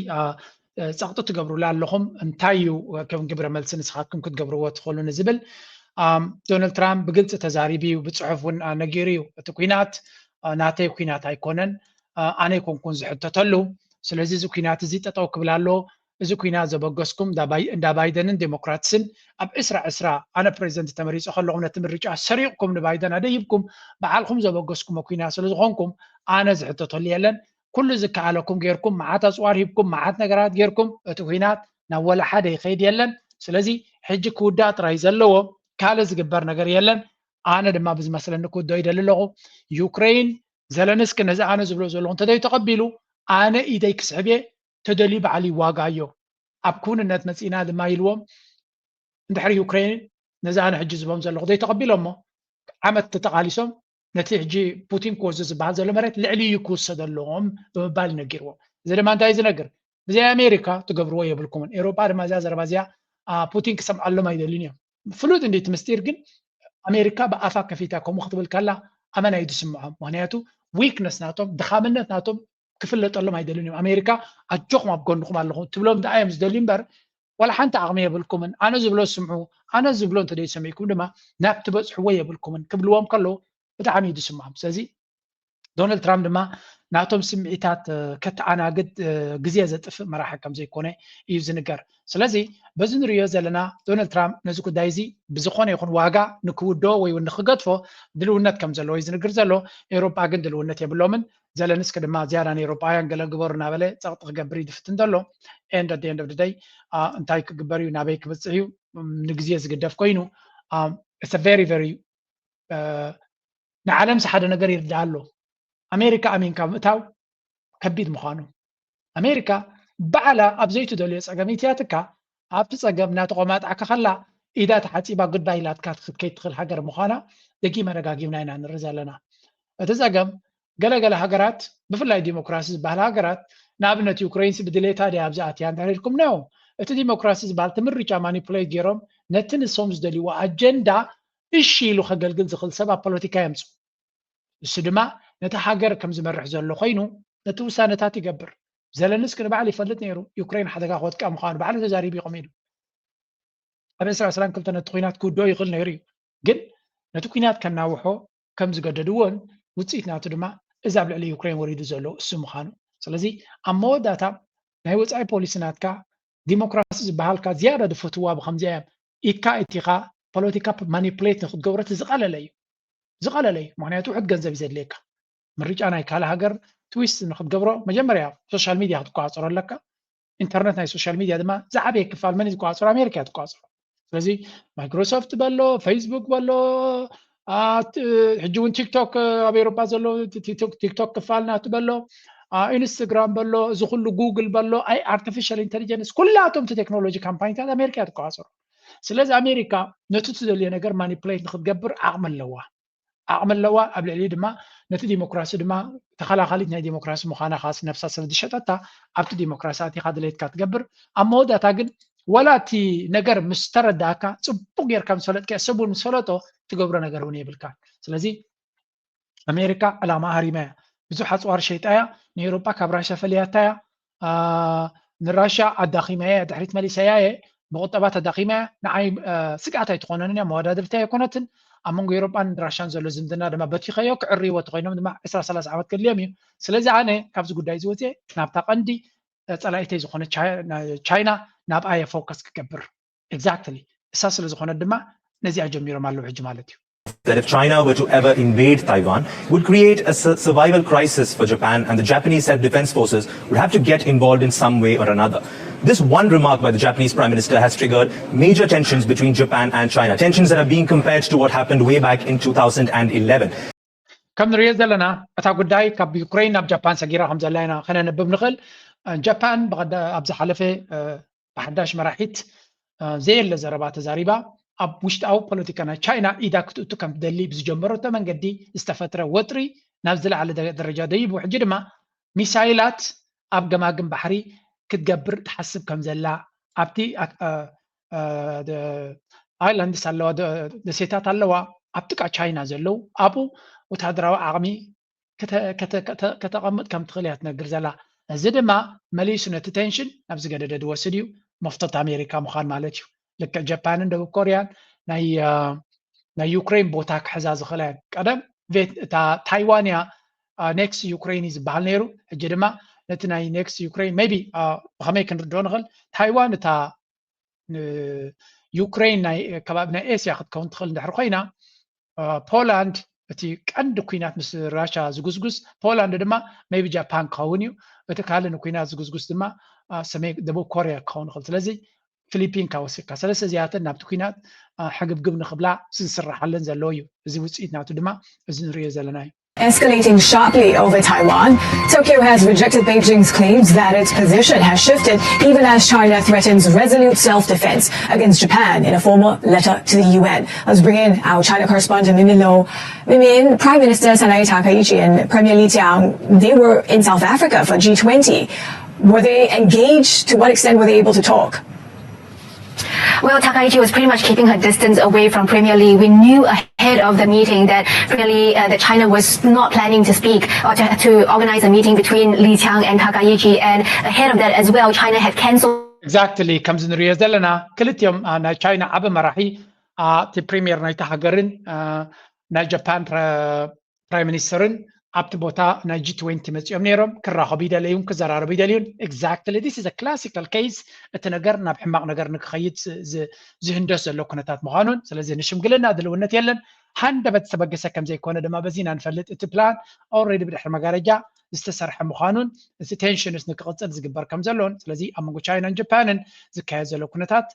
ጸቕጢ ትገብሩላ ኣለኹም፣ እንታይ እዩ ከም ግብረ መልሲ ንስኻትኩም ክትገብርዎ ትኽእሉ ንዝብል፣ ዶናልድ ትራምፕ ብግልፂ ተዛሪቡ እዩ፣ ብፅሑፍ እውን ነጊሩ እዩ። እቲ ኩናት ናተይ ኩናት ኣይኮነን፣ ኣነ ኣይኮንኩን ዝሕተተሉ። ስለዚ እዚ ኩናት እዚ ጠጠው ክብል ኣለዎ። እዚ ኩናት ዘበገስኩም እንዳ ባይደንን ዴሞክራትስን ኣብ ዕስራ ዕስራ ኣነ ፕሬዚደንት ተመሪፀ ከለኹ ነቲ ምርጫ ሰሪቕኩም ንባይደን ኣደይብኩም ባዕልኹም ዘበገስኩሞ ኩናት ስለዝኾንኩም ኣነ ዝሕተተሉ የለን። ኩሉ ዝከኣለኩም ጌርኩም፣ መዓት ኣፅዋር ሂብኩም፣ መዓት ነገራት ጌርኩም፣ እቲ ኩናት ናብ ወላ ሓደ ይኸይድ የለን። ስለዚ ሕጂ ክውዳእ ጥራይ ዘለዎ፣ ካልእ ዝግበር ነገር የለን። ኣነ ድማ ብዝመስለኒ ክውድኦ ይደሊ ኣለኹ። ዩክሬን፣ ዘለንስኪ ነዚ ኣነ ዝብሎ ዘለኹ እንተዘይተቐቢሉ ኣነ ኢደይ ክስሕብ እየ፣ ተደልዩ ባዕሉ ይዋጋዮ። ኣብ ክውንነት መፂእና ድማ ኢልዎም። እንድሕሪ ዩክሬን ነዚ ኣነ ሕጂ ዝብሎም ዘለኹ ዘይተቐቢሎሞ፣ ዓመት ተተቓሊሶም ነቲ ሕጂ ፑቲን ክወስዶ ዝበሃል ዘሎ መሬት ልዕሊ እዩ ክውሰደሎም ብምባል ነጊርዎም። እዚ ድማ እንታይ እዩ ዝነግር? ብዘይ ኣሜሪካ ትገብርዎ የብልኩምን። ኤውሮጳ ድማ እዚኣ ዘረባ እዚኣ ፑቲን ክሰምዓሎም ኣይደልን እዮም። ፍሉጥ እንዲ እቲ ምስጢር ግን ኣሜሪካ ብኣፋ ከፊታ ከምኡ ክትብል ከላ ኣመና እዩ ዝስምዖም። ምክንያቱ ዊክነስ ናቶም፣ ድኻምነት ናቶም ክፍለጠሎም ኣይደልን እዮም። ኣሜሪካ ኣጆኹም ኣብ ጎንኹም ኣለኹ ትብሎም ደኣ እዮም ዝደልዩ እምበር ዋላ ሓንቲ ዓቕሚ የብልኩምን፣ ኣነ ዝብሎ ስምዑ፣ ኣነ ዝብሎ እንተደይሰሚዕኩም ድማ ናብ ትበፅሕዎ የብልኩምን ክብልዎም ከለዉ ብጣዕሚ እዩ ዝስምዖም። ስለዚ ዶናልድ ትራምፕ ድማ ናቶም ስምዒታት ከተኣናግድ ግዜ ዘጥፍእ መራሒ ከም ዘይኮነ እዩ ዝንገር። ስለዚ በዚ ንሪኦ ዘለና ዶናልድ ትራምፕ ነዚ ጉዳይ እዚ ብዝኾነ ይኹን ዋጋ ንክውድኦ ወይ እውን ንክገድፎ ድልውነት ከም ዘለዎ እዩ ዝንግር ዘሎ። ኤውሮጳ ግን ድልውነት የብሎምን። ዘለንስኪ ድማ ዝያዳ ንኤውሮጳውያን ገለ ግበሩ እናበለ ጸቕጢ ክገብር እዩ ዝፍትን ዘሎ። And at the end of the day እንታይ ክግበር እዩ፣ ናበይ ክብጽሕ እዩ ንግዜ ዝግደፍ ኮይኑ it's a very very ንዓለምስ ሓደ ነገር ይርዳእ ኣሎ። ኣሜሪካ ኣሚንካ ምእታው ከቢድ ምዃኑ፣ ኣሜሪካ ባዕላ ኣብ ዘይትደልዮ ጸገም ኢትያትካ ኣብቲ ጸገም እናተቖማጣዕካ ከላ ኢዳ ተሓጺባ ጉድባይ ኢላትካ ክትከይድ ትኽእል ሃገር ምዃና ደጊመ ደጋጊምና ኢና ንርኢ ዘለና። እቲ ጸገም ገለገለ ሃገራት ብፍላይ ዲሞክራሲ ዝበሃል ሃገራት ንኣብነት ዩክሬንሲ ብድሌታ ድያ ኣብዚ ኣትያ እንድሕር ኢልኩም ነው እቲ ዲሞክራሲ ዝበሃል ትምርጫ ማኒፕሌት ገይሮም ነቲ ንሶም ዝደልይዎ ኣጀንዳ እሺ ኢሉ ከገልግል ዝኽእል ሰብ ኣብ ፖለቲካ የምፅኡ። እሱ ድማ ነቲ ሃገር ከም ዝመርሕ ዘሎ ኮይኑ ነቲ ውሳነታት ይገብር። ዘለንስኪ ንባዕሉ ይፈልጥ ነይሩ ዩክሬን ሓደጋ ክወድቃ ምዃኑ ባዕሉ ተዛሪቡ ይኹም ኢሉ ኣብ ዕስራ ዕስራን ክልተ ነቲ ኩናት ክውድኦ ይኽእል ነይሩ እዩ። ግን ነቲ ኩናት ከናውሖ ከም ዝገደድዎን ውፅኢት ናቱ ድማ እዚ ኣብ ልዕሊ ዩክሬን ወሪዱ ዘሎ እሱ ምዃኑ። ስለዚ ኣብ መወዳእታ ናይ ወፃኢ ፖሊሲ ናትካ ዲሞክራሲ ዝበሃልካ ዝያዳ ዝፈትዋ ብከምዚኣ እዮም ኢካ ኢቲካ ፖለቲካ ማኒፕሌት ንክትገብሮ እቲ ዝቐለለ እዩ። ዝቐለለ እዩ። ምክንያቱ ውሕድ ገንዘብ እዩ ዘድልየካ። ምርጫ ናይ ካልእ ሃገር ትዊስት ንክትገብሮ መጀመርያ ሶሻል ሚድያ ክትቆፃፀሮ ኣለካ። ኢንተርነት ናይ ሶሻል ሚድያ ድማ ዝዓበየ ክፋል መን እዩ ዝቆፃፀሮ? ኣሜሪካ እያ ትቆፃፀሮ። ስለዚ ማይክሮሶፍት በሎ፣ ፌስቡክ በሎ፣ ሕጂ እውን ቲክቶክ ኣብ ኤሮፓ ዘሎ ቲክቶክ ክፋል ናቱ በሎ፣ ኢንስትግራም በሎ፣ እዚ ኩሉ ጉግል በሎ፣ ኣይ ኣርቲፊሻል ኢንቴሊጀንስ ኩላቶም እቲ ቴክኖሎጂ ካምፓኒታት ኣሜሪካ እያ ትቆፃፀሮ። ስለዚ ኣሜሪካ ነቲ ትደልዮ ነገር ማኒፕሌት ንክትገብር ዓቕሚ ኣለዋ። ዓቕሚ ኣለዋ። ኣብ ልዕሊ ድማ ነቲ ዲሞክራሲ ድማ ተኸላኻሊት ናይ ዲሞክራሲ ምዃና ከኣ ነብሳ ስለ ዝሸጠታ ኣብቲ ዲሞክራሲ ኣቲኻ ድሌትካ ትገብር። ኣብ መወዳእታ ግን ዋላ እቲ ነገር ምስ ተረዳእካ ጽቡቕ ጌርካ ምስ ፈለጥካ ሰብ እውን ምስ ፈለጦ ትገብሮ ነገር እውን የብልካ። ስለዚ ኣሜሪካ ዕላማ ሃሪማ እያ። ብዙሕ ኣፅዋር ሸይጣ እያ። ንኤውሮጳ ካብ ራሻ ፈለያታ እያ። ንራሻ ኣዳኺማ እያ፣ ድሕሪት መሊሰያ እየ። ብቁጠባ ተዳኺማ እያ። ንዓይ ስግኣት ኣይትኾነንን እያ፣ መወዳድርቲ ኣይኮነትን። ኣብ መንጎ ኤውሮጳን ራሻን ዘሎ ዝምድና ድማ በቲኸዮ ክዕርይዎ ተኾይኖም ድማ ዕስራ ሰላሳ ዓመት ከድልዮም እዩ። ስለዚ ኣነ ካብዚ ጉዳይ እዚ ወፅየ ናብታ ቀንዲ ፀላኢተይ ዝኾነ ቻይና ናብኣ እየ ፎከስ ክገብር። ኤግዛክትሊ እሳ ስለ ዝኾነት ድማ ነዚኣ ጀሚሮም ኣለዉ ሕጂ ማለት እዩ። That if China were to ever invade Taiwan, would create a su- survival crisis for Japan, and the Japanese self defense forces would have to get involved in some way or another. This one remark by the Japanese Prime Minister has triggered major tensions between Japan and China, tensions that are being compared to what happened way back in two thousand eleven. ከም ንሪኦ ዘለና እታ ጉዳይ ካብ ዩክሬን ናብ ጃፓን ሰጊራ ከም ዘላ ኢና ከነንብብ ንኽእል። ጃፓን ኣብ ዝሓለፈ ብሓዳሽ መራሒት ዘየለ ዘረባ ተዛሪባ ኣብ ውሽጣዊ ፖለቲካ ናይ ቻይና ኢዳ ክትእቱ ከም ትደሊ ብዝጀመረቶ መንገዲ ዝተፈጥረ ወጥሪ ናብ ዝለዓለ ደረጃ ደይቡ ሕጂ ድማ ሚሳይላት ኣብ ገማግም ባሕሪ ክትገብር ትሓስብ ከም ዘላ ኣብቲ ኣይላንድስ ኣለዋ ደሴታት ኣለዋ ኣብ ጥቃ ቻይና ዘለው ኣብኡ ወታደራዊ ዓቕሚ ከተቐምጥ ከም ትኽእል እያ ትነግር ዘላ። እዚ ድማ መሊሱ ነቲ ቴንሽን ናብ ዝገደደ ድወስድ እዩ። መፍቶት ኣሜሪካ ምዃን ማለት እዩ። ልክዕ ጃፓንን ደቡብ ኮርያን ናይ ናይ ዩክሬን ቦታ ክሕዛ ዝኽእላ እየን። ቀደም እታ ታይዋን እያ ኔክስት ዩክሬን እዩ ዝበሃል ነይሩ። ሕጂ ድማ ነቲ ናይ ኔክስት ዩክሬን ሜይ ቢ ብኸመይ ክንርድኦ ንኽእል? ታይዋን እታ ዩክሬን ናይ ከባቢ ናይ ኤስያ ክትከውን ትኽእል እንድሕር ኮይና ፖላንድ እቲ ቀንዲ ኩናት ምስ ራሻ ዝጉስጉስ ፖላንድ ድማ ሜይ ቢ ጃፓን ክኸውን እዩ። እቲ ካልእ ንኩናት ዝጉስጉስ ድማ ሰሜ ደቡብ ኮርያ ክኸውን ይኽእል። ስለዚ ፊሊፒን ካብ ወሲድካ ሰለስተ እዚኣተን ናብቲ ኩናት ሕግብግብ ንክብላ ዝስራሓለን ዘለዎ እዩ። እዚ ውፅኢት ናቱ ድማ እዚ ንሪኦ ዘለና እዩ። Escalating sharply over Taiwan, Tokyo has rejected Beijing's claims that its position has shifted, even as China threatens resolute self defense against Japan in a formal letter to the U N. Let's bring in our China correspondent, Mimi Lo. Mimi, Prime Minister Sanae Takaichi and Premier Li Qiang, they were in South Africa for G twenty. Were they engaged? To what extent were they able to talk? Well, Takaichi was pretty much keeping her distance away from Premier Li. We knew ahead of the meeting that Premier Li, uh, that China was not planning to speak or to, to organize a meeting between Li Qiang and Takaichi. And ahead of that as well, China had cancelled. Exactly. ከምዚ ንሪኦ ዘለና ክልቲኦም ናይ ቻይና ዓቢ መራሒ እቲ ፕሪሚየር ናይቲ ሃገርን ናይ ጃፓን ፕራይም ሚኒስተርን ኣብቲ ቦታ ናይ ጂ ትዌንቲ መፂኦም ነይሮም ክራኸቡ ይደለዩን ክዘራረቡ ይደልዩን። Exactly this is a classical case። እቲ ነገር ናብ ሕማቕ ነገር ንክኸይድ ዝህንደስ ዘሎ ኩነታት ምዃኑን ስለዚ ንሽምግልና ድልውነት የለን። ሃንደበት ዝተበገሰ ከም ዘይኮነ ድማ በዚ ኢና ንፈልጥ። እቲ ፕላን ኦልሬዲ ብድሕሪ መጋረጃ ዝተሰርሐ ምዃኑን እቲ ቴንሽንስ ንክቕፅል ዝግበር ከም ዘሎን ስለዚ ኣብ መንጎ ቻይናን ጃፓንን ዝካየድ ዘሎ ኩነታት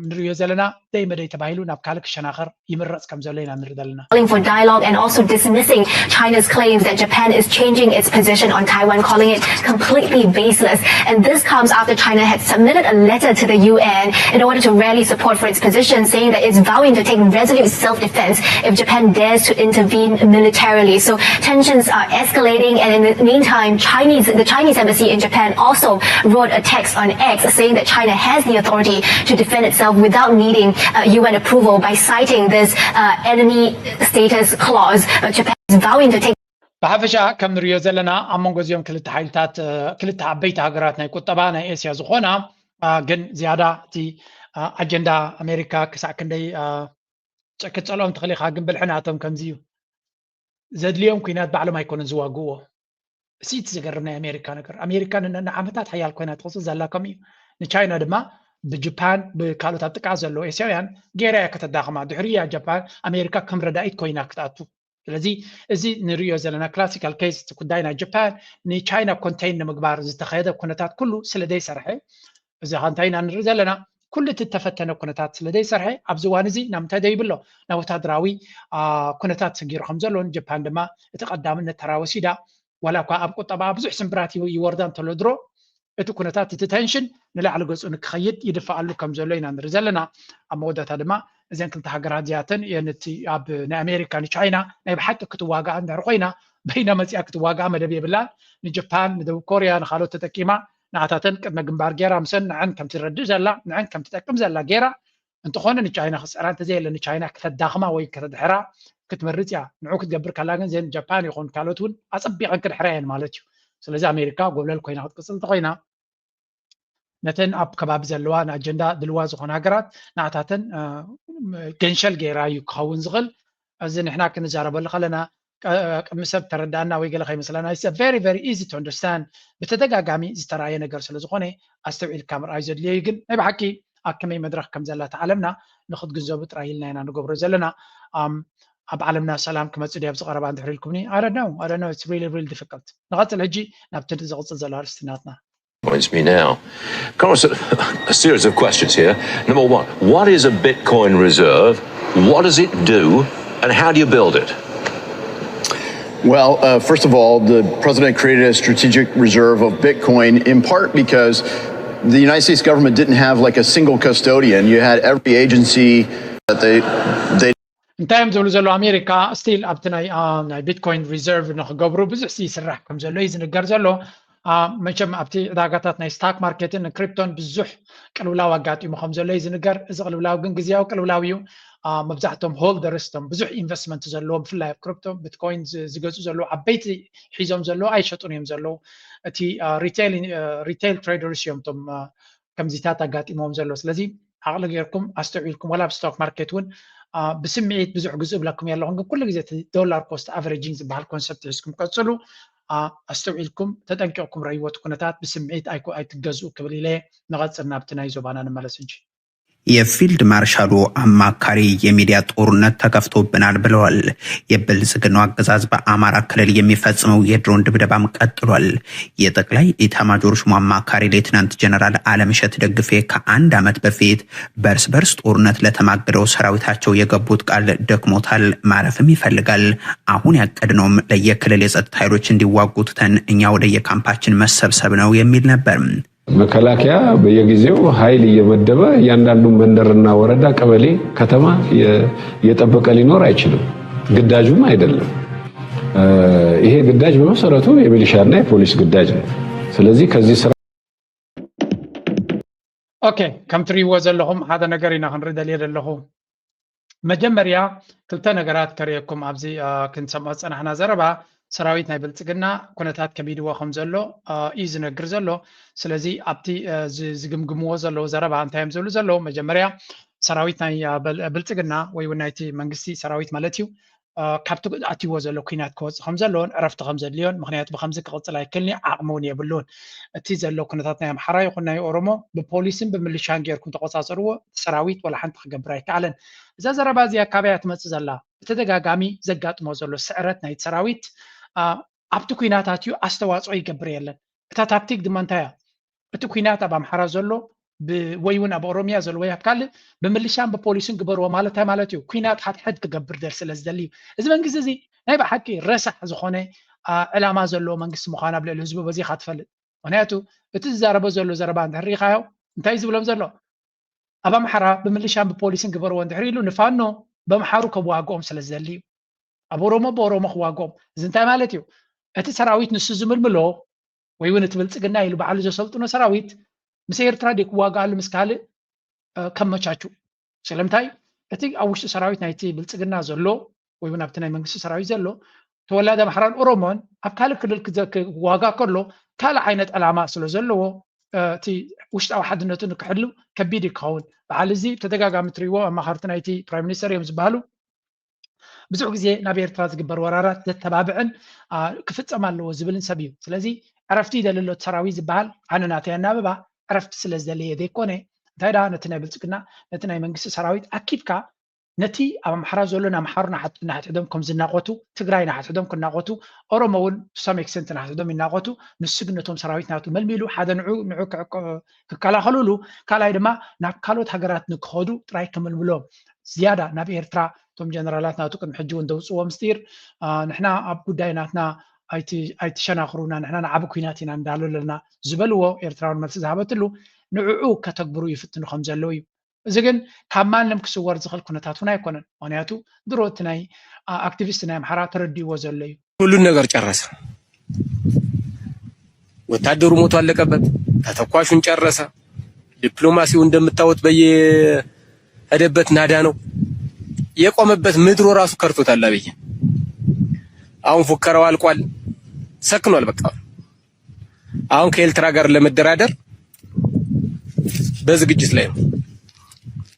ንሪኦ ዘለና ደይ መደይ ተባሂሉ ናብ ካልእ ክሸናኸር ይምረፅ ከም ዘሎ ኢና ንርኢ ዘለና። Calling for dialogue and also dismissing China's claims that Japan is changing its position on Taiwan, calling it completely baseless. And this comes after China had submitted a letter to the U N in order to rally support for its position, saying that it's vowing to take resolute self-defense if Japan dares to intervene militarily. So tensions are escalating, and in the meantime, Chinese the Chinese embassy in Japan also wrote a text on X saying that China has the authority to defend itself without needing uh, U N approval by citing this uh, enemy status clause. Uh, Japan is vowing to take ብሓፈሻ ከም ንሪኦ ዘለና ኣብ መንጎ እዚኦም ክልተ ሓይልታት ክልተ ዓበይቲ ሃገራት ናይ ቁጠባ ናይ ኤስያ ዝኾና ግን ዝያዳ እቲ ኣጀንዳ ኣሜሪካ ክሳዕ ክንደይ ክትፀልኦም ትኽእል ኢኻ ግን ብልሒ ናቶም ከምዚ እዩ። ዘድልዮም ኩናት ባዕሎም ኣይኮነን ዝዋግእዎ። እዚ እቲ ዘገርም ናይ ኣሜሪካ ነገር። ኣሜሪካ ንዓመታት ሓያል ኮይና ትቕፅል ዘላ ከምኡ እዩ። ንቻይና ድማ ብጅፓን ብካልኦት ኣብ ጥቃ ዘለዉ ኤስያውያን ገይራ እያ ከተዳኽማ። ድሕሪ እያ ጃፓን ኣሜሪካ ከም ረዳኢት ኮይና ክትኣቱ። ስለዚ እዚ ንሪኦ ዘለና ክላሲካል ኬስ እቲ ጉዳይ ናይ ጃፓን ንቻይና ኮንቴን ንምግባር ዝተኸየደ ኩነታት ኩሉ ስለ ዘይሰርሐ እዚ ኸ እንታይ ኢና ንርኢ ዘለና? ኩሉ እቲ እተፈተነ ኩነታት ስለ ዘይሰርሐ ኣብዚ እዋን እዚ ናብ ምንታይ ደይብሎ ናብ ወታደራዊ ኩነታት ሰጊሩ ከም ዘሎ ንጃፓን ድማ እቲ ቀዳምነት ተራ ወሲዳ ዋላ እኳ ኣብ ቁጠባ ብዙሕ ስምብራት ይወርዳ እንተሎ ድሮ እቲ ኩነታት እቲ ተንሽን ንላዕሊ ገፁ ንክኸይድ ይድፍኣሉ ከም ዘሎ ኢና ንርኢ ዘለና። ኣብ መወዳእታ ድማ እዘን ክልተ ሃገራት እዚኣተን እየን እቲ ኣብ ናይ ኣሜሪካ ንቻይና ናይ ብሓቂ ክትዋጋኣ እንድሕር ኮይና በይና መፂኣ ክትዋጋኣ መደብ የብላን። ንጃፓን ንደቡብ ኮርያ ንካልኦት ተጠቂማ ንዓታተን ቅድመ ግንባር ገይራ ምሰን ንዐን ከም ትረድእ ዘላ ንዐን ከም ትጠቅም ዘላ ገይራ እንተኾነ ንቻይና ክስዕራ እንተዘየለ ንቻይና ከተዳኽማ ወይ ከተድሕራ ክትመርፅ እያ። ንዑ ክትገብር ከላ ግን ዘን ጃፓን ይኹን ካልኦት እውን ኣፀቢቐን ክድሕራ እየን ማለት እዩ። ስለዚ ኣሜሪካ ጎብለል ኮይና ክትቅፅል እንተኮይና ነተን ኣብ ከባቢ ዘለዋ ንኣጀንዳ ድልዋ ዝኾነ ሃገራት ንዓታተን ገንሸል ገይራ እዩ ክኸውን ዝኽእል። እዚ ንሕና ክንዛረበሉ ከለና ቅድሚ ሰብ ተረዳእና ወይ ገለ ከይመስለና very very easy to understand ብተደጋጋሚ ዝተረኣየ ነገር ስለ ዝኾነ ኣስተውዒልካ ምርኣይ ዘድልዮ እዩ። ግን ናይ ብሓቂ ኣብ ከመይ መድረኽ ከም ዘላ እታ ዓለምና ንክትግንዘቡ ጥራይ ኢልና ኢና ንገብሮ ዘለና። ኣብ ዓለምና ሰላም ክመፅእ ድዩ ኣብዚ ቀረባ እንድሕር ኢልኩምኒ I don't know I don't know it's really really difficult። ንቐፅል ሕጂ ናብቲ ዝቕፅል ዘሎ ኣርእስቲ ናትና። Points me now. Carlos, a series of questions here. Number one, what is a Bitcoin reserve? What does it do? And how do you build it? Well, uh, first of all, the president created a strategic reserve of Bitcoin in part because the United States government didn't have like a single custodian. You had every agency that they they እንታይ እዮም ዝብሉ ዘለዉ ኣሜሪካ still ኣብቲ ናይ ናይ ቢትኮይን ሪዘርቭ ንክገብሩ ብዙሕ ይስራሕ ከም ዘሎ እዩ ዝንገር ዘሎ። መቸም ኣብቲ ዕዳጋታት ናይ ስታክ ማርኬትን ክሪፕቶን ብዙሕ ቅልውላው ኣጋጢሙ ከም ዘሎ እዩ ዝንገር። እዚ ቅልውላው ግን ግዜያዊ ቅልውላው እዩ። መብዛሕቶም ሆልደርስ ቶም ብዙሕ ኢንቨስትመንት ዘለዎም ብፍላይ ኣብ ክሪፕቶ ቢትኮይን ዝገፁ ዘለዉ ዓበይቲ ሒዞም ዘለዉ ኣይሸጡን እዮም ዘለዉ። እቲ ሪቴይል ትሬደርስ እዮም ቶም ከምዚታት ኣጋጢሞም ዘሎ። ስለዚ ዓቕሊ ጌርኩም ኣስተውዒልኩም ዋላ ኣብ ስቶክ ማርኬት እውን ብስምዒት ብዙሕ ግዝኡ ብለኩም ኣለኹም፣ ግን ኩሉ ግዜ እቲ ዶላር ኮስት ኣቨሬጂንግ ዝበሃል ኮንሰፕት ሒዝኩም ቀፅሉ። ኣስተውዒልኩም ተጠንቂቕኩም ረይዎ እቲ ኩነታት ብስምዒት ኣይትገዝኡ ክብል ኢለ ንቐፅል ናብቲ ናይ ዞባና ንመለስ ሕጂ። የፊልድ ማርሻሉ አማካሪ የሚዲያ ጦርነት ተከፍቶብናል ብለዋል። የብልጽግናው አገዛዝ በአማራ ክልል የሚፈጽመው የድሮን ድብደባም ቀጥሏል። የጠቅላይ ኢታማጆር ሹሙ አማካሪ ሌትናንት ጀነራል አለምሸት ደግፌ ከአንድ ዓመት በፊት በርስ በርስ ጦርነት ለተማገደው ሰራዊታቸው የገቡት ቃል ደክሞታል፣ ማረፍም ይፈልጋል። አሁን ያቀድነውም ለየክልል የጸጥታ ኃይሎች እንዲዋጉ ትተን እኛ ወደ የካምፓችን መሰብሰብ ነው የሚል ነበር። መከላከያ በየጊዜው ኃይል እየመደበ እያንዳንዱን መንደርና ወረዳ፣ ቀበሌ፣ ከተማ እየጠበቀ ሊኖር አይችልም። ግዳጁም አይደለም። ይሄ ግዳጅ በመሰረቱ የሚሊሻና የፖሊስ ግዳጅ ነው። ስለዚህ ከዚህ ስራ ኦኬ ከም ትሪእዎ ዘለኹም ሓደ ነገር ኢና ክንርኢ ደልየ ዘለኹ። መጀመርያ ክልተ ነገራት ከርእየኩም ኣብዚ ክንሰምዖ ዝፀናሕና ዘረባ ሰራዊት ናይ ብልፅግና ኩነታት ከቢድዎ ከም ዘሎ እዩ ዝነግር ዘሎ። ስለዚ ኣብቲ ዝግምግምዎ ዘለዉ ዘረባ እንታይ እዮም ዝብሉ ዘለዉ? መጀመርያ ሰራዊት ናይ ብልፅግና ወይ እውን ናይቲ መንግስቲ ሰራዊት ማለት እዩ ካብቲ ኣትይዎ ዘሎ ኩናት ክወፅእ ከም ዘለዎን ዕረፍቲ ከም ዘድልዮን ምክንያቱ ብከምዚ ክቕፅል ኣይክእልን እዩ ዓቕሚ እውን የብሉን። እቲ ዘሎ ኩነታት ናይ ኣምሓራ ይኹን ናይ ኦሮሞ ብፖሊስን ብምልሻን ጌርኩም ተቆፃፀርዎ እቲ ሰራዊት ዋላ ሓንቲ ክገብር ኣይከኣለን። እዛ ዘረባ እዚኣ ካበይ እያ ትመፅእ ዘላ? ብተደጋጋሚ ዘጋጥሞ ዘሎ ስዕረት ናይቲ ሰራዊት ኣብቲ ኩናት ኣትዩ ኣስተዋፅኦ ይገብር የለን። እታ ታክቲክ ድማ እንታይ እያ? እቲ ኩናት ኣብ ኣምሓራ ዘሎ ወይ እውን ኣብ ኦሮሚያ ዘሎ ወይ ኣብ ካልእ ብምልሻን ብፖሊስን ግበርዎ ማለት እንታይ ማለት እዩ? ኩናት ሓድሕድ ክገብር ደል ስለ ዝደሊ እዩ። እዚ መንግስቲ እዚ ናይ ብሓቂ ረሳሕ ዝኾነ ዕላማ ዘለዎ መንግስቲ ምዃኑ ኣብ ልዕሊ ህዝቡ በዚኻ ትፈልጥ። ምክንያቱ እቲ ዝዛረቦ ዘሎ ዘረባ እንድሕር ሪኢኻዮ እንታይ ዝብሎም ዘሎ? ኣብ ኣምሓራ ብምልሻን ብፖሊስን ግበርዎ እንድሕር ኢሉ ንፋኖ በምሓሩ ከዋግኦም ስለ ዝደሊ እዩ። ኣብ ኦሮሞ ብኦሮሞ ክዋግኦም። እዚ እንታይ ማለት እዩ? እቲ ሰራዊት ንሱ ዝምልምሎ ወይ እውን እቲ ብልፅግና ኢሉ ባዕሉ ዘሰልጥኖ ሰራዊት ምስ ኤርትራ ደይ ክዋግኣሉ ምስ ካልእ ከመቻቹ። ስለምንታይ እቲ ኣብ ውሽጢ ሰራዊት ናይቲ ብልፅግና ዘሎ ወይ እውን ኣብቲ ናይ መንግስቲ ሰራዊት ዘሎ ተወላዲ ኣምሓራን ኦሮሞን ኣብ ካልእ ክልል ክዋጋ ከሎ ካልእ ዓይነት ዕላማ ስለ ዘለዎ እቲ ውሽጣዊ ሓድነቱ ንክሕሉ ከቢድ እዩ ክኸውን። በዓል እዚ ብተደጋጋሚ ትሪእዎ ኣማኸርቲ ናይቲ ፕራይም ሚኒስተር እዮም ዝበሃሉ። ብዙሕ ግዜ ናብ ኤርትራ ዝግበር ወራራት ዘተባብዕን ክፍፀም ኣለዎ ዝብልን ሰብ እዩ። ስለዚ ዕረፍቲ ይደሊ ኣሎ ሰራዊት ዝበሃል ኣነ ናተይ ኣናብባ ዕረፍቲ ስለ ዝደለየ ዘይኮነ፣ እንታይ ደኣ ነቲ ናይ ብልፅግና ነቲ ናይ መንግስቲ ሰራዊት ኣኪብካ ነቲ ኣብ ኣምሓራ ዘሎ ንኣምሓሩ ንሓድሕዶም ከም ዝናቆቱ፣ ትግራይ ንሓድሕዶም ክናቆቱ፣ ኦሮሞ እውን to some extent ንሓድሕዶም ይናቆቱ። ንሱ ግን ነቶም ሰራዊት ናቱ መልሚሉ ሓደ ንዑ ንዑ ክከላኸሉሉ፣ ካልኣይ ድማ ናብ ካልኦት ሃገራት ንክኸዱ ጥራይ ክምልምሎም ዝያዳ ናብ ኤርትራ እቶም ጀነራላት ናቱ ቅድሚ ሕጂ እውን ደውፅዎ ምስጢር ንሕና ኣብ ጉዳይ ናትና ኣይትሸናኽሩና ንሕና ንዓቢ ኩናት ኢና እንዳሉ ኣለና ዝበልዎ ኤርትራውን መልሲ ዝሃበትሉ ንዕኡ ከተግብሩ ይፍትኑ ከም ዘለዉ እዩ። እዚ ግን ካብ ማንም ክስወር ዝኽእል ኩነታት እውን ኣይኮነን። ምክንያቱ ድሮ እቲ ናይ ኣክቲቪስት ናይ ኣምሓራ ተረዲእዎ ዘሎ እዩ። ሁሉን ነገር ጨረሰ። ወታደሩ ሞቶ አለቀበት፣ ተተኳሹን ጨረሰ። ዲፕሎማሲው እንደምታወት በየሄደበት ናዳ ነው የቆመበት። ምድሮ ራሱ ከርቶታል አብይ። አሁን ፉከራው አልቋል፣ ሰክኗል። በቃ አሁን ከኤርትራ ጋር ለመደራደር በዝግጅት ላይ ነው፣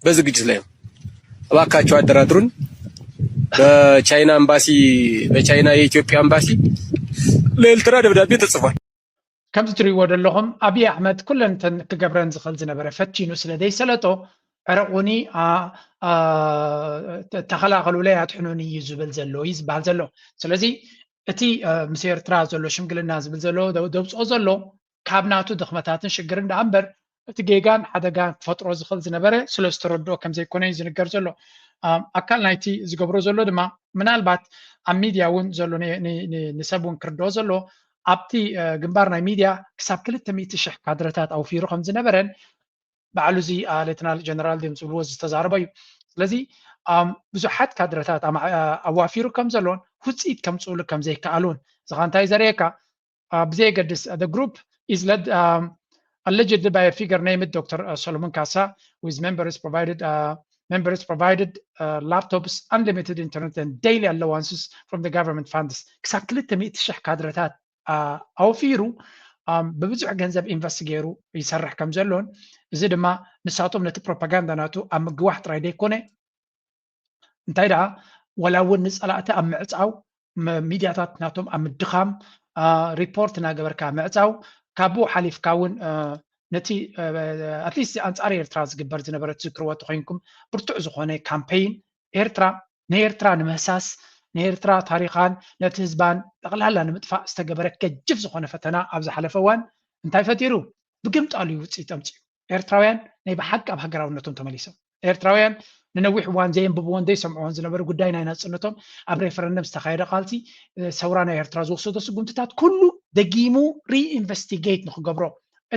በዝግጅት ላይ ነው። እባካቸው አደራድሩን። በቻይና ኤምባሲ፣ በቻይና የኢትዮጵያ ኤምባሲ ለኤርትራ ደብዳቤ ተጽፏል። ከምዚ ትሪእዎ ዘለኹም ኣብይ ኣሕመድ ኩለን እተን ክገብረን ዝኽእል ዝነበረ ፈቲኑ ስለ ዘይሰለጦ ዕረቑኒ ተኸላኸሉለይ ኣድሕኑኒ እዩ ዝብል ዘሎ እዩ ዝበሃል ዘሎ። ስለዚ እቲ ምስ ኤርትራ ዘሎ ሽምግልና ዝብል ዘሎ ደውፅኦ ዘሎ ካብ ናቱ ድኽመታትን ሽግርን ደኣ እምበር እቲ ጌጋን ሓደጋን ክፈጥሮ ዝኽእል ዝነበረ ስለ ዝተረድኦ ከም ዘይኮነ እዩ ዝንገር ዘሎ። ኣካል ናይቲ ዝገብሮ ዘሎ ድማ ምናልባት ኣብ ሚድያ እውን ዘሎ ንሰብ እውን ክርድኦ ዘሎ ኣብቲ ግንባር ናይ ሚድያ ክሳብ ክልተ ሚእቲ ሽሕ ካድረታት ኣውፊሩ ከም ዝነበረን ባዕሉ እዚ ሌተናል ጀነራል ድም ዝብልዎ ዝተዛረበ እዩ። ስለዚ ብዙሓት ካድረታት ኣዋፊሩ ከም ዘሎን ውፅኢት ከምፅእሉ ከም ዘይከኣሉን እዚ ኸዓ እንታይ ዘርእየካ ብዘየገድስ the group is led allegedly by a figure named Doctor Solomon Kasa with members provided members provided laptops, unlimited internet and daily allowances from the government funds ክሳብ ክልተ ሚእቲ ሽሕ ካድረታት ኣውፊሩ ብብዙሕ ገንዘብ ኢንቨስት ገይሩ ይሰርሕ ከም ዘሎን እዚ ድማ ንሳቶም ነቲ ፕሮፓጋንዳ ናቱ ኣብ ምግዋሕ ጥራይ ዘይኮነ እንታይ ደኣ ወላ እውን ንፀላእቲ ኣብ ምዕፃው ሚድያታት ናቶም ኣብ ምድኻም ሪፖርት እናገበርካ ምዕፃው ካብኡ ሓሊፍካ እውን ነቲ ኣትሊስት ኣንፃር ኤርትራ ዝግበር ዝነበረ ትዝክርዎ ተኮይንኩም ብርቱዕ ዝኾነ ካምፔይን ኤርትራ ንኤርትራ ንምህሳስ ንኤርትራ ታሪኻን ነቲ ህዝባን ጠቕላላ ንምጥፋእ ዝተገበረ ገጅፍ ዝኾነ ፈተና ኣብ ዝሓለፈ እዋን እንታይ ፈጢሩ ብግምጣሉ እዩ ውፅኢት ኣምፅኡ። ኤርትራውያን ናይ ብሓቂ ኣብ ሃገራውነቶም ተመሊሶም። ኤርትራውያን ንነዊሕ እዋን ዘየንብብዎን ዘይሰምዕዎን ዝነበሩ ጉዳይ ናይ ናፅነቶም ኣብ ሬፈረንደም ዝተኻየደ ቃልሲ ሰውራ ናይ ኤርትራ ዝወሰዶ ስጉምትታት ኩሉ ደጊሙ ሪኢንቨስቲጌት ንክገብሮ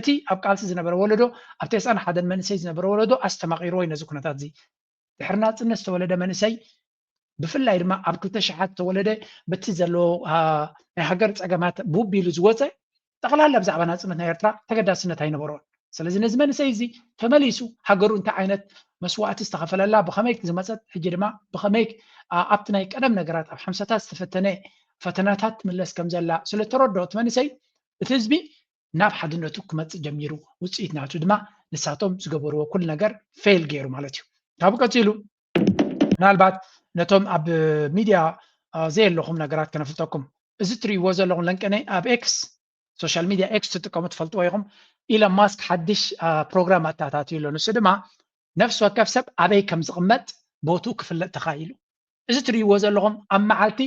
እቲ ኣብ ቃልሲ ዝነበረ ወለዶ ኣብ ተስዓን ሓደን መንእሰይ ዝነበረ ወለዶ ኣስተማቒርዎ እዩ ነዚ ኩነታት እዚ። ድሕሪ ናፅነት ዝተወለደ መንእሰይ ብፍላይ ድማ ኣብ ክልተ ሽሓት ዝተወለደ በቲ ዘለዎ ናይ ሃገር ፀገማት ቡብ ኢሉ ዝወፀ ጠቕላላ ብዛዕባ ናፅነት ናይ ኤርትራ ተገዳስነት ኣይነበሮን። ስለዚ ነዚ መንእሰይ እዚ ተመሊሱ ሃገሩ እንታይ ዓይነት መስዋእቲ ዝተኸፈለላ ብኸመይ ዝመፀት ሕጂ ድማ ብኸመይ ኣብቲ ናይ ቀደም ነገራት ኣብ ሓምሳታት ዝተፈተነ ፈተናታት ትምለስ ከም ዘላ ስለ ተረድኦ እቲ መንእሰይ እቲ ህዝቢ ናብ ሓድነቱ ክመፅእ ጀሚሩ። ውፅኢት ናቱ ድማ ንሳቶም ዝገበርዎ ኩሉ ነገር ፌል ገይሩ ማለት እዩ። ካብኡ ቀፂሉ ምናልባት ነቶም ኣብ ሚድያ ዘየለኹም ነገራት ከነፍልጠኩም። እዚ ትርእይዎ ዘለኹም ለንቀነ ኣብ ኤክስ ሶሻል ሚድያ ኤክስ ትጥቀሙ ትፈልጥዎ ኢኹም። ኢሎን ማስክ ሓድሽ ፕሮግራም ኣተኣታትዩ ኣሎ። ንሱ ድማ ነፍሲ ወከፍ ሰብ ኣበይ ከም ዝቕመጥ ቦትኡ ክፍለጥ ተኻኢሉ። እዚ ትርእይዎ ዘለኹም ኣብ መዓልቲ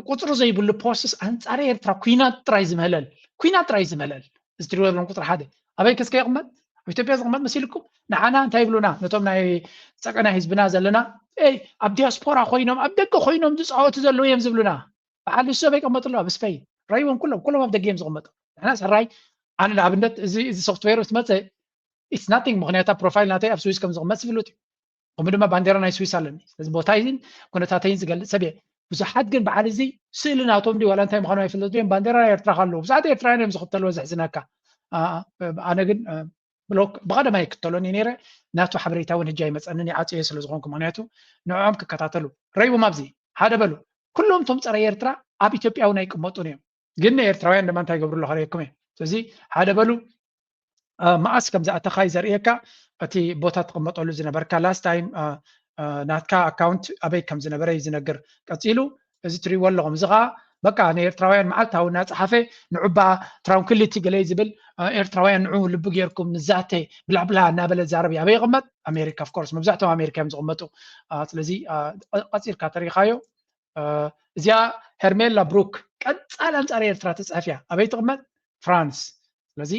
ቁፅሪ ዘይብሉ ፖስትስ ኣንፃር ኤርትራ ኩናት ጥራይ ዝምህለል ኩናት ጥራይ ዝምህለል እዚ ትሪእዎ ዘለኹም ቁፅሪ ሓደ ኣበይ ከስከ ይቕመጥ ኣብ ኢትዮጵያ ዝቕመጥ መሲልኩም ንዓና እንታይ ይብሉና ነቶም ናይ ፀቀና ህዝብና ዘለና ይ ኣብ ዲያስፖራ ኮይኖም ኣብ ደገ ኮይኖም ዝፃወቱ ዘለዉ እዮም ዝብሉና በዓል ንሱ ኣበይ ይቐመጡ ኣለዉ ኣብ ስፐይን ረይዎም ኩሎም ኩሎም ኣብ ደገ እዮም ዝቕመጡ ንሕና ሰራይ ኣነ ንኣብነት እዚ እዚ ሶፍትዌር ምስ መፀ it's nothing ምክንያቱ ፕሮፋይል ናተይ ኣብ ስዊስ ከም ዝቕመጥ ዝፍሉጥ እዩ ከምኡ ድማ ባንዴራ ናይ ስዊስ ኣለኒ ስለዚ ቦታይን ኩነታተይን ዝገልፅ ሰብ እየ ብዙሓት ግን በዓል እዚ ስእሊ ናቶም ድዩ ዋላ እንታይ ምዃኑ ኣይፍለጡ እዮም ባንዴራ ናይ ኤርትራ ካለዉ ብዙሓት ኤርትራውያን እዮም ዝኽተልዎ ዘሕዝነካ ኣነ ግን ብሎክ ብቐደም ኣይክተሎን እየ ነይረ ናቱ ሓበሬታ እውን ህጂ ኣይመፀንን ይዓፅዮ ስለ ዝኾንኩ ምክንያቱ ንዕኦም ክከታተሉ ረይዎም ኣብዚ ሓደ በሉ ኩሎም እቶም ፀረ ኤርትራ ኣብ ኢትዮጵያ እውን ኣይቅመጡን እዮም ግን ንኤርትራውያን ድማ እንታይ ገብሩ ኣሎ ከርእየኩም እየ ስለዚ ሓደ በሉ መኣስ ከም ዝኣተኻ እዩ ዘርእየካ እቲ ቦታ ትቕመጠሉ ዝነበርካ last time ናትካ ኣካውንት ኣበይ ከም ዝነበረ እዩ ዝነግር። ቀፂሉ እዚ ትሪእዎ ኣለኹም፣ እዚ ከዓ በቃ ንኤርትራውያን መዓልታዊ እናፀሓፈ ንዑባ ትራንኩሊቲ ገለ ዝብል፣ ኤርትራውያን ንዑ ልቢ ጌርኩም ንዛተ ብላብላ እናበለ ዛረብ ኣበይ ይቕመጥ? ኣሜሪካ። ኦፍኮርስ መብዛሕትኦም ኣሜሪካ እዮም ዝቕመጡ። ስለዚ ቀፂልካ ተሪኻዮ። እዚኣ ሄርሜላ ብሩክ ቀፃል ኣንፃር ኤርትራ ትፅሕፍ እያ። ኣበይ ትቕመጥ? ፍራንስ። ስለዚ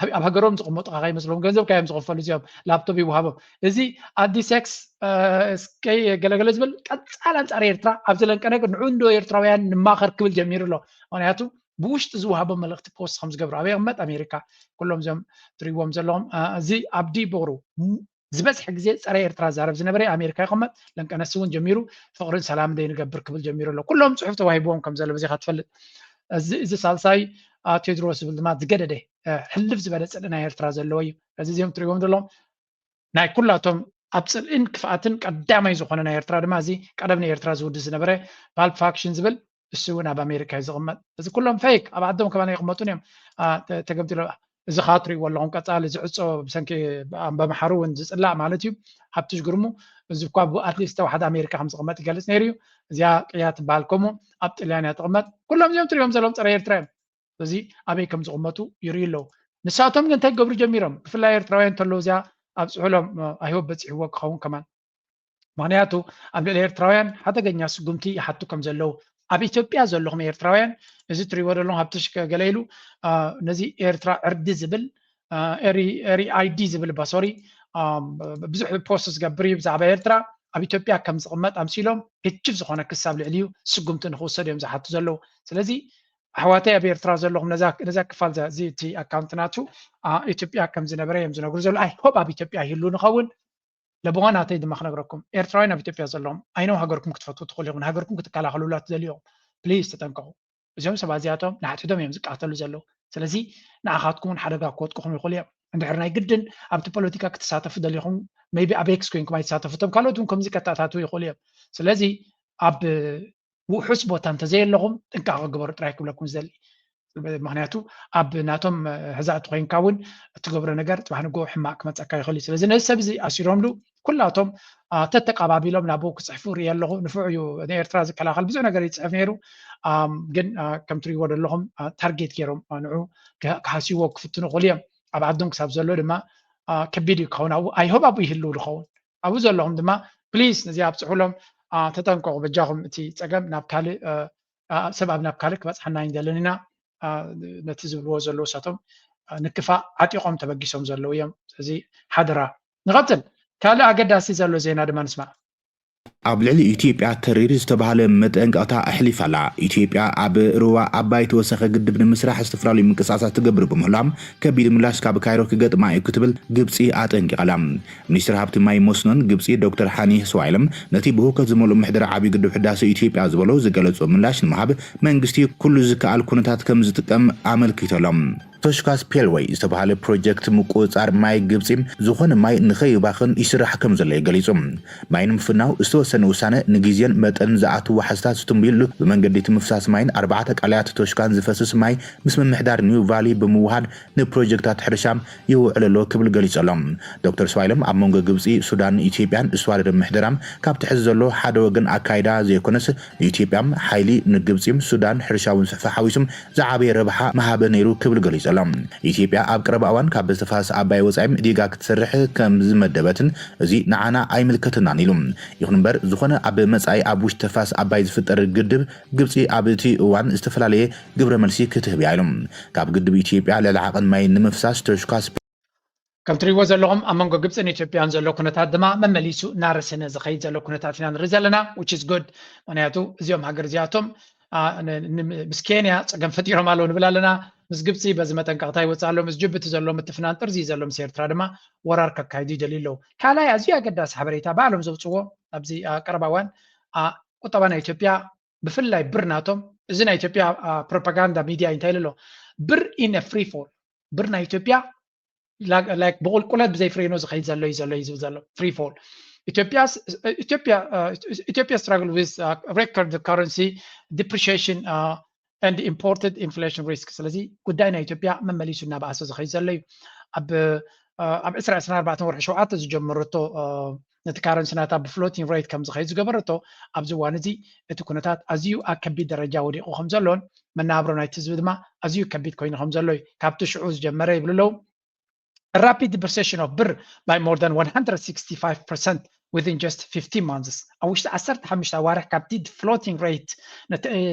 ኣብ ሃገሮም ዝቕመጡ ካካ ይመስሎም፣ ገንዘብ ካዮም ዝኸፈሉ እዚኦም፣ ላፕቶፕ ይወሃቦም። እዚ ኣዲ ሴክስ ገለገለ ዝብል ቀፃል ኣንፃር ኤርትራ ኣብ ዝለንቀ ነገር ንዑ እንዶ ኤርትራውያን ንማኸር ክብል ጀሚሩ ኣሎ። ምክንያቱ ብውሽጢ ዝወሃቦም መልእክቲ ፖስት ከም ዝገብሩ ኣበይ ይቕመጥ? ኣሜሪካ። ኩሎም እዚኦም ትሪእዎም ዘለኹም እዚ ኣብዲ ቦሩ ዝበዝሕ ግዜ ፀረ ኤርትራ ዛረብ ዝነበረ ኣሜሪካ ይቐመጥ። ለንቀነሲ እውን ጀሚሩ ፍቕርን ሰላም ደይ ንገብር ክብል ጀሚሩ ኣሎ። ኩሎም ፅሑፍ ተዋሂብዎም ከም ዘሎ በዚኻ ትፈልጥ። እዚ ሳልሳይ ቴድሮስ ዝብል ድማ ዝገደደ ሕልፍ ዝበለ ፅልኢ ናይ ኤርትራ ዘለዎ እዩ። እዚ እዚኦም ትሪእዎም ዘለዎም ናይ ኩላቶም ኣብ ፅልኢን ክፍኣትን ቀዳማይ ዝኾነ ናይ ኤርትራ ድማ እዚ ቀደም ናይ ኤርትራ ዝውድስ ዝነበረ ፓልፕ ፋክሽን ዝብል እሱ እውን ኣብ ኣሜሪካ እዩ ዝቕመጥ። እዚ ኩሎም ፌክ ኣብ ዓዶም ከማን ይቕመጡን እዮም ተገምጢሎ። እዚ ከዓ ትሪእዎ ኣለኹም ቀፃሊ ዝዕፆ ብሰንኪ ኣምባምሓሩ እውን ዝፅላእ ማለት እዩ። ሃብትሽ ግርሙ እዚ እኳ ኣትሊስት ተዋሕደ ኣሜሪካ ከም ዝቕመጥ ይገልፅ ነይሩ እዩ። እዚኣ ቅያ ትበሃል ከምኡ ኣብ ጥልያን እያ ትቕመጥ። ኩሎም እዚኦም ትሪእዎም ዘለዎም ፀረ ኤርትራ እዮም። እዚ ኣበይ ከም ዝቕመጡ ይርእዩ ኣለዉ። ንሳቶም ግን እንታይ ክገብሩ ጀሚሮም? ብፍላይ ኤርትራውያን እንተለዉ እዚኣ ኣብ ፅሑሎም ኣይሆብ በፂሕዎ ክኸውን ከማን ምክንያቱ ኣብ ልዕሊ ኤርትራውያን ሓደገኛ ስጉምቲ ይሓቱ ከም ዘለዉ ኣብ ኢትዮጵያ ዘለኹም ኤርትራውያን እዚ ትሪእዎ ዘለኹም ሃብትሽ ገለ ኢሉ ነዚ ኤርትራ ዕርዲ ዝብል ኤሪ ኣይዲ ዝብል ባሶሪ ብዙሕ ፖስት ዝገብር እዩ ብዛዕባ ኤርትራ ኣብ ኢትዮጵያ ከም ዝቕመጥ ኣምሲሎም ግጅፍ ዝኾነ ክሳብ ልዕሊ እዩ ስጉምቲ ንክውሰድ እዮም ዝሓቱ ዘለዉ። ስለዚ ኣሕዋተይ ኣብ ኤርትራ ዘለኹም ነዛ ክፋል እዚ እቲ ኣካውንት ናቱ ኢትዮጵያ ከም ዝነበረ እዮም ዝነግሩ ዘለዉ። ኣይ ሆብ ኣብ ኢትዮጵያ ይህሉ ንኸውን ለብዋ ናተይ ድማ ክነግረኩም ኤርትራውያን ኣብ ኢትዮጵያ ዘለኹም ኣይነው ሃገርኩም ክትፈትዉ ትኽእሉ ኢኹም። ንሃገርኩም ክትከላኸሉላ ትደልዩ ኢኹም። ፕሊዝ ተጠንቀቑ። እዚኦም ሰባት እዚኣቶም ንሓድሕዶም እዮም ዝቃተሉ ዘለዉ። ስለዚ ንዓኻትኩም እውን ሓደጋ ክወድቅኹም ይኽእሉ እዮም። እንድሕር ናይ ግድን ኣብቲ ፖለቲካ ክትሳተፉ ደሊኹም ሜይቢ ኣብ ኤክስ ኮይንኩም ኣይትሳተፉ። እቶም ካልኦት እውን ከምዚ ከተኣታትዉ ይኽእሉ እዮም። ስለዚ ኣብ ውሑስ ቦታ እንተዘየለኹም ጥንቃቐ ግበሩ ጥራይ ክብለኩም ዝደሊ። ምክንያቱ ኣብ ናቶም ሕዛእቲ ኮይንካ እውን እትገብሮ ነገር ፅባሕ ንጎ ሕማቅ ክመፀካ ይኽእል እዩ። ስለዚ ነዚ ሰብ እዚ ኣሲሮምሉ ኩላቶም ተተቃባቢሎም ናብኡ ክፅሕፉ ርኢ ኣለኹ። ንፉዕ እዩ ንኤርትራ ዝከላኸል ብዙሕ ነገር ይፅሕፍ ነይሩ። ግን ከም ትሪእዎ ዘለኹም ታርጌት ገይሮም ንዑ ክሃስይዎ ክፍትኑ ይኽእሉ እዮም። ኣብ ዓዶም ክሳብ ዘሎ ድማ ከቢድ እዩ ክኸውን። ኣብኡ ኣይሆብ ኣብኡ ይህልው ዝኸውን ኣብኡ ዘለኹም ድማ ፕሊስ ነዚ ኣብፅሑሎም። ተጠንቀቑ በጃኹም። እቲ ፀገም ናብ ካልእ ሰብ ኣብ ናብ ካልእ ክበፅሓና ኣይንደልን ኢና። ነቲ ዝብልዎ ዘለዉ እሳቶም ንክፋእ ዓጢቖም ተበጊሶም ዘለዉ እዮም። ስለዚ ሓደራ ንቐፅል። ካልእ ኣገዳሲ ዘሎ ዜና ድማ ንስማዕ። ኣብ ልዕሊ ኢትዮጵያ ተሪር ዝተባህለ መጠንቀቕታ ኣሕሊፋ ኣላ። ኢትዮጵያ ኣብ ሩባ ኣባይ ተወሳኺ ግድብ ንምስራሕ ዝተፈላለዩ ምንቅስቃሳት ትገብር ብምህላም ከቢድ ምላሽ ካብ ካይሮ ክገጥማ እዩ ክትብል ግብፂ ኣጠንቂቓ ኣላ። ሚኒስትር ሃብቲ ማይ መስኖን ግብፂ ዶክተር ሃኒ ስዋይለም ነቲ ብህውከት ዝመልኡ ምሕደራ ዓብዪ ግድብ ሕዳሰ ኢትዮጵያ ዝበሎ ዝገለጾ ምላሽ ንምሃብ መንግስቲ ኩሉ ዝከኣል ኩነታት ከም ዝጥቀም ኣመልኪቱ ኣሎ። ቶሽካ ስፔልወይ ዝተባህለ ፕሮጀክት ምቁፅፃር ማይ ግብፂ ዝኾነ ማይ ንኸይባኽን ይስራሕ ከም ዘሎ እዩ ገሊፁ። ማይ ንምፍናው ዝተወሰነ ውሳነ ንግዜን መጠንን ዝኣትዉ ዋሕስታት ዝትንብዩሉ ብመንገዲ እቲ ምፍሳስ ማይን ኣርባዕተ ቃላያት ቶሽካን ዝፈስስ ማይ ምስ ምምሕዳር ኒው ቫሊ ብምውሃድ ንፕሮጀክታት ሕርሻ ይውዕል ኣሎ ክብል ገሊጹ ኣሎ። ዶክተር ስዋይለም ኣብ መንጎ ግብጺ፣ ሱዳን፣ ኢትዮጵያን ዝዋደደ ምሕደራ ካብቲ ሕዚ ዘሎ ሓደ ወገን ኣካይዳ ዘይኮነስ ንኢትዮጵያ ሓይሊ ንግብጺ ሱዳን ሕርሻውን ጽሕፊ ሓዊሱ ዝዓበየ ረብሓ ምሃበ ነይሩ ክብል ገሊጹ ኣሎ። ኢትዮጵያ ኣብ ቀረባ እዋን ካብ ተፋሰስ ኣባይ ወጻኢ ዲጋ ክትሰርሕ ከም ዝመደበትን እዚ ንዓና ኣይምልከተናን ኢሉ። ይኹን እምበር ዝኾነ ኣብ መጻኢ ኣብ ውሽጢ ተፋሰስ ኣባይ ዝፍጠር ግድብ ግብጺ ኣብ እቲ እዋን ዝተፈላለየ ግብረ መልሲ ክትህብ እያ ኢሉ። ካብ ግድብ ኢትዮጵያ ልዕሊ ዓቐን ማይ ንምፍሳስ ቶሽካ ስፕ ከም ትሪእዎ ዘለኹም ኣብ መንጎ ግብፅን ኢትዮጵያን ዘሎ ኩነታት ድማ መመሊሱ እናረሰነ ዝኸይድ ዘሎ ኩነታት ኢና ንርኢ ዘለና which is good። ምክንያቱ እዚኦም ሃገር እዚኣቶም ምስ ኬንያ ፀገም ፈጢሮም ኣለዉ ንብል ኣለና። ምስ ግብፂ በዚ መጠንቀቕታ ይወፅእ ኣሎ። ምስ ጅቡቲ ዘሎ ምትፍናን ጥርዚ ዘሎ ምስ ኤርትራ ድማ ወራር ከካይዱ ይደልዩ ኣለዉ። ካልኣይ ኣዝዩ ኣገዳሲ ሓበሬታ ባዕሎም ዘውፅዎ ኣብዚ ቀረባ እዋን ቁጠባ ናይ ኢትዮጵያ ብፍላይ ብር ናቶም እዚ ናይ ኢትዮጵያ ፕሮፓጋንዳ ሚድያ እንታይ ኢሉ ኣሎ? ብር in a free fall ብር ናይ ኢትዮጵያ like ብቁልቁለት ብዘይ ፍሬኖ ዝኸይድ ዘሎ እዩ ዘሎ እዩ ዝብል ዘሎ free fall ኢትዮጵያ ኢትዮጵያ ኢትዮጵያ struggle with record currency depreciation and imported inflation risk። ስለዚ ጉዳይ ናይ ኢትዮጵያ መመሊሱ እናበኣሰ ዝኸይድ ዘሎ እዩ። ኣብ ኣብ ዕስራ ዕስራ ኣርባዕተ ወርሒ ሸውዓተ ዝጀመረቶ ነቲ ካረንሲ ናታ ብፍሎቲንግ ሬት ከም ዝኸይድ ዝገበረቶ ኣብዚ እዋን እዚ እቲ ኩነታት ኣዝዩ ኣብ ከቢድ ደረጃ ወዲቑ ከም ዘሎን መናብሮ ናይቲ ህዝቢ ድማ ኣዝዩ ከቢድ ኮይኑ ከም ዘሎ እዩ። ካብቲ ሽዑ ዝጀመረ ይብሉ ኣለዉ። Rapid depreciation of ብር by more than one hundred sixty-five percent within just fifteen months ኣብ ውሽጢ ዓሰርተ ሓሙሽተ ኣዋርሕ ካብቲ ፍሎቲንግ ሬት ነቲ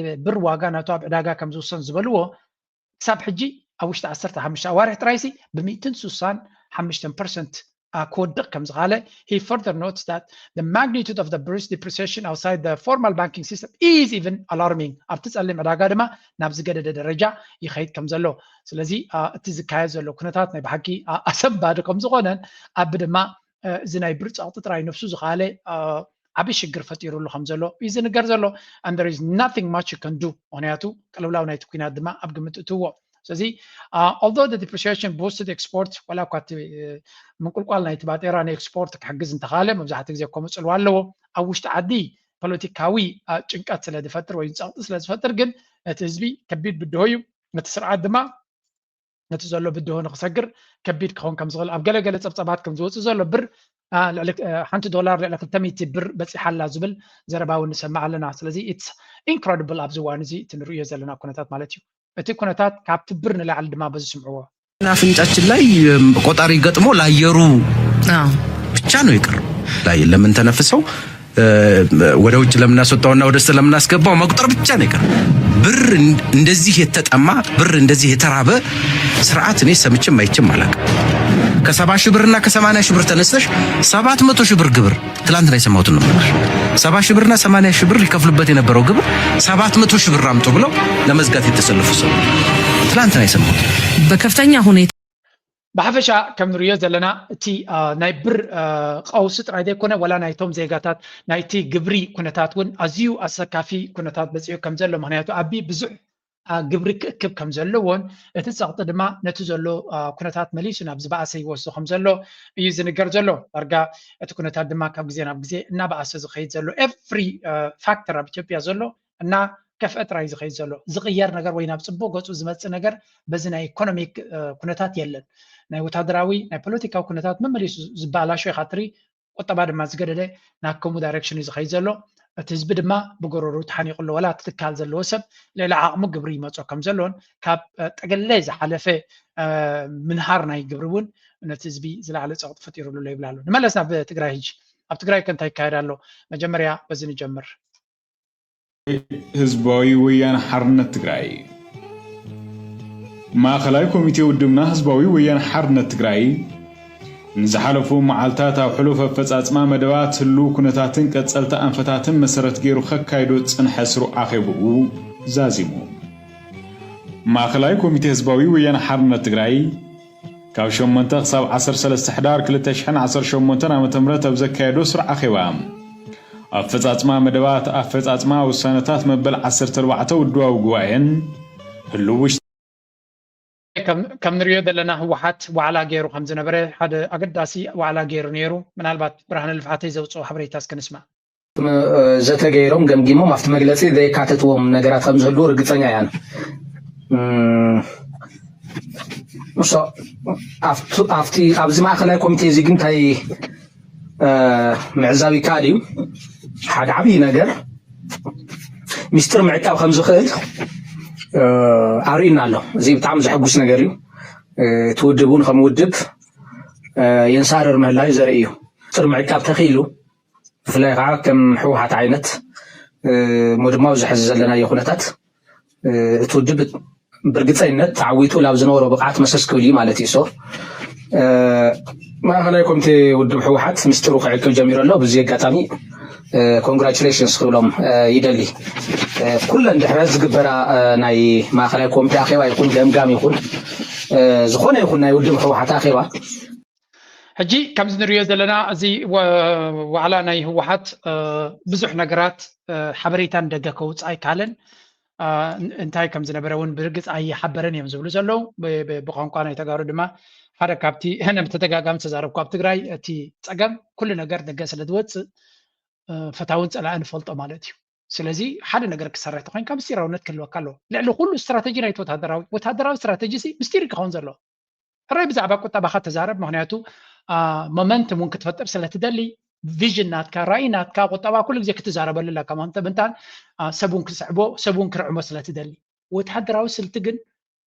ብር ዋጋ ናቱ ኣብ ዕዳጋ ከም ዝውሰን ዝበልዎ ክሳብ ሕጂ ኣብ ውሽጢ ዓሰርተ ሓሙሽተ ኣዋርሕ ጥራይሲ ብሚእትን ስሳን ሓሙሽተን ፐርሰንት ክወድቕ ከም ዝኻለ he further notes that the magnitude of the bir's depreciation outside the formal banking system is even alarming ኣብቲ ጸሊም ዕዳጋ ድማ ናብ ዝገደደ ደረጃ ይኸይድ ከም ዘሎ ስለዚ እቲ ዝካየድ ዘሎ ኩነታት ናይ ብሓቂ ኣሰንባዲ ከም ዝኾነን ኣብ ድማ እዚ ናይ ብር ጸቕጢ ጥራይ ነብሱ ዝኻለ ዓቢ ሽግር ፈጢሩሉ ከም ዘሎ እዩ ዝንገር ዘሎ and there is nothing much you can do ምክንያቱ ቅልውላው ናይቲ ኩናት ድማ ኣብ ግምት እትዎ ስለዚ although the depreciation boosted export ወላ እኳ እቲ ምንቁልቋል ናይቲ ባጤራ ንኤክስፖርት ክሕግዝ እንተኻለ መብዛሕትኡ ግዜ ከምኡ ጽልዋ ኣለዎ ኣብ ውሽጢ ዓዲ ፖለቲካዊ ጭንቀት ስለ ዝፈጥር ወይ ጸቕጢ ስለ ዝፈጥር ግን እቲ ህዝቢ ከቢድ ብድሆ እዩ ነቲ ስርዓት ድማ ነቲ ዘሎ ብድሆ ንክሰግር ከቢድ ክኸውን ከም ዝኽእል ኣብ ገለገለ ጸብጸባት ከም ዝወፅእ ዘሎ ብር ሓንቲ ዶላር ልዕሊ ክልተ ሚእቲ ብር በፂሓ ኣላ ዝብል ዘረባ እውን ንሰምዕ ኣለና ስለዚ it's incredible ኣብዚ እዋን እዚ እቲ ንርእዮ ዘለና ኩነታት ማለት እዩ እቲ ኩነታት ካብቲ ብር ንላዕሊ ድማ በዚ ስምዕዎ አፍንጫችን ላይ ቆጣሪ ገጥሞ ለአየሩ ብቻ ነው የቀረው። ለምንተነፍሰው ወደ ውጭ ለምናስወጣውና ወደ ውስጥ ለምናስገባው መቁጠር ብቻ ነው የቀረው። ብር እንደዚህ የተጠማ ብር እንደዚህ የተራበ ስርዓት እኔ ሰምቼም አይቼም አላውቅም። ከሰባ ሺህ ብርና ከሰማንያ ሺህ ብር ተነስተሽ ሰባት መቶ ሺህ ብር ግብር ትላንትና የሰማሁትን ነው የምነግርሽ። ሰባ ሺህ ብርና ሰማንያ ሺህ ብር ይከፍሉበት የነበረው ግብር ሰባት መቶ ሺህ ብር አምጡ ብለው ለመዝጋት የተሰለፉ ሰው ትላንትና የሰማሁት። በከፍተኛ ሁኔታ ብሓፈሻ ከም ንሪኦ ዘለና እቲ ናይ ብር ቀውሲ ጥራይ ዘይኮነ ዋላ ናይቶም ዜጋታት ናይቲ ግብሪ ኩነታት እውን ኣዝዩ ኣሰካፊ ኩነታት በፂሑ ከም ዘሎ ምክንያቱ ኣቢ ብዙሕ ግብሪ ክእክብ ከም ዘለዎን እቲ ፀቕጢ ድማ ነቲ ዘሎ ኩነታት መሊሱ ናብ ዝበኣሰ ይወስዶ ከም ዘሎ እዩ ዝንገር ዘሎ ዳርጋ እቲ ኩነታት ድማ ካብ ግዜ ናብ ግዜ እናበኣሰ ዝኸይድ ዘሎ every factor ኣብ ኢትዮጵያ ዘሎ እና ከፍአ ጥራይ ዝኸይድ ዘሎ ዝቕየር ነገር ወይ ናብ ፅቡቅ ገፁ ዝመፅእ ነገር በዚ ናይ ኢኮኖሚክ ኩነታት የለን ናይ ወታደራዊ ናይ ፖለቲካዊ ኩነታት መመሊሱ ዝበላሾ ኢኻ ትሪ ቁጠባ ድማ ዝገደደ ናብ ከምኡ ዳይሬክሽን እዩ ዝኸይድ ዘሎ እቲ ህዝቢ ድማ ብጎረሩ ተሓኒቑ ኣሎ ወላ እቲ ትካል ዘለዎ ሰብ ልዕሊ ዓቕሙ ግብሪ ይመፆ ከም ዘሎን ካብ ጠገለ ዝሓለፈ ምንሃር ናይ ግብሪ እውን ነቲ ህዝቢ ዝለዓለ ፀቕጢ ፈጢሩሉ ኣሎ ይብል ኣሎ ንመለስ ናብ ትግራይ ህጂ ኣብ ትግራይ ከ እንታይ ይካየድ ኣሎ መጀመርያ በዚ ንጀምር ህዝባዊ ወያነ ሓርነት ትግራይ ማእኸላይ ኮሚቴ ውድብና ህዝባዊ ወያነ ሓርነት ትግራይ ንዝሓለፉ መዓልታት ኣብ ሕሉፍ ኣፈፃፅማ መደባት ህልው ኩነታትን ቀፀልቲ ኣንፈታትን መሰረት ገይሩ ከካይዶ ዝፅንሐ ስሩዕ ኣኼብኡ ዛዚሙ። ማእኸላይ ኮሚቴ ህዝባዊ ወያነ ሓርነት ትግራይ ካብ ሸሞንተ ክሳብ ዓሰርተ ሰለስተ ሕዳር ክልተ ሽሕን ዓሰርተ ሸሞንተን ዓመተ ምህረት ኣብ ዘካየዶ ስሩዕ ኣኼባ ኣፈፃፅማ መደባት ኣፈፃፅማ ውሳነታት መበል ዓሰርተ ኣርባዕተ ውድባዊ ጉባኤን ህሉው ውሽጢ ከም ንሪኦ ዘለና ህወሓት ዋዕላ ገይሩ ከም ዝነበረ ሓደ ኣገዳሲ ዋዕላ ገይሩ ነይሩ ምናልባት ብርሃነ ልፍዓተይ ዘውፅኦ ሓበሬታ እስከ ንስማዕ ዘተ ገይሮም ገምጊሞም ኣብቲ መግለፂ ዘየካተትዎም ነገራት ከም ዝህልዉ ርግፀኛ እያ እም፣ እሶ፣ ኣብቲ ኣብቲ- ኣብዚ ማእኸላይ ኮሚቴ እዚ ግን እንታይ እ፣ ምዕዛብ ይከኣል እዩ ሓደ ዓብዪ ነገር ሚስጥር ምዕቃብ ከም ዝኽእል እ፣ ኣርእዩና ኣሎ እዚ ብጣዕሚ ዘሐጉስ ነገር እዩ እ፣ እቲ ውድብ እውን ከም ውድብ እ፣ የንሳርር ምህላዩ ዘርኢ እዩ ሚስጥር ምዕቃብ ተኽኢሉ ብፍላይ ከዓ ከም ህወሓት ዓይነት እሞ ድማ ኣብዚ ሕዚ ዘለናዮ ኩነታት እቲ ውድብ ብርግፀይነት ተዓዊቱ ናብ ዝነበሮ ብቕዓት መሰስ ክብል እዩ ማለት እዩ። ሶ ማእኸላይ ኮሚቴ ውድብ ህወሓት ምስጢሩ ክዕቅብ ጀሚሩ ኣሎ። ብዚ ኣጋጣሚ ኮንግራቹሌሽንስ ክብሎም ይደሊ። ኩለን ድሕረት ዝግበራ ናይ ማእኸላይ ኮሚቴ ኣኼባ ይኹን ገምጋም ይኹን ዝኾነ ይኹን ናይ ውድብ ህወሓት ኣኼባ ሕጂ ከምዚ ንሪኦ ዘለና እዚ ዋዕላ ናይ ህወሓት ብዙሕ ነገራት ሓበሬታ ንደገ ከውፅእ ኣይከኣለን እንታይ ከም ዝነበረ እውን ብርግፅ ኣይሓበረን እዮም ዝብሉ ዘለዉ ብቋንቋ ናይ ተጋሩ ድማ ሓደ ካብቲ ነብተደጋጋሚ ተዛረብኩ ኣብ ትግራይ እቲ ፀገም ኩሉ ነገር ደገ ስለ ዝወፅእ ፈታውን ፀላእን ንፈልጦ ማለት እዩ ስለዚ ሓደ ነገር ክሰርሕ ተኮይንካ ምስጢራውነት ክህልወካ ኣለዎ ልዕሊ ኩሉ ስትራተጂ ናይቲ ወታደራዊ ወታደራዊ ስትራተጂ ምስጢር ክኸውን ዘለዎ ሕራይ ብዛዕባ ቁጠባኻ ተዛረብ፣ ምክንያቱ ሞመንትም እውን ክትፈጥር ስለትደሊ፣ ቪዥን ናትካ፣ ራእይ ናትካ ቁጠባ ኩሉ ግዜ ክትዛረበሉ ኣለካ። ምንታን ሰብ እውን ክስዕቦ፣ ሰብ እውን ክርዕሞ ስለትደሊ። ወተሃደራዊ ስልቲ ግን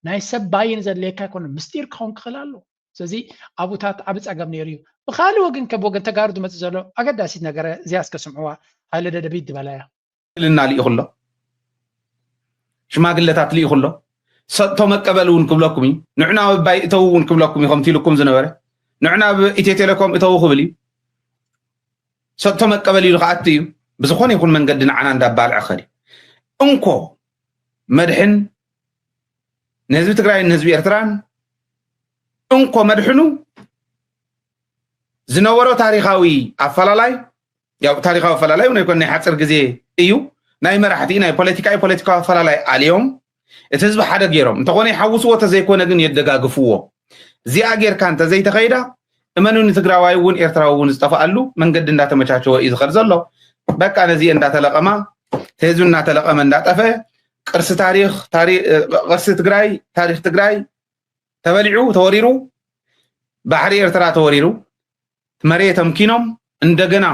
ናይ ሰብ ባይን ዘድልየካ ኣይኮነን፣ ምስጢር ክኸውን ክኽእል ኣሎ። ስለዚ ኣብኡታት ዓቢ ጸገም ነይሩ እዩ። ብኻልእ ወገን፣ ከብ ወገን ተጋሩ ዝመጽእ ዘሎ ኣገዳሲት ነገር እዚኣ እስከ ስምዕዋ፣ ሃይለ ደደቢት ዝበላ እያ። ሽማግልና ልኢኹ ኣሎ፣ ሽማግለታት ልኢኹ ኣሎ። ሰጥቶ መቀበል እውን ክብለኩም እዩ። ንዑ ናብ ኣባይ እተው እውን ክብለኩም እዩ፣ ከምቲ ኢሉኩም ዝነበረ። ንዑ ናብ ኢትዮ ቴሌኮም እተው ክብል እዩ። ሰጥቶ መቀበል ኢሉ ክኣቱ እዩ። ብዝኾነ ይኹን መንገዲ ንዓና እንዳባልዐ ኸድ እዩ። እንኮ መድሕን ንህዝቢ ትግራይን ንህዝቢ ኤርትራን፣ እንኮ መድሕኑ ዝነበሮ ታሪኻዊ ኣፈላላይ፣ ያው ታሪኻዊ ኣፈላላይ እውን ኣይኮነ፣ ናይ ሓፂር ግዜ እዩ። ናይ መራሕቲ ናይ ፖለቲካዊ ፖለቲካዊ ኣፈላላይ ኣልዮም እቲ ህዝቢ ሓደ ገይሮም፣ እንተኾነ ይሓውስዎ፣ ተዘይኮነ ግን የደጋግፍዎ። እዚኣ ጌርካ እንተዘይተኸይዳ፣ እመኑኒ፣ ትግራዋይ እውን ኤርትራዊ እውን ዝጠፍኣሉ መንገዲ እንዳተመቻቸወ እዩ ዝኸድ ዘሎ። በቃ ነዚ እንዳተለቐማ፣ እቲ ህዝቢ እናተለቐመ እንዳጠፈአ፣ ቅርሲ ታሪኽ፣ ታሪ-፣ ቅርሲ ትግራይ፣ ታሪኽ ትግራይ ተበሊዑ፣ ተወሪሩ፣ ባሕሪ ኤርትራ ተወሪሩ፣ መሬት ኣምኪኖም እንደገና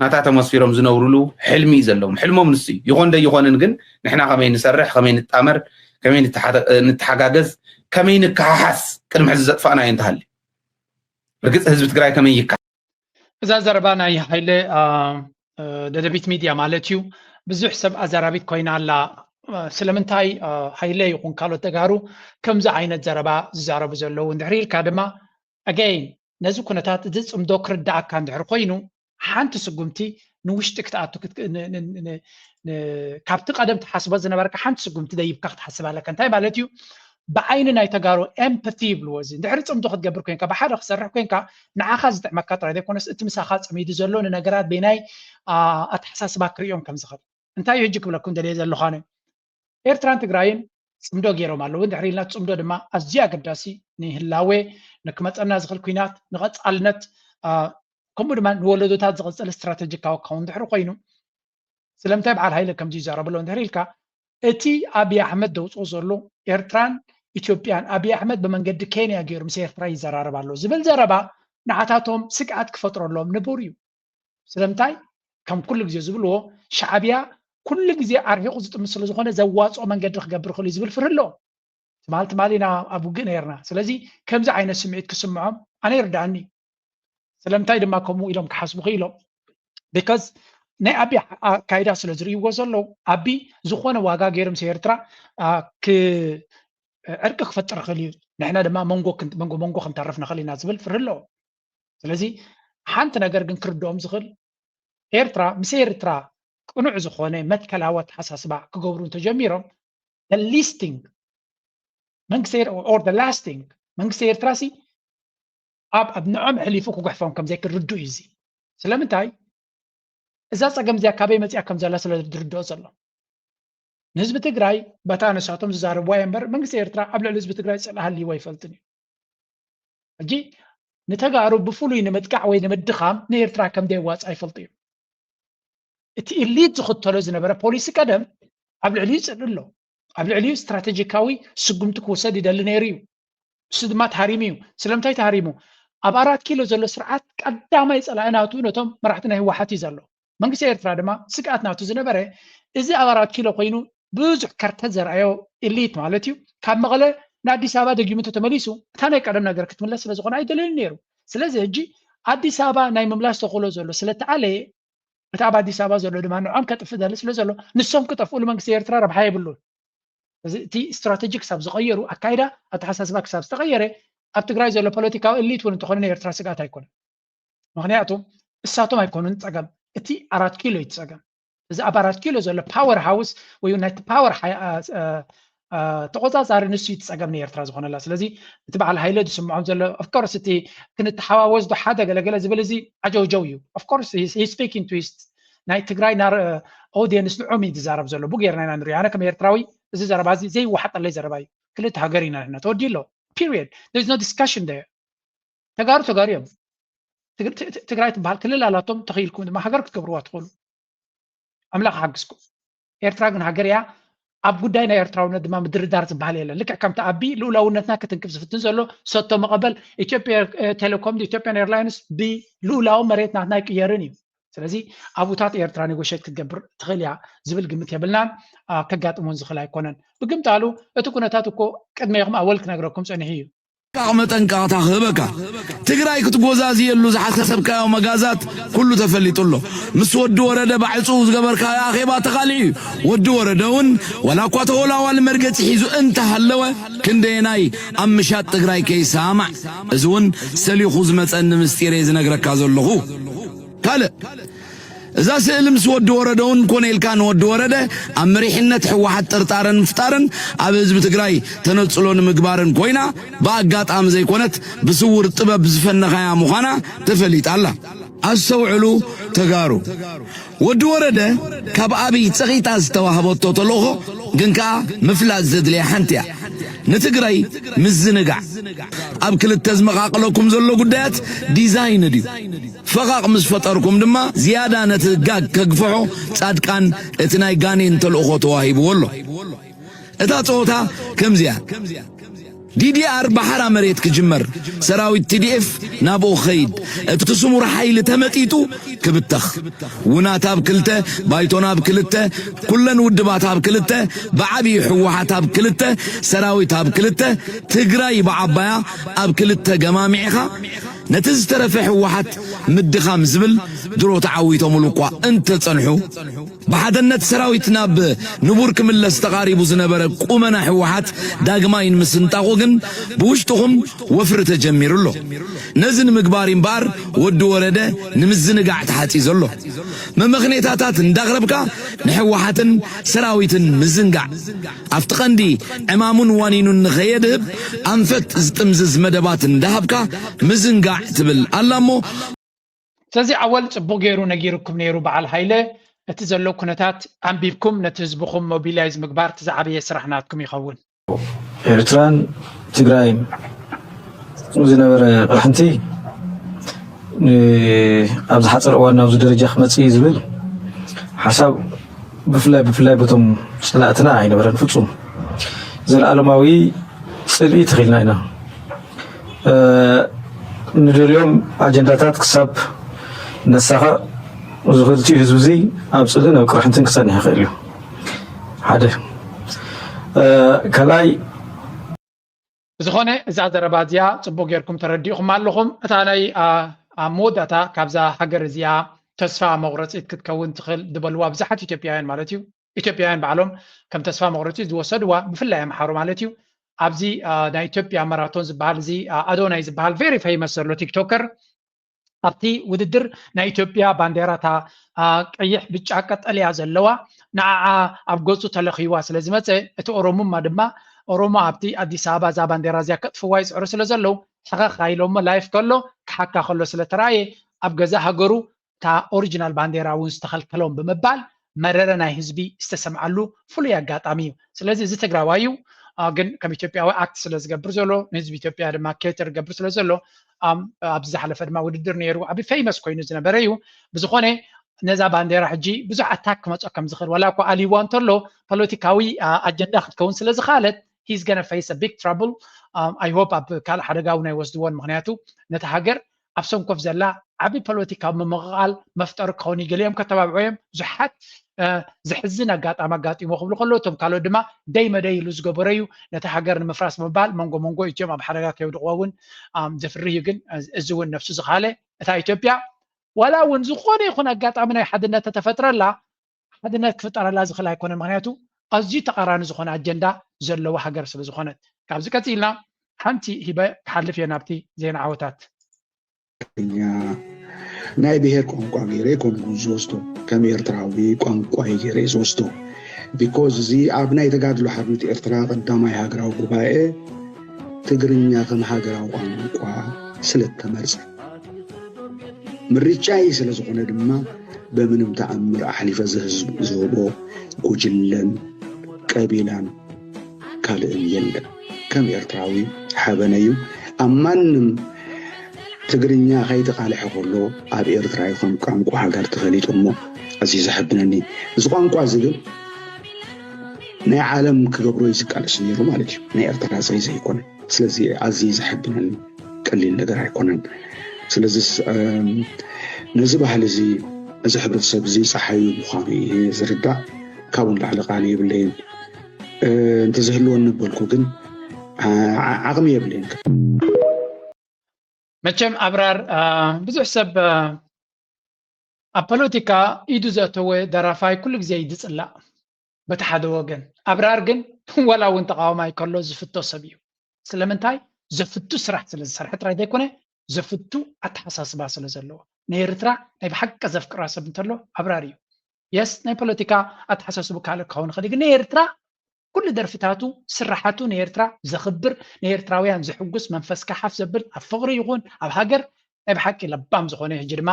ናታ ተመስፊሮም ዝነብሩሉ ሕልሚ እዩ ዘለዎም። ሕልሞም ንሱ እዩ። ይኾን ደይኾንን ግን ንሕና ከመይ ንሰርሕ፣ ከመይ ንጣመር፣ ከመይ ንተሓተ-፣ ንተሓጋገዝ፣ ከመይ ንከሓሓስ ቅድሚ ሕዚ ዘጥፋእናዮ እንተሃልዩ። ርግጽ ህዝቢ ትግራይ ከመይ ይካ እዛ ዘረባ ናይ ሃይለ፣ አ፣ እ፣ ደደቢት ሚድያ ማለት እዩ። ብዙሕ ሰብ ኣዛራቢት ኮይና ኣላ። እ፣ ስለምንታይ፣ እ፣ ሃይለ ይኹን ካልኦት ተጋሩ ከምዚ ዓይነት ዘረባ ዝዛረቡ ዘለዉ? እንድሕሪ ኢልካ ድማ፣ ኣገይን ነዚ ኩነታት፣ እዚ ጽምዶ ክርዳኣካ እንድሕሪ ኮይኑ፣ ሓንቲ ስጉምቲ ንውሽጢ ክትኣቱ ክት-፣ ን-፣ ን-፣ ን-፣ ን-፣ ካብቲ ቀደም ትሓስቦ ዝነበርካ ሓንቲ ስጉምቲ ደይብካ ክትሓስብ ኣለካ። እንታይ ማለት እዩ? ብዓይኒ ናይ ተጋሩ ኤምፓቲ ይብልዎ። እዚ እንድሕሪ ጽምዶ ክትገብር ኮንካ፣ ብሓደ ክትሰርሕ ኮንካ፣ ንዓኻ ዝጥዕመካ ጥራይ ዘይኮነስ፣ እቲ ምሳኻ ጸሚዱ ዘሎ ንነገራት በየናይ፣ አ፣ ኣተሓሳስባ ክርእዮም ከም ዝኽእል። እንታይ እዩ ሕጂ ክብለኩም ደልየ ዘለኹ ኣነ? ኤርትራን ትግራይን ጽምዶ ገይሮም ኣለዉ። እንድሕሪ ኢልና፣ ጽምዶ ድማ ኣዝዩ ኣገዳሲ ንህላዌ፣ ንክመጸና ዝኽእል ኲናት፣ ንቐጻልነት፣ አ፣ ከምኡ ድማ ንወለዶታት ዝቕጽል ስትራተጂካዊ ክኸውን እንድሕሪ ኮይኑ፣ ስለምንታይ በዓል ሃይለ ከምዚ ይዛረብ ኣሎ እንድሕሪ ኢልካ፣ እቲ ኣብይ ኣሕመድ ዘውጽኦ ዘሎ፣ ኤርትራን ኢትዮጵያን፣ ኣብይ ኣሕመድ ብመንገዲ ኬንያ ገይሩ ምስ ኤርትራ ይዘራረብ ኣሎ ዝብል ዘረባ ንዓታቶም ስግኣት ክፈጥረሎም ንቡር እዩ። ስለምንታይ? ከም ኩሉ ግዜ ዝብልዎ፣ ሻዕብያ ኩሉ ግዜ ኣርሒቑ ዝጥምት ስለ ዝኾነ፣ ዘዋጽኦ መንገዲ ክገብር ይኽእል እዩ ዝብል ፍርሂ ኣለዎም። ትማል ትማል ኢና ኣብ ውግእ ነይርና። ስለዚ ከምዚ ዓይነት ስምዒት ክስምዖም ኣነ ይርድኣኒ። ስለምንታይ ድማ ከምኡ ኢሎም ክሓስቡ ክኢሎም? ቢካዝ ናይ ኣቢ ኣካይዳ ስለ ዝርእይዎ ዘለዉ፣ ኣቢ ዝኾነ ዋጋ ገይሩ ምስ ኤርትራ፣ አ፣ ክ-፣ ዕርቂ ክፈጥር ይኽእል እዩ። ንሕና ድማ መንጎ ክን-፣ መንጎ መንጎ ክንተርፍ ንኽእል ኢና ዝብል ፍርሂ ኣለዎም። ስለዚ ሓንቲ ነገር ግን ክርድኦም ዝኽእል፣ ኤርትራ ምስ ኤርትራ ቅኑዕ ዝኾነ መትከላዊ ኣተሓሳስባ ክገብሩ እንተጀሚሮም፣ the least thing መንግስቲ ኤር-፣ or the last thing መንግስቲ ኤርትራ ሲ ኣብ፣ ኣብ ንዖም ኣሕሊፉ ክጉሕፎም ከም ዘይክእል ርዱእ እዩ እዚ። ስለምንታይ? እዛ ጸገም እዚኣ ካበይ መጺኣ ከም ዘላ ስለ ዝርድኦ ዘሎ። ንህዝቢ ትግራይ በታ ንሳቶም ዝዛረብዋ እያ እምበር፣ መንግስቲ ኤርትራ ኣብ ልዕሊ ህዝቢ ትግራይ ጽልኢ ሃልይዎ ኣይፈልጥን እዩ። ሕጂ ንተጋሩ ብፍሉይ ንምጥቃዕ ወይ ንምድኻም ንኤርትራ ከም ዘየዋጽእ ኣይፈልጡ እዮም። እቲ ኢሊት ዝኽተሎ ዝነበረ ፖሊሲ ቀደም ኣብ ልዕሊኡ ጽልኢ ኣሎ። ኣብ ልዕሊኡ ስትራቴጂካዊ ስጉምቲ ክውሰድ ይደሊ ነይሩ እዩ። እሱ ድማ ተሃሪሙ እዩ። ስለምንታይ ተሃሪሙ? ኣብ ኣራት ኪሎ ዘሎ ስርዓት ቀዳማይ ጸላኢ ናቱ ነቶም መራሕቲ ናይ ህወሓት እዩ ዘሎ። መንግስቲ ኤርትራ ድማ ስግኣት ናቱ ዝነበረ፣ እዚ ኣብ ኣራት ኪሎ ኮይኑ ብዙሕ ከርተት ዘርኣዮ ኢሊት ማለት እዩ፣ ካብ መቐለ ንኣዲስ ኣበባ ደጊሙ እንተተመሊሱ፣ እታ ናይ ቀደም ነገር ክትምለስ ስለ ዝኾነ ኣይደለዩን ነይሩ። ስለዚ ሕጂ ኣዲስ ኣበባ ናይ ምምላስ ተኽእሎ ዘሎ ስለ ተኣለየ፣ እቲ ኣብ ኣዲስ ኣበባ ዘሎ ድማ ንዖም ከጥፍእ ደሊ ስለ ዘሎ፣ ንሶም ክጠፍእሉ መንግስቲ ኤርትራ ረብሓ የብሉን። እዚ እቲ ስትራተጂ ክሳብ ዝቐየሩ፣ ኣካይዳ ኣተሓሳስባ ክሳብ ዝተቐየረ፣ ኣብ ትግራይ ዘሎ ፖለቲካዊ ኢሊት እውን እንተኾነ ንኤርትራ ስግኣት ኣይኮነን። ምኽንያቱ እሳቶም ኣይኮኑን ጸገም፣ እቲ ኣራት ኪሎ እዩ እቲ ጸገም። እዚ ኣብ ኣራት ኪሎ ዘሎ ፓወር ሃውስ ወይ ናይቲ ፓወር ሓ-፣ አ፣ አ፣ አ፣ ተቖጻጻሪ ንሱ እዩ እቲ ጸገም ንኤርትራ ዝኾነላ። ስለዚ እቲ በዓል ሃይለ ዝስምዖም ዘሎ፣ of course፣ እቲ ክንተሓዋወስ ዶ ሓደ ገለገለ ዝብል እዚ ዓጀውጀው እዩ። Of course, he, he's speaking to his ናይ ትግራይ ናር-፣ ኦዲየንስ ንዖም እዩ ዝዛረብ ዘሎ። ብኡ ጌርና ኢና ንሪኦ። ኣነ ከም ኤርትራዊ እዚ ዘረባ እዚ ዘይወሓጠለይ ዘረባ እዩ። ክልተ ሃገር ኢና ንሕና። ተወዲኡ ኣሎ። Period. There is no discussion there. ተጋሩ ተጋሩ እዮም። ትግ-፣ ት-፣ ት-፣ ትግራይ ትበሃል ክልል ኣላቶም፣ ተኽኢልኩም ድማ ሃገር ክትገብርዋ ትኽእሉ። ኣምላኽ ይሓግዝኩም። ኤርትራ ግን ሃገር እያ። ኣብ ጉዳይ ናይ ኤርትራውነት ድማ ምድርዳር ዝበሃል የለን። ልክዕ ከምቲ ኣቢ ልኡላውነትና ክትንክፍ ዝፍትን ዘሎ ሰጥቶ መቐበል ኢትዮጵያ ቴሌኮም ኢትዮጵያን ኤርላይንስ ብልኡላዊ መሬት ናትና ኣይቅየርን እዩ። ስለዚ ኣብኡታት ኤርትራ ኔጎሽት ክትገብር ትኽእል እያ ዝብል ግምት የብልናን። ከጋጥሞን ዝኽእል ኣይኮነን። ብግምጣሉ እቲ ኩነታት እኮ ቅድሜኹም ኣወል ክነግረኩም ጸኒሑ እዩ። ካብ መጠንቀቕታ ክህበካ። ትግራይ ክትጎዛዝየሉ ዝሓሰብካዮ መጋዛት ኩሉ ተፈሊጡ ኣሎ። ምስ ወዲ ወረደ ባዕፁ ዝገበርካዮ ኣኼባ ተኻሊዑ እዩ። ወዲ ወረደ እውን ዋላ እኳ ተወላዋሊ መርገፂ ሒዙ እንተሃለወ ክንደየናይ ኣብ ምሻጥ ትግራይ ከይሰማዕ። እዚ እውን ሰሊኹ ዝመፀኒ ምስጢር እየ ዝነግረካ ዘለኹ። ካልእ እዛ ስእሊ ምስ ወዲ ወረደ እውን ኮነ ኢልካ ንወዲ ወረደ ኣብ መሪሕነት ህወሓት ጥርጣረ ንምፍጣርን ኣብ ህዝቢ ትግራይ ተነፅሎ ንምግባርን ኮይና ብኣጋጣሚ ዘይኮነት ብስውር ጥበብ ዝፈነኻያ ምዃና ተፈሊጣ ኣላ። ኣስተውዕሉ ተጋሩ፣ ወዲ ወረደ ካብ ኣብይ ፀቒጣ ዝተዋህበቶ ተልእኾ ግን ከኣ ምፍላጥ ዘድልያ ሓንቲ እያ። ንትግራይ ምዝንጋዕ ኣብ ክልተ ዝመቓቕለኩም ዘሎ ጉዳያት ዲዛይን ድዩ? ፈቓቕ ምስ ፈጠርኩም ድማ ዝያዳ ነቲ ጋግ ከግፍሖ ጻድቃን እቲ ናይ ጋኔን ተልእኾ ተዋሂብዎ ኣሎ። እታ ጸወታ ከምዚኣ። ዲዲኣር ብሓራ መሬት ክጅመር፣ ሰራዊት ቲዲኤፍ ናብኡ ክኸይድ፣ እቲ ስሙር ሓይሊ ተመጢጡ ክብተኽ፣ ውናት ኣብ ክልተ፣ ባይቶና ኣብ ክልተ፣ ኩለን ውድባት ኣብ ክልተ፣ ብዓብዩ ህወሓት ኣብ ክልተ፣ ሰራዊት ኣብ ክልተ፣ ትግራይ ብዓባያ ኣብ ክልተ ገማሚዕኻ ነቲ ዝተረፈ ህወሓት ምድኻም ዝብል ድሮ ተዓዊቶምሉ እኳ እንተጸንሑ፣ ብሓደነት ሰራዊት ናብ ንቡር ክምለስ ተቓሪቡ ዝነበረ ቁመና ህወሓት ዳግማይ ንምስንጣቑ ግን ብውሽጥኹም ወፍሪ ተጀሚሩ ኣሎ። ነዚ ንምግባር እምበኣር ወዲ ወረደ ንምዝንጋዕ ተሓጺ ዘሎ መመኽኔታታት እንዳቕረብካ ንህወሓትን ሰራዊትን ምዝንጋዕ ኣብቲ ቀንዲ ዕማሙን ዋኒኑን ንኸየድህብ ኣንፈት ዝጥምዝዝ መደባት እንዳሃብካ ምዝንጋዕ ትብል ኣላ እሞ ስለዚ ኣወል ጽቡቕ ገይሩ ነጊሩኩም ነይሩ በዓል ሃይለ። እቲ ዘሎ ኩነታት ኣንቢብኩም ነቲ ህዝብኹም ሞቢላይዝ ምግባር እቲ ዝዓበየ ስራሕ ናትኩም ይኸውን። ኤርትራን ትግራይን ዝነበረ ቅርሕንቲ ኣብ ዝሓፀረ እዋን ናብዚ ደረጃ ክመፅእ እዩ ዝብል ሓሳብ ብፍላይ ብፍላይ በቶም ፀላእትና ኣይነበረን ፍፁም። ዘለኣለማዊ ፅልኢ ተኺልና ኢና። ንደልዮም ኣጀንዳታት ክሳብ ነሳኽዕ እዚ ክልቲኡ ህዝቢ እዚ ኣብ ፅልእን ኣብ ቅርሕንትን ክፀንሕ ይኽእል እዩ። ሓደ ካልኣይ ብዝኾነ እዛ ዘረባ እዚኣ ፅቡቅ ጌርኩም ተረዲእኹም ኣለኹም። እታ ናይ ኣብ መወዳእታ ካብዛ ሃገር እዚኣ ተስፋ መቁረፂት ክትከውን ትኽእል ዝበልዋ ብዙሓት ኢትዮጵያውያን ማለት እዩ። ኢትዮጵያውያን ባዕሎም ከም ተስፋ መቁረፂት ዝወሰድዋ ብፍላይ ኣምሓሩ ማለት እዩ። ኣብዚ ናይ ኢትዮጵያ ማራቶን ዝበሃል እዚ ኣዶናይ ዝበሃል very famous ዘሎ ቲክቶከር ኣብቲ ውድድር ናይ ኢትዮጵያ ባንዴራ እታ ቀይሕ ብጫ ቀጠልያ ዘለዋ ንዓዓ ኣብ ገፁ ተለኺዋ ስለ ዝመፀ እቲ ኦሮሙማ ድማ ኦሮሞ ኣብቲ ኣዲስ ኣበባ እዛ ባንዴራ እዚኣ ከጥፍዋ ይፅዕሩ ስለ ዘለዉ ሕኸኽ ኣይሎሞ ላይፍ ከሎ ክሓካ ከሎ ስለ ተራእየ ኣብ ገዛ ሃገሩ እታ ኦሪጂናል ባንዴራ እውን ዝተኸልከሎም ብምባል መረረ ናይ ህዝቢ ዝተሰምዓሉ ፍሉይ ኣጋጣሚ እዩ። ስለዚ እዚ ትግራዋይ እዩ፣ ግን ከም ኢትዮጵያዊ ኣክት ስለ ዝገብር ዘሎ ንህዝቢ ኢትዮጵያ ድማ ኬተር ዝገብር ስለ ዘሎ ኣብዚ ዝሓለፈ ድማ ውድድር ነይሩ ዓቢ ፌመስ ኮይኑ ዝነበረ እዩ። ብዝኾነ ነዛ ባንዴራ ሕጂ ብዙሕ ኣታክ ክመፆ ከም ዝኽእል ዋላ እኳ ኣልይዋ እንተሎ ፖለቲካዊ ኣጀንዳ ክትከውን ስለ ዝኽኣለት he's gonna face a big trouble. I hope ኣብ ካልእ ሓደጋ እውን ኣይወስድዎን ምክንያቱ ነቲ ሃገር ኣብ ሰንኮፍ ዘላ ዓቢ ፖለቲካዊ ምምቕቓል መፍጠሪ ክኸውን እዩ። ገሊኦም ከተባብዑ እዮም። ብዙሓት ዘሕዝን ኣጋጣሚ ኣጋጢሞ ክብሉ ከለዉ እቶም ካልኦት ድማ ደይ መደይ ኢሉ ዝገበሮ እዩ። ነቲ ሃገር ንምፍራስ ብምባል መንጎ መንጎ እትዮም ኣብ ሓደጋ ከየውድቕዎ እውን ዘፍርህ እዩ። ግን እዚ እውን ነፍሱ ዝኻለ እታ ኢትዮጵያ ዋላ እውን ዝኾነ ይኹን ኣጋጣሚ ናይ ሓድነት ተተፈጥረላ ሓድነት ክፍጠረላ ዝኽእል ኣይኮነን። ምክንያቱ ኣዝዩ ተቓራኒ ዝኾነ ኣጀንዳ ዘለዋ ሃገር ስለ ዝኾነት። ካብዚ ቀፂልና ሓንቲ ሂበ ክሓልፍ እየ ናብቲ ዜና ዓወታት። ትግርኛ ናይ ብሄር ቋንቋ ገይረ ኣይኮንኩን ዝወስዶ፣ ከም ኤርትራዊ ቋንቋ ገይረ ዝወስዶ። ቢኮዝ እዚ ኣብ ናይ ተጋድሎ ሓርነት ኤርትራ ቀዳማይ ሃገራዊ ጉባኤ ትግርኛ ከም ሃገራዊ ቋንቋ ስለ ተመርጸ ምርጫይ ስለ ዝኾነ ድማ በምንም ተኣምር ኣሕሊፈ ዝህቦ ጉጅለን ቀቢላን ካልእን የለን። ከም ኤርትራዊ ሓበነዩ ኣብ ማንም ትግርኛ ከይተቓልሐ ከሎ ኣብ ኤርትራ ይኹን ቋንቋ ሃገር ተፈሊጡ እሞ ኣዝዩ ዘሐብነኒ። እዚ ቋንቋ እዚ ግን ናይ ዓለም ክገብሮ እዩ ዝቃለስ ነይሩ ማለት እዩ። ናይ ኤርትራ ዘይ ዘይኮነ። ስለዚ ኣዝዩ ዘሐብነኒ ቀሊል ነገር ኣይኮነን። ስለዚስ ነዚ ባህሊ እዚ፣ እዚ ሕብረተሰብ እዚ ፀሓዩ ምዃኑ እየ ዝርዳእ። ካብኡ ንላዕሊ ቃል የብለይን። እንተዝህልወኒ በልኩ ግን ዓቕሚ የብለይን። መቸም ኣብራር ብዙሕ ሰብ ኣብ ፖለቲካ ኢዱ ዘእተወ ደራፋይ ኩሉ ግዜ እዩ ዝፅላእ። በቲ ሓደ ወገን ኣብራር ግን ዋላ እውን ተቃዋማይ ከሎ ዝፍቶ ሰብ እዩ። ስለምንታይ? ዘፍቱ ስራሕ ስለ ዝሰርሐ ጥራይ ዘይኮነ ዘፍቱ ኣተሓሳስባ ስለ ዘለዎ ንኤርትራ ናይ ብሓቂ ዘፍቅራ ሰብ እንተሎ ኣብራር እዩ። የስ ናይ ፖለቲካ ኣተሓሳስቡ ካልእ ክኸውን ይኽእል ግን ንኤርትራ ኩሉ ደርፍታቱ ስራሓቱ ንኤርትራ ዘኽብር ንኤርትራውያን ዝሕጉስ መንፈስካ ሓፍ ዘብል ኣብ ፍቕሪ ይኹን ኣብ ሃገር ናይ ብሓቂ ለባም ዝኾነ ሕጂ ድማ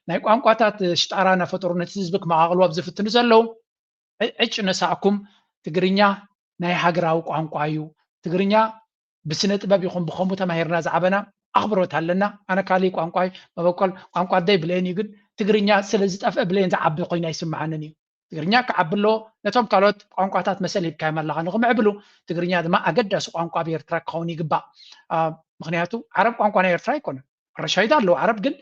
ናይ ቋንቋታት ሽጣራ እናፈጠሩ ነቲ ህዝቢ ክመቓቕሉ ኣብ ዝፍትኑ ዘለዉ ዕጭ ነሳእኩም ትግርኛ ናይ ሃገራዊ ቋንቋ እዩ። ትግርኛ ብስነ ጥበብ ይኹን ብኸምኡ ተማሂርና ዝዓበና ኣኽብሮት ኣለና። ኣነ ካሊእ ቋንቋይ መበቆል ቋንቋ ኣደይ ብለየን እዩ ግን ትግርኛ ስለ ዝጠፍአ ብለየን ዝዓቢ ኮይኑ ኣይስምዓንን እዩ። ትግርኛ ክዓቢ ኣለዎ። ነቶም ካልኦት ቋንቋታት መሰል ሂብካዮም ኣለኻ ንኽምዕብሉ። ትግርኛ ድማ ኣገዳሲ ቋንቋ ኣብ ኤርትራ ክኸውን ይግባእ። ምኽንያቱ ዓረብ ቋንቋ ናይ ኤርትራ ኣይኮነን። ረሻይዳ ኣለዎ ዓረብ ግን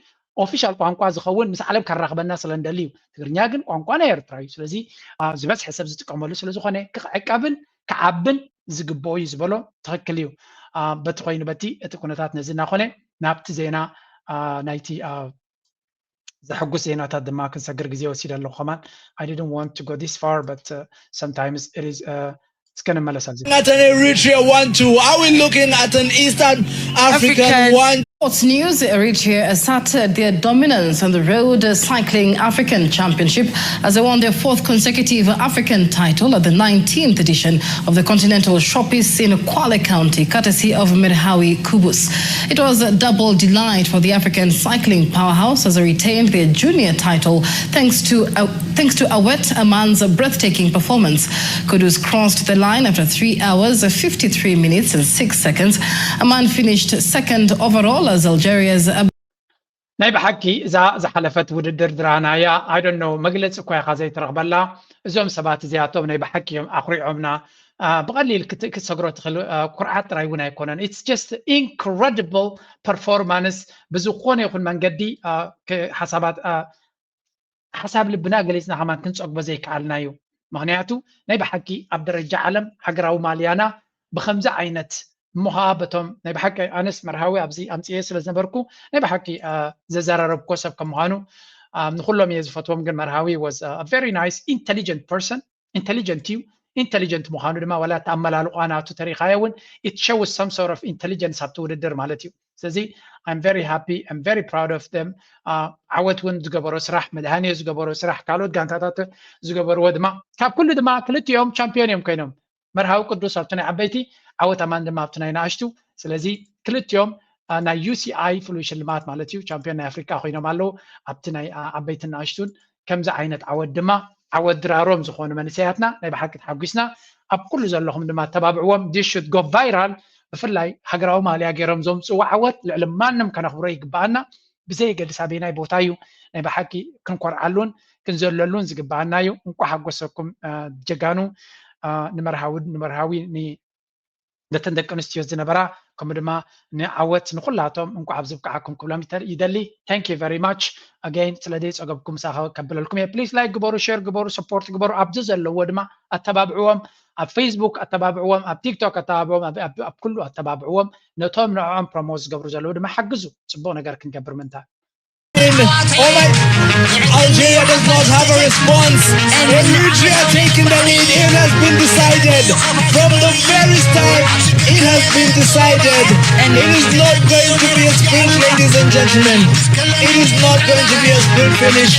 ኦፊሻል ቋንቋ ዝኸውን ምስ ዓለም ከራኽበና ስለ እንደሊ እዩ። ትግርኛ ግን ቋንቋ ናይ ኤርትራ እዩ። ስለዚ ዝበዝሐ ሰብ ዝጥቀመሉ ስለ ዝኾነ ክዕቀብን ክዓብን ዝግብኦ እዩ ዝበሎ ትኽክል እዩ። በቲ ኮይኑ በቲ እቲ ኩነታት ነዚ እናኾነ ናብቲ ዜና ናይቲ ዘሐጉስ ዜናታት ድማ ክንሰግር ግዜ ወሲደ ኣለኹ ከማን I didn't want to go this far but uh, sometimes it is uh, እስከ ንመለስ ኣብዚ At an Eritrea one two, are we looking at an Eastern African one? Sports news, Eritrea asserted their dominance on the Road Cycling African Championship as they won their fourth consecutive African title at the nineteenth edition of the Continental Showpiece in Kwale County, courtesy of Merhawi Kubus. It was a double delight for the African cycling powerhouse as they retained their junior title thanks to uh, thanks to Awet Aman's breathtaking performance. Kudus crossed the line after three hours, fifty-three minutes and six seconds. Aman finished second overall as Algeria's ናይ ብሓቂ እዛ ዝሓለፈት ውድድር ድራናያ I don't know መግለፂ እኳ ኢኻ ዘይትረኽበላ። እዞም ሰባት እዚኣቶም ናይ ብሓቂ እዮም ኣኹሪዖምና። ብቐሊል ክትሰግሮ ትኽእል ኩርዓት ጥራይ እውን ኣይኮነን። It's just incredible performance ብዝኾነ ይኹን መንገዲ ሓሳባት ሓሳብ ልብና ገሊፅና ከማን ክንፀግቦ ዘይከኣልና እዩ። ምኽንያቱ ናይ ብሓቂ ኣብ ደረጃ ዓለም ሃገራዊ ማልያና ብኸምዚ ዓይነት እሞ ከዓ በቶም ናይ ብሓቂ ኣነስ መርሃዊ ኣብዚ ኣምፅኤ ስለ ዝነበርኩ ናይ ብሓቂ ዘዘራረብኮ ሰብ ከም ምዃኑ ንኩሎም እየ ዝፈትዎም ግን መርሃዊ was a very nice intelligent person intelligent እዩ intelligent ምዃኑ ድማ ዋላ እቲ ኣመላልቋ ናቱ ተሪኻዮ እውን it shows some sort of intelligence ኣብቲ ውድድር ማለት እዩ ስለዚ I'm very happy I'm very proud of them ዓወት እውን ዝገበሮ ስራሕ መድሃንዮ ዝገበሮ ስራሕ ካልኦት ጋንታታት ዝገበርዎ ድማ ካብ ኩሉ ድማ ክልቲኦም ቻምፒዮን እዮም ኮይኖም መርሃዊ ቅዱስ ኣብቲ ናይ ዓበይቲ ዓወት ኣማን ድማ ኣብቲ ናይ ንኣሽቱ ስለዚ ክልቲኦም ናይ UCI ፍሉይ ሽልማት ማለት እዩ ቻምፒዮን ናይ ኣፍሪካ ኮይኖም ኣለዉ ኣብቲ ናይ ዓበይትን ንኣሽቱን ከምዚ ዓይነት ዓወት ድማ ዓወት ድራሮም ዝኾኑ መንእሰያትና ናይ ብሓቂ ተሓጒስና ኣብ ኩሉ ዘለኹም ድማ ተባብዕዎም this should go viral ብፍላይ ሃገራዊ ማልያ ገይሮም ዘምፅዎ ዓወት ልዕሊ ማንም ከነኽብሮ ይግባኣና ብዘየገድስ ኣበየናይ ቦታ እዩ ናይ ብሓቂ ክንኮርዓሉን ክንዘለሉን ዝግባኣና እዩ እንኳ ሓጎሰኩም ጀጋኑ ንመርሃዊ ንመርሃዊ ነተን ደቂ ኣንስትዮ ዝነበራ ከምኡ ድማ ንዓወት ንኩላቶም እንኳዕ ኣብዚ ብቅዓኩም ክብሎም ይደሊ thank you very much again ስለ ዘይፀገብኩም ምሳኸ ከብለልኩም እየ please like ግበሩ share ግበሩ support ግበሩ ኣብዚ ዘለዎ ድማ ኣተባብዕዎም ኣብ Facebook ኣተባብዕዎም ኣብ TikTok ኣተባብዕዎም ኣብ ኩሉ ኣተባብዕዎም ነቶም ንዕኦም promote ዝገብሩ ዘለዉ ድማ ሓግዙ ፅቡቅ ነገር ክንገብር ምንታ Oh my. Algeria does not have a response. Eritrea taking the lead. It has been decided. From the very start, it has been decided. It is not going to be a sprint, ladies and gentlemen. It is not going to be a sprint finish.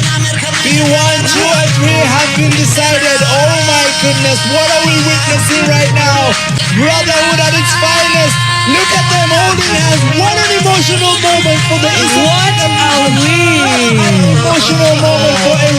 B one, two, and three have been decided. Oh my goodness, what are we witnessing right now? Brotherhood at its finest. Look at them holding hands. What an emotional moment for the East. What a win! Emotional moment for a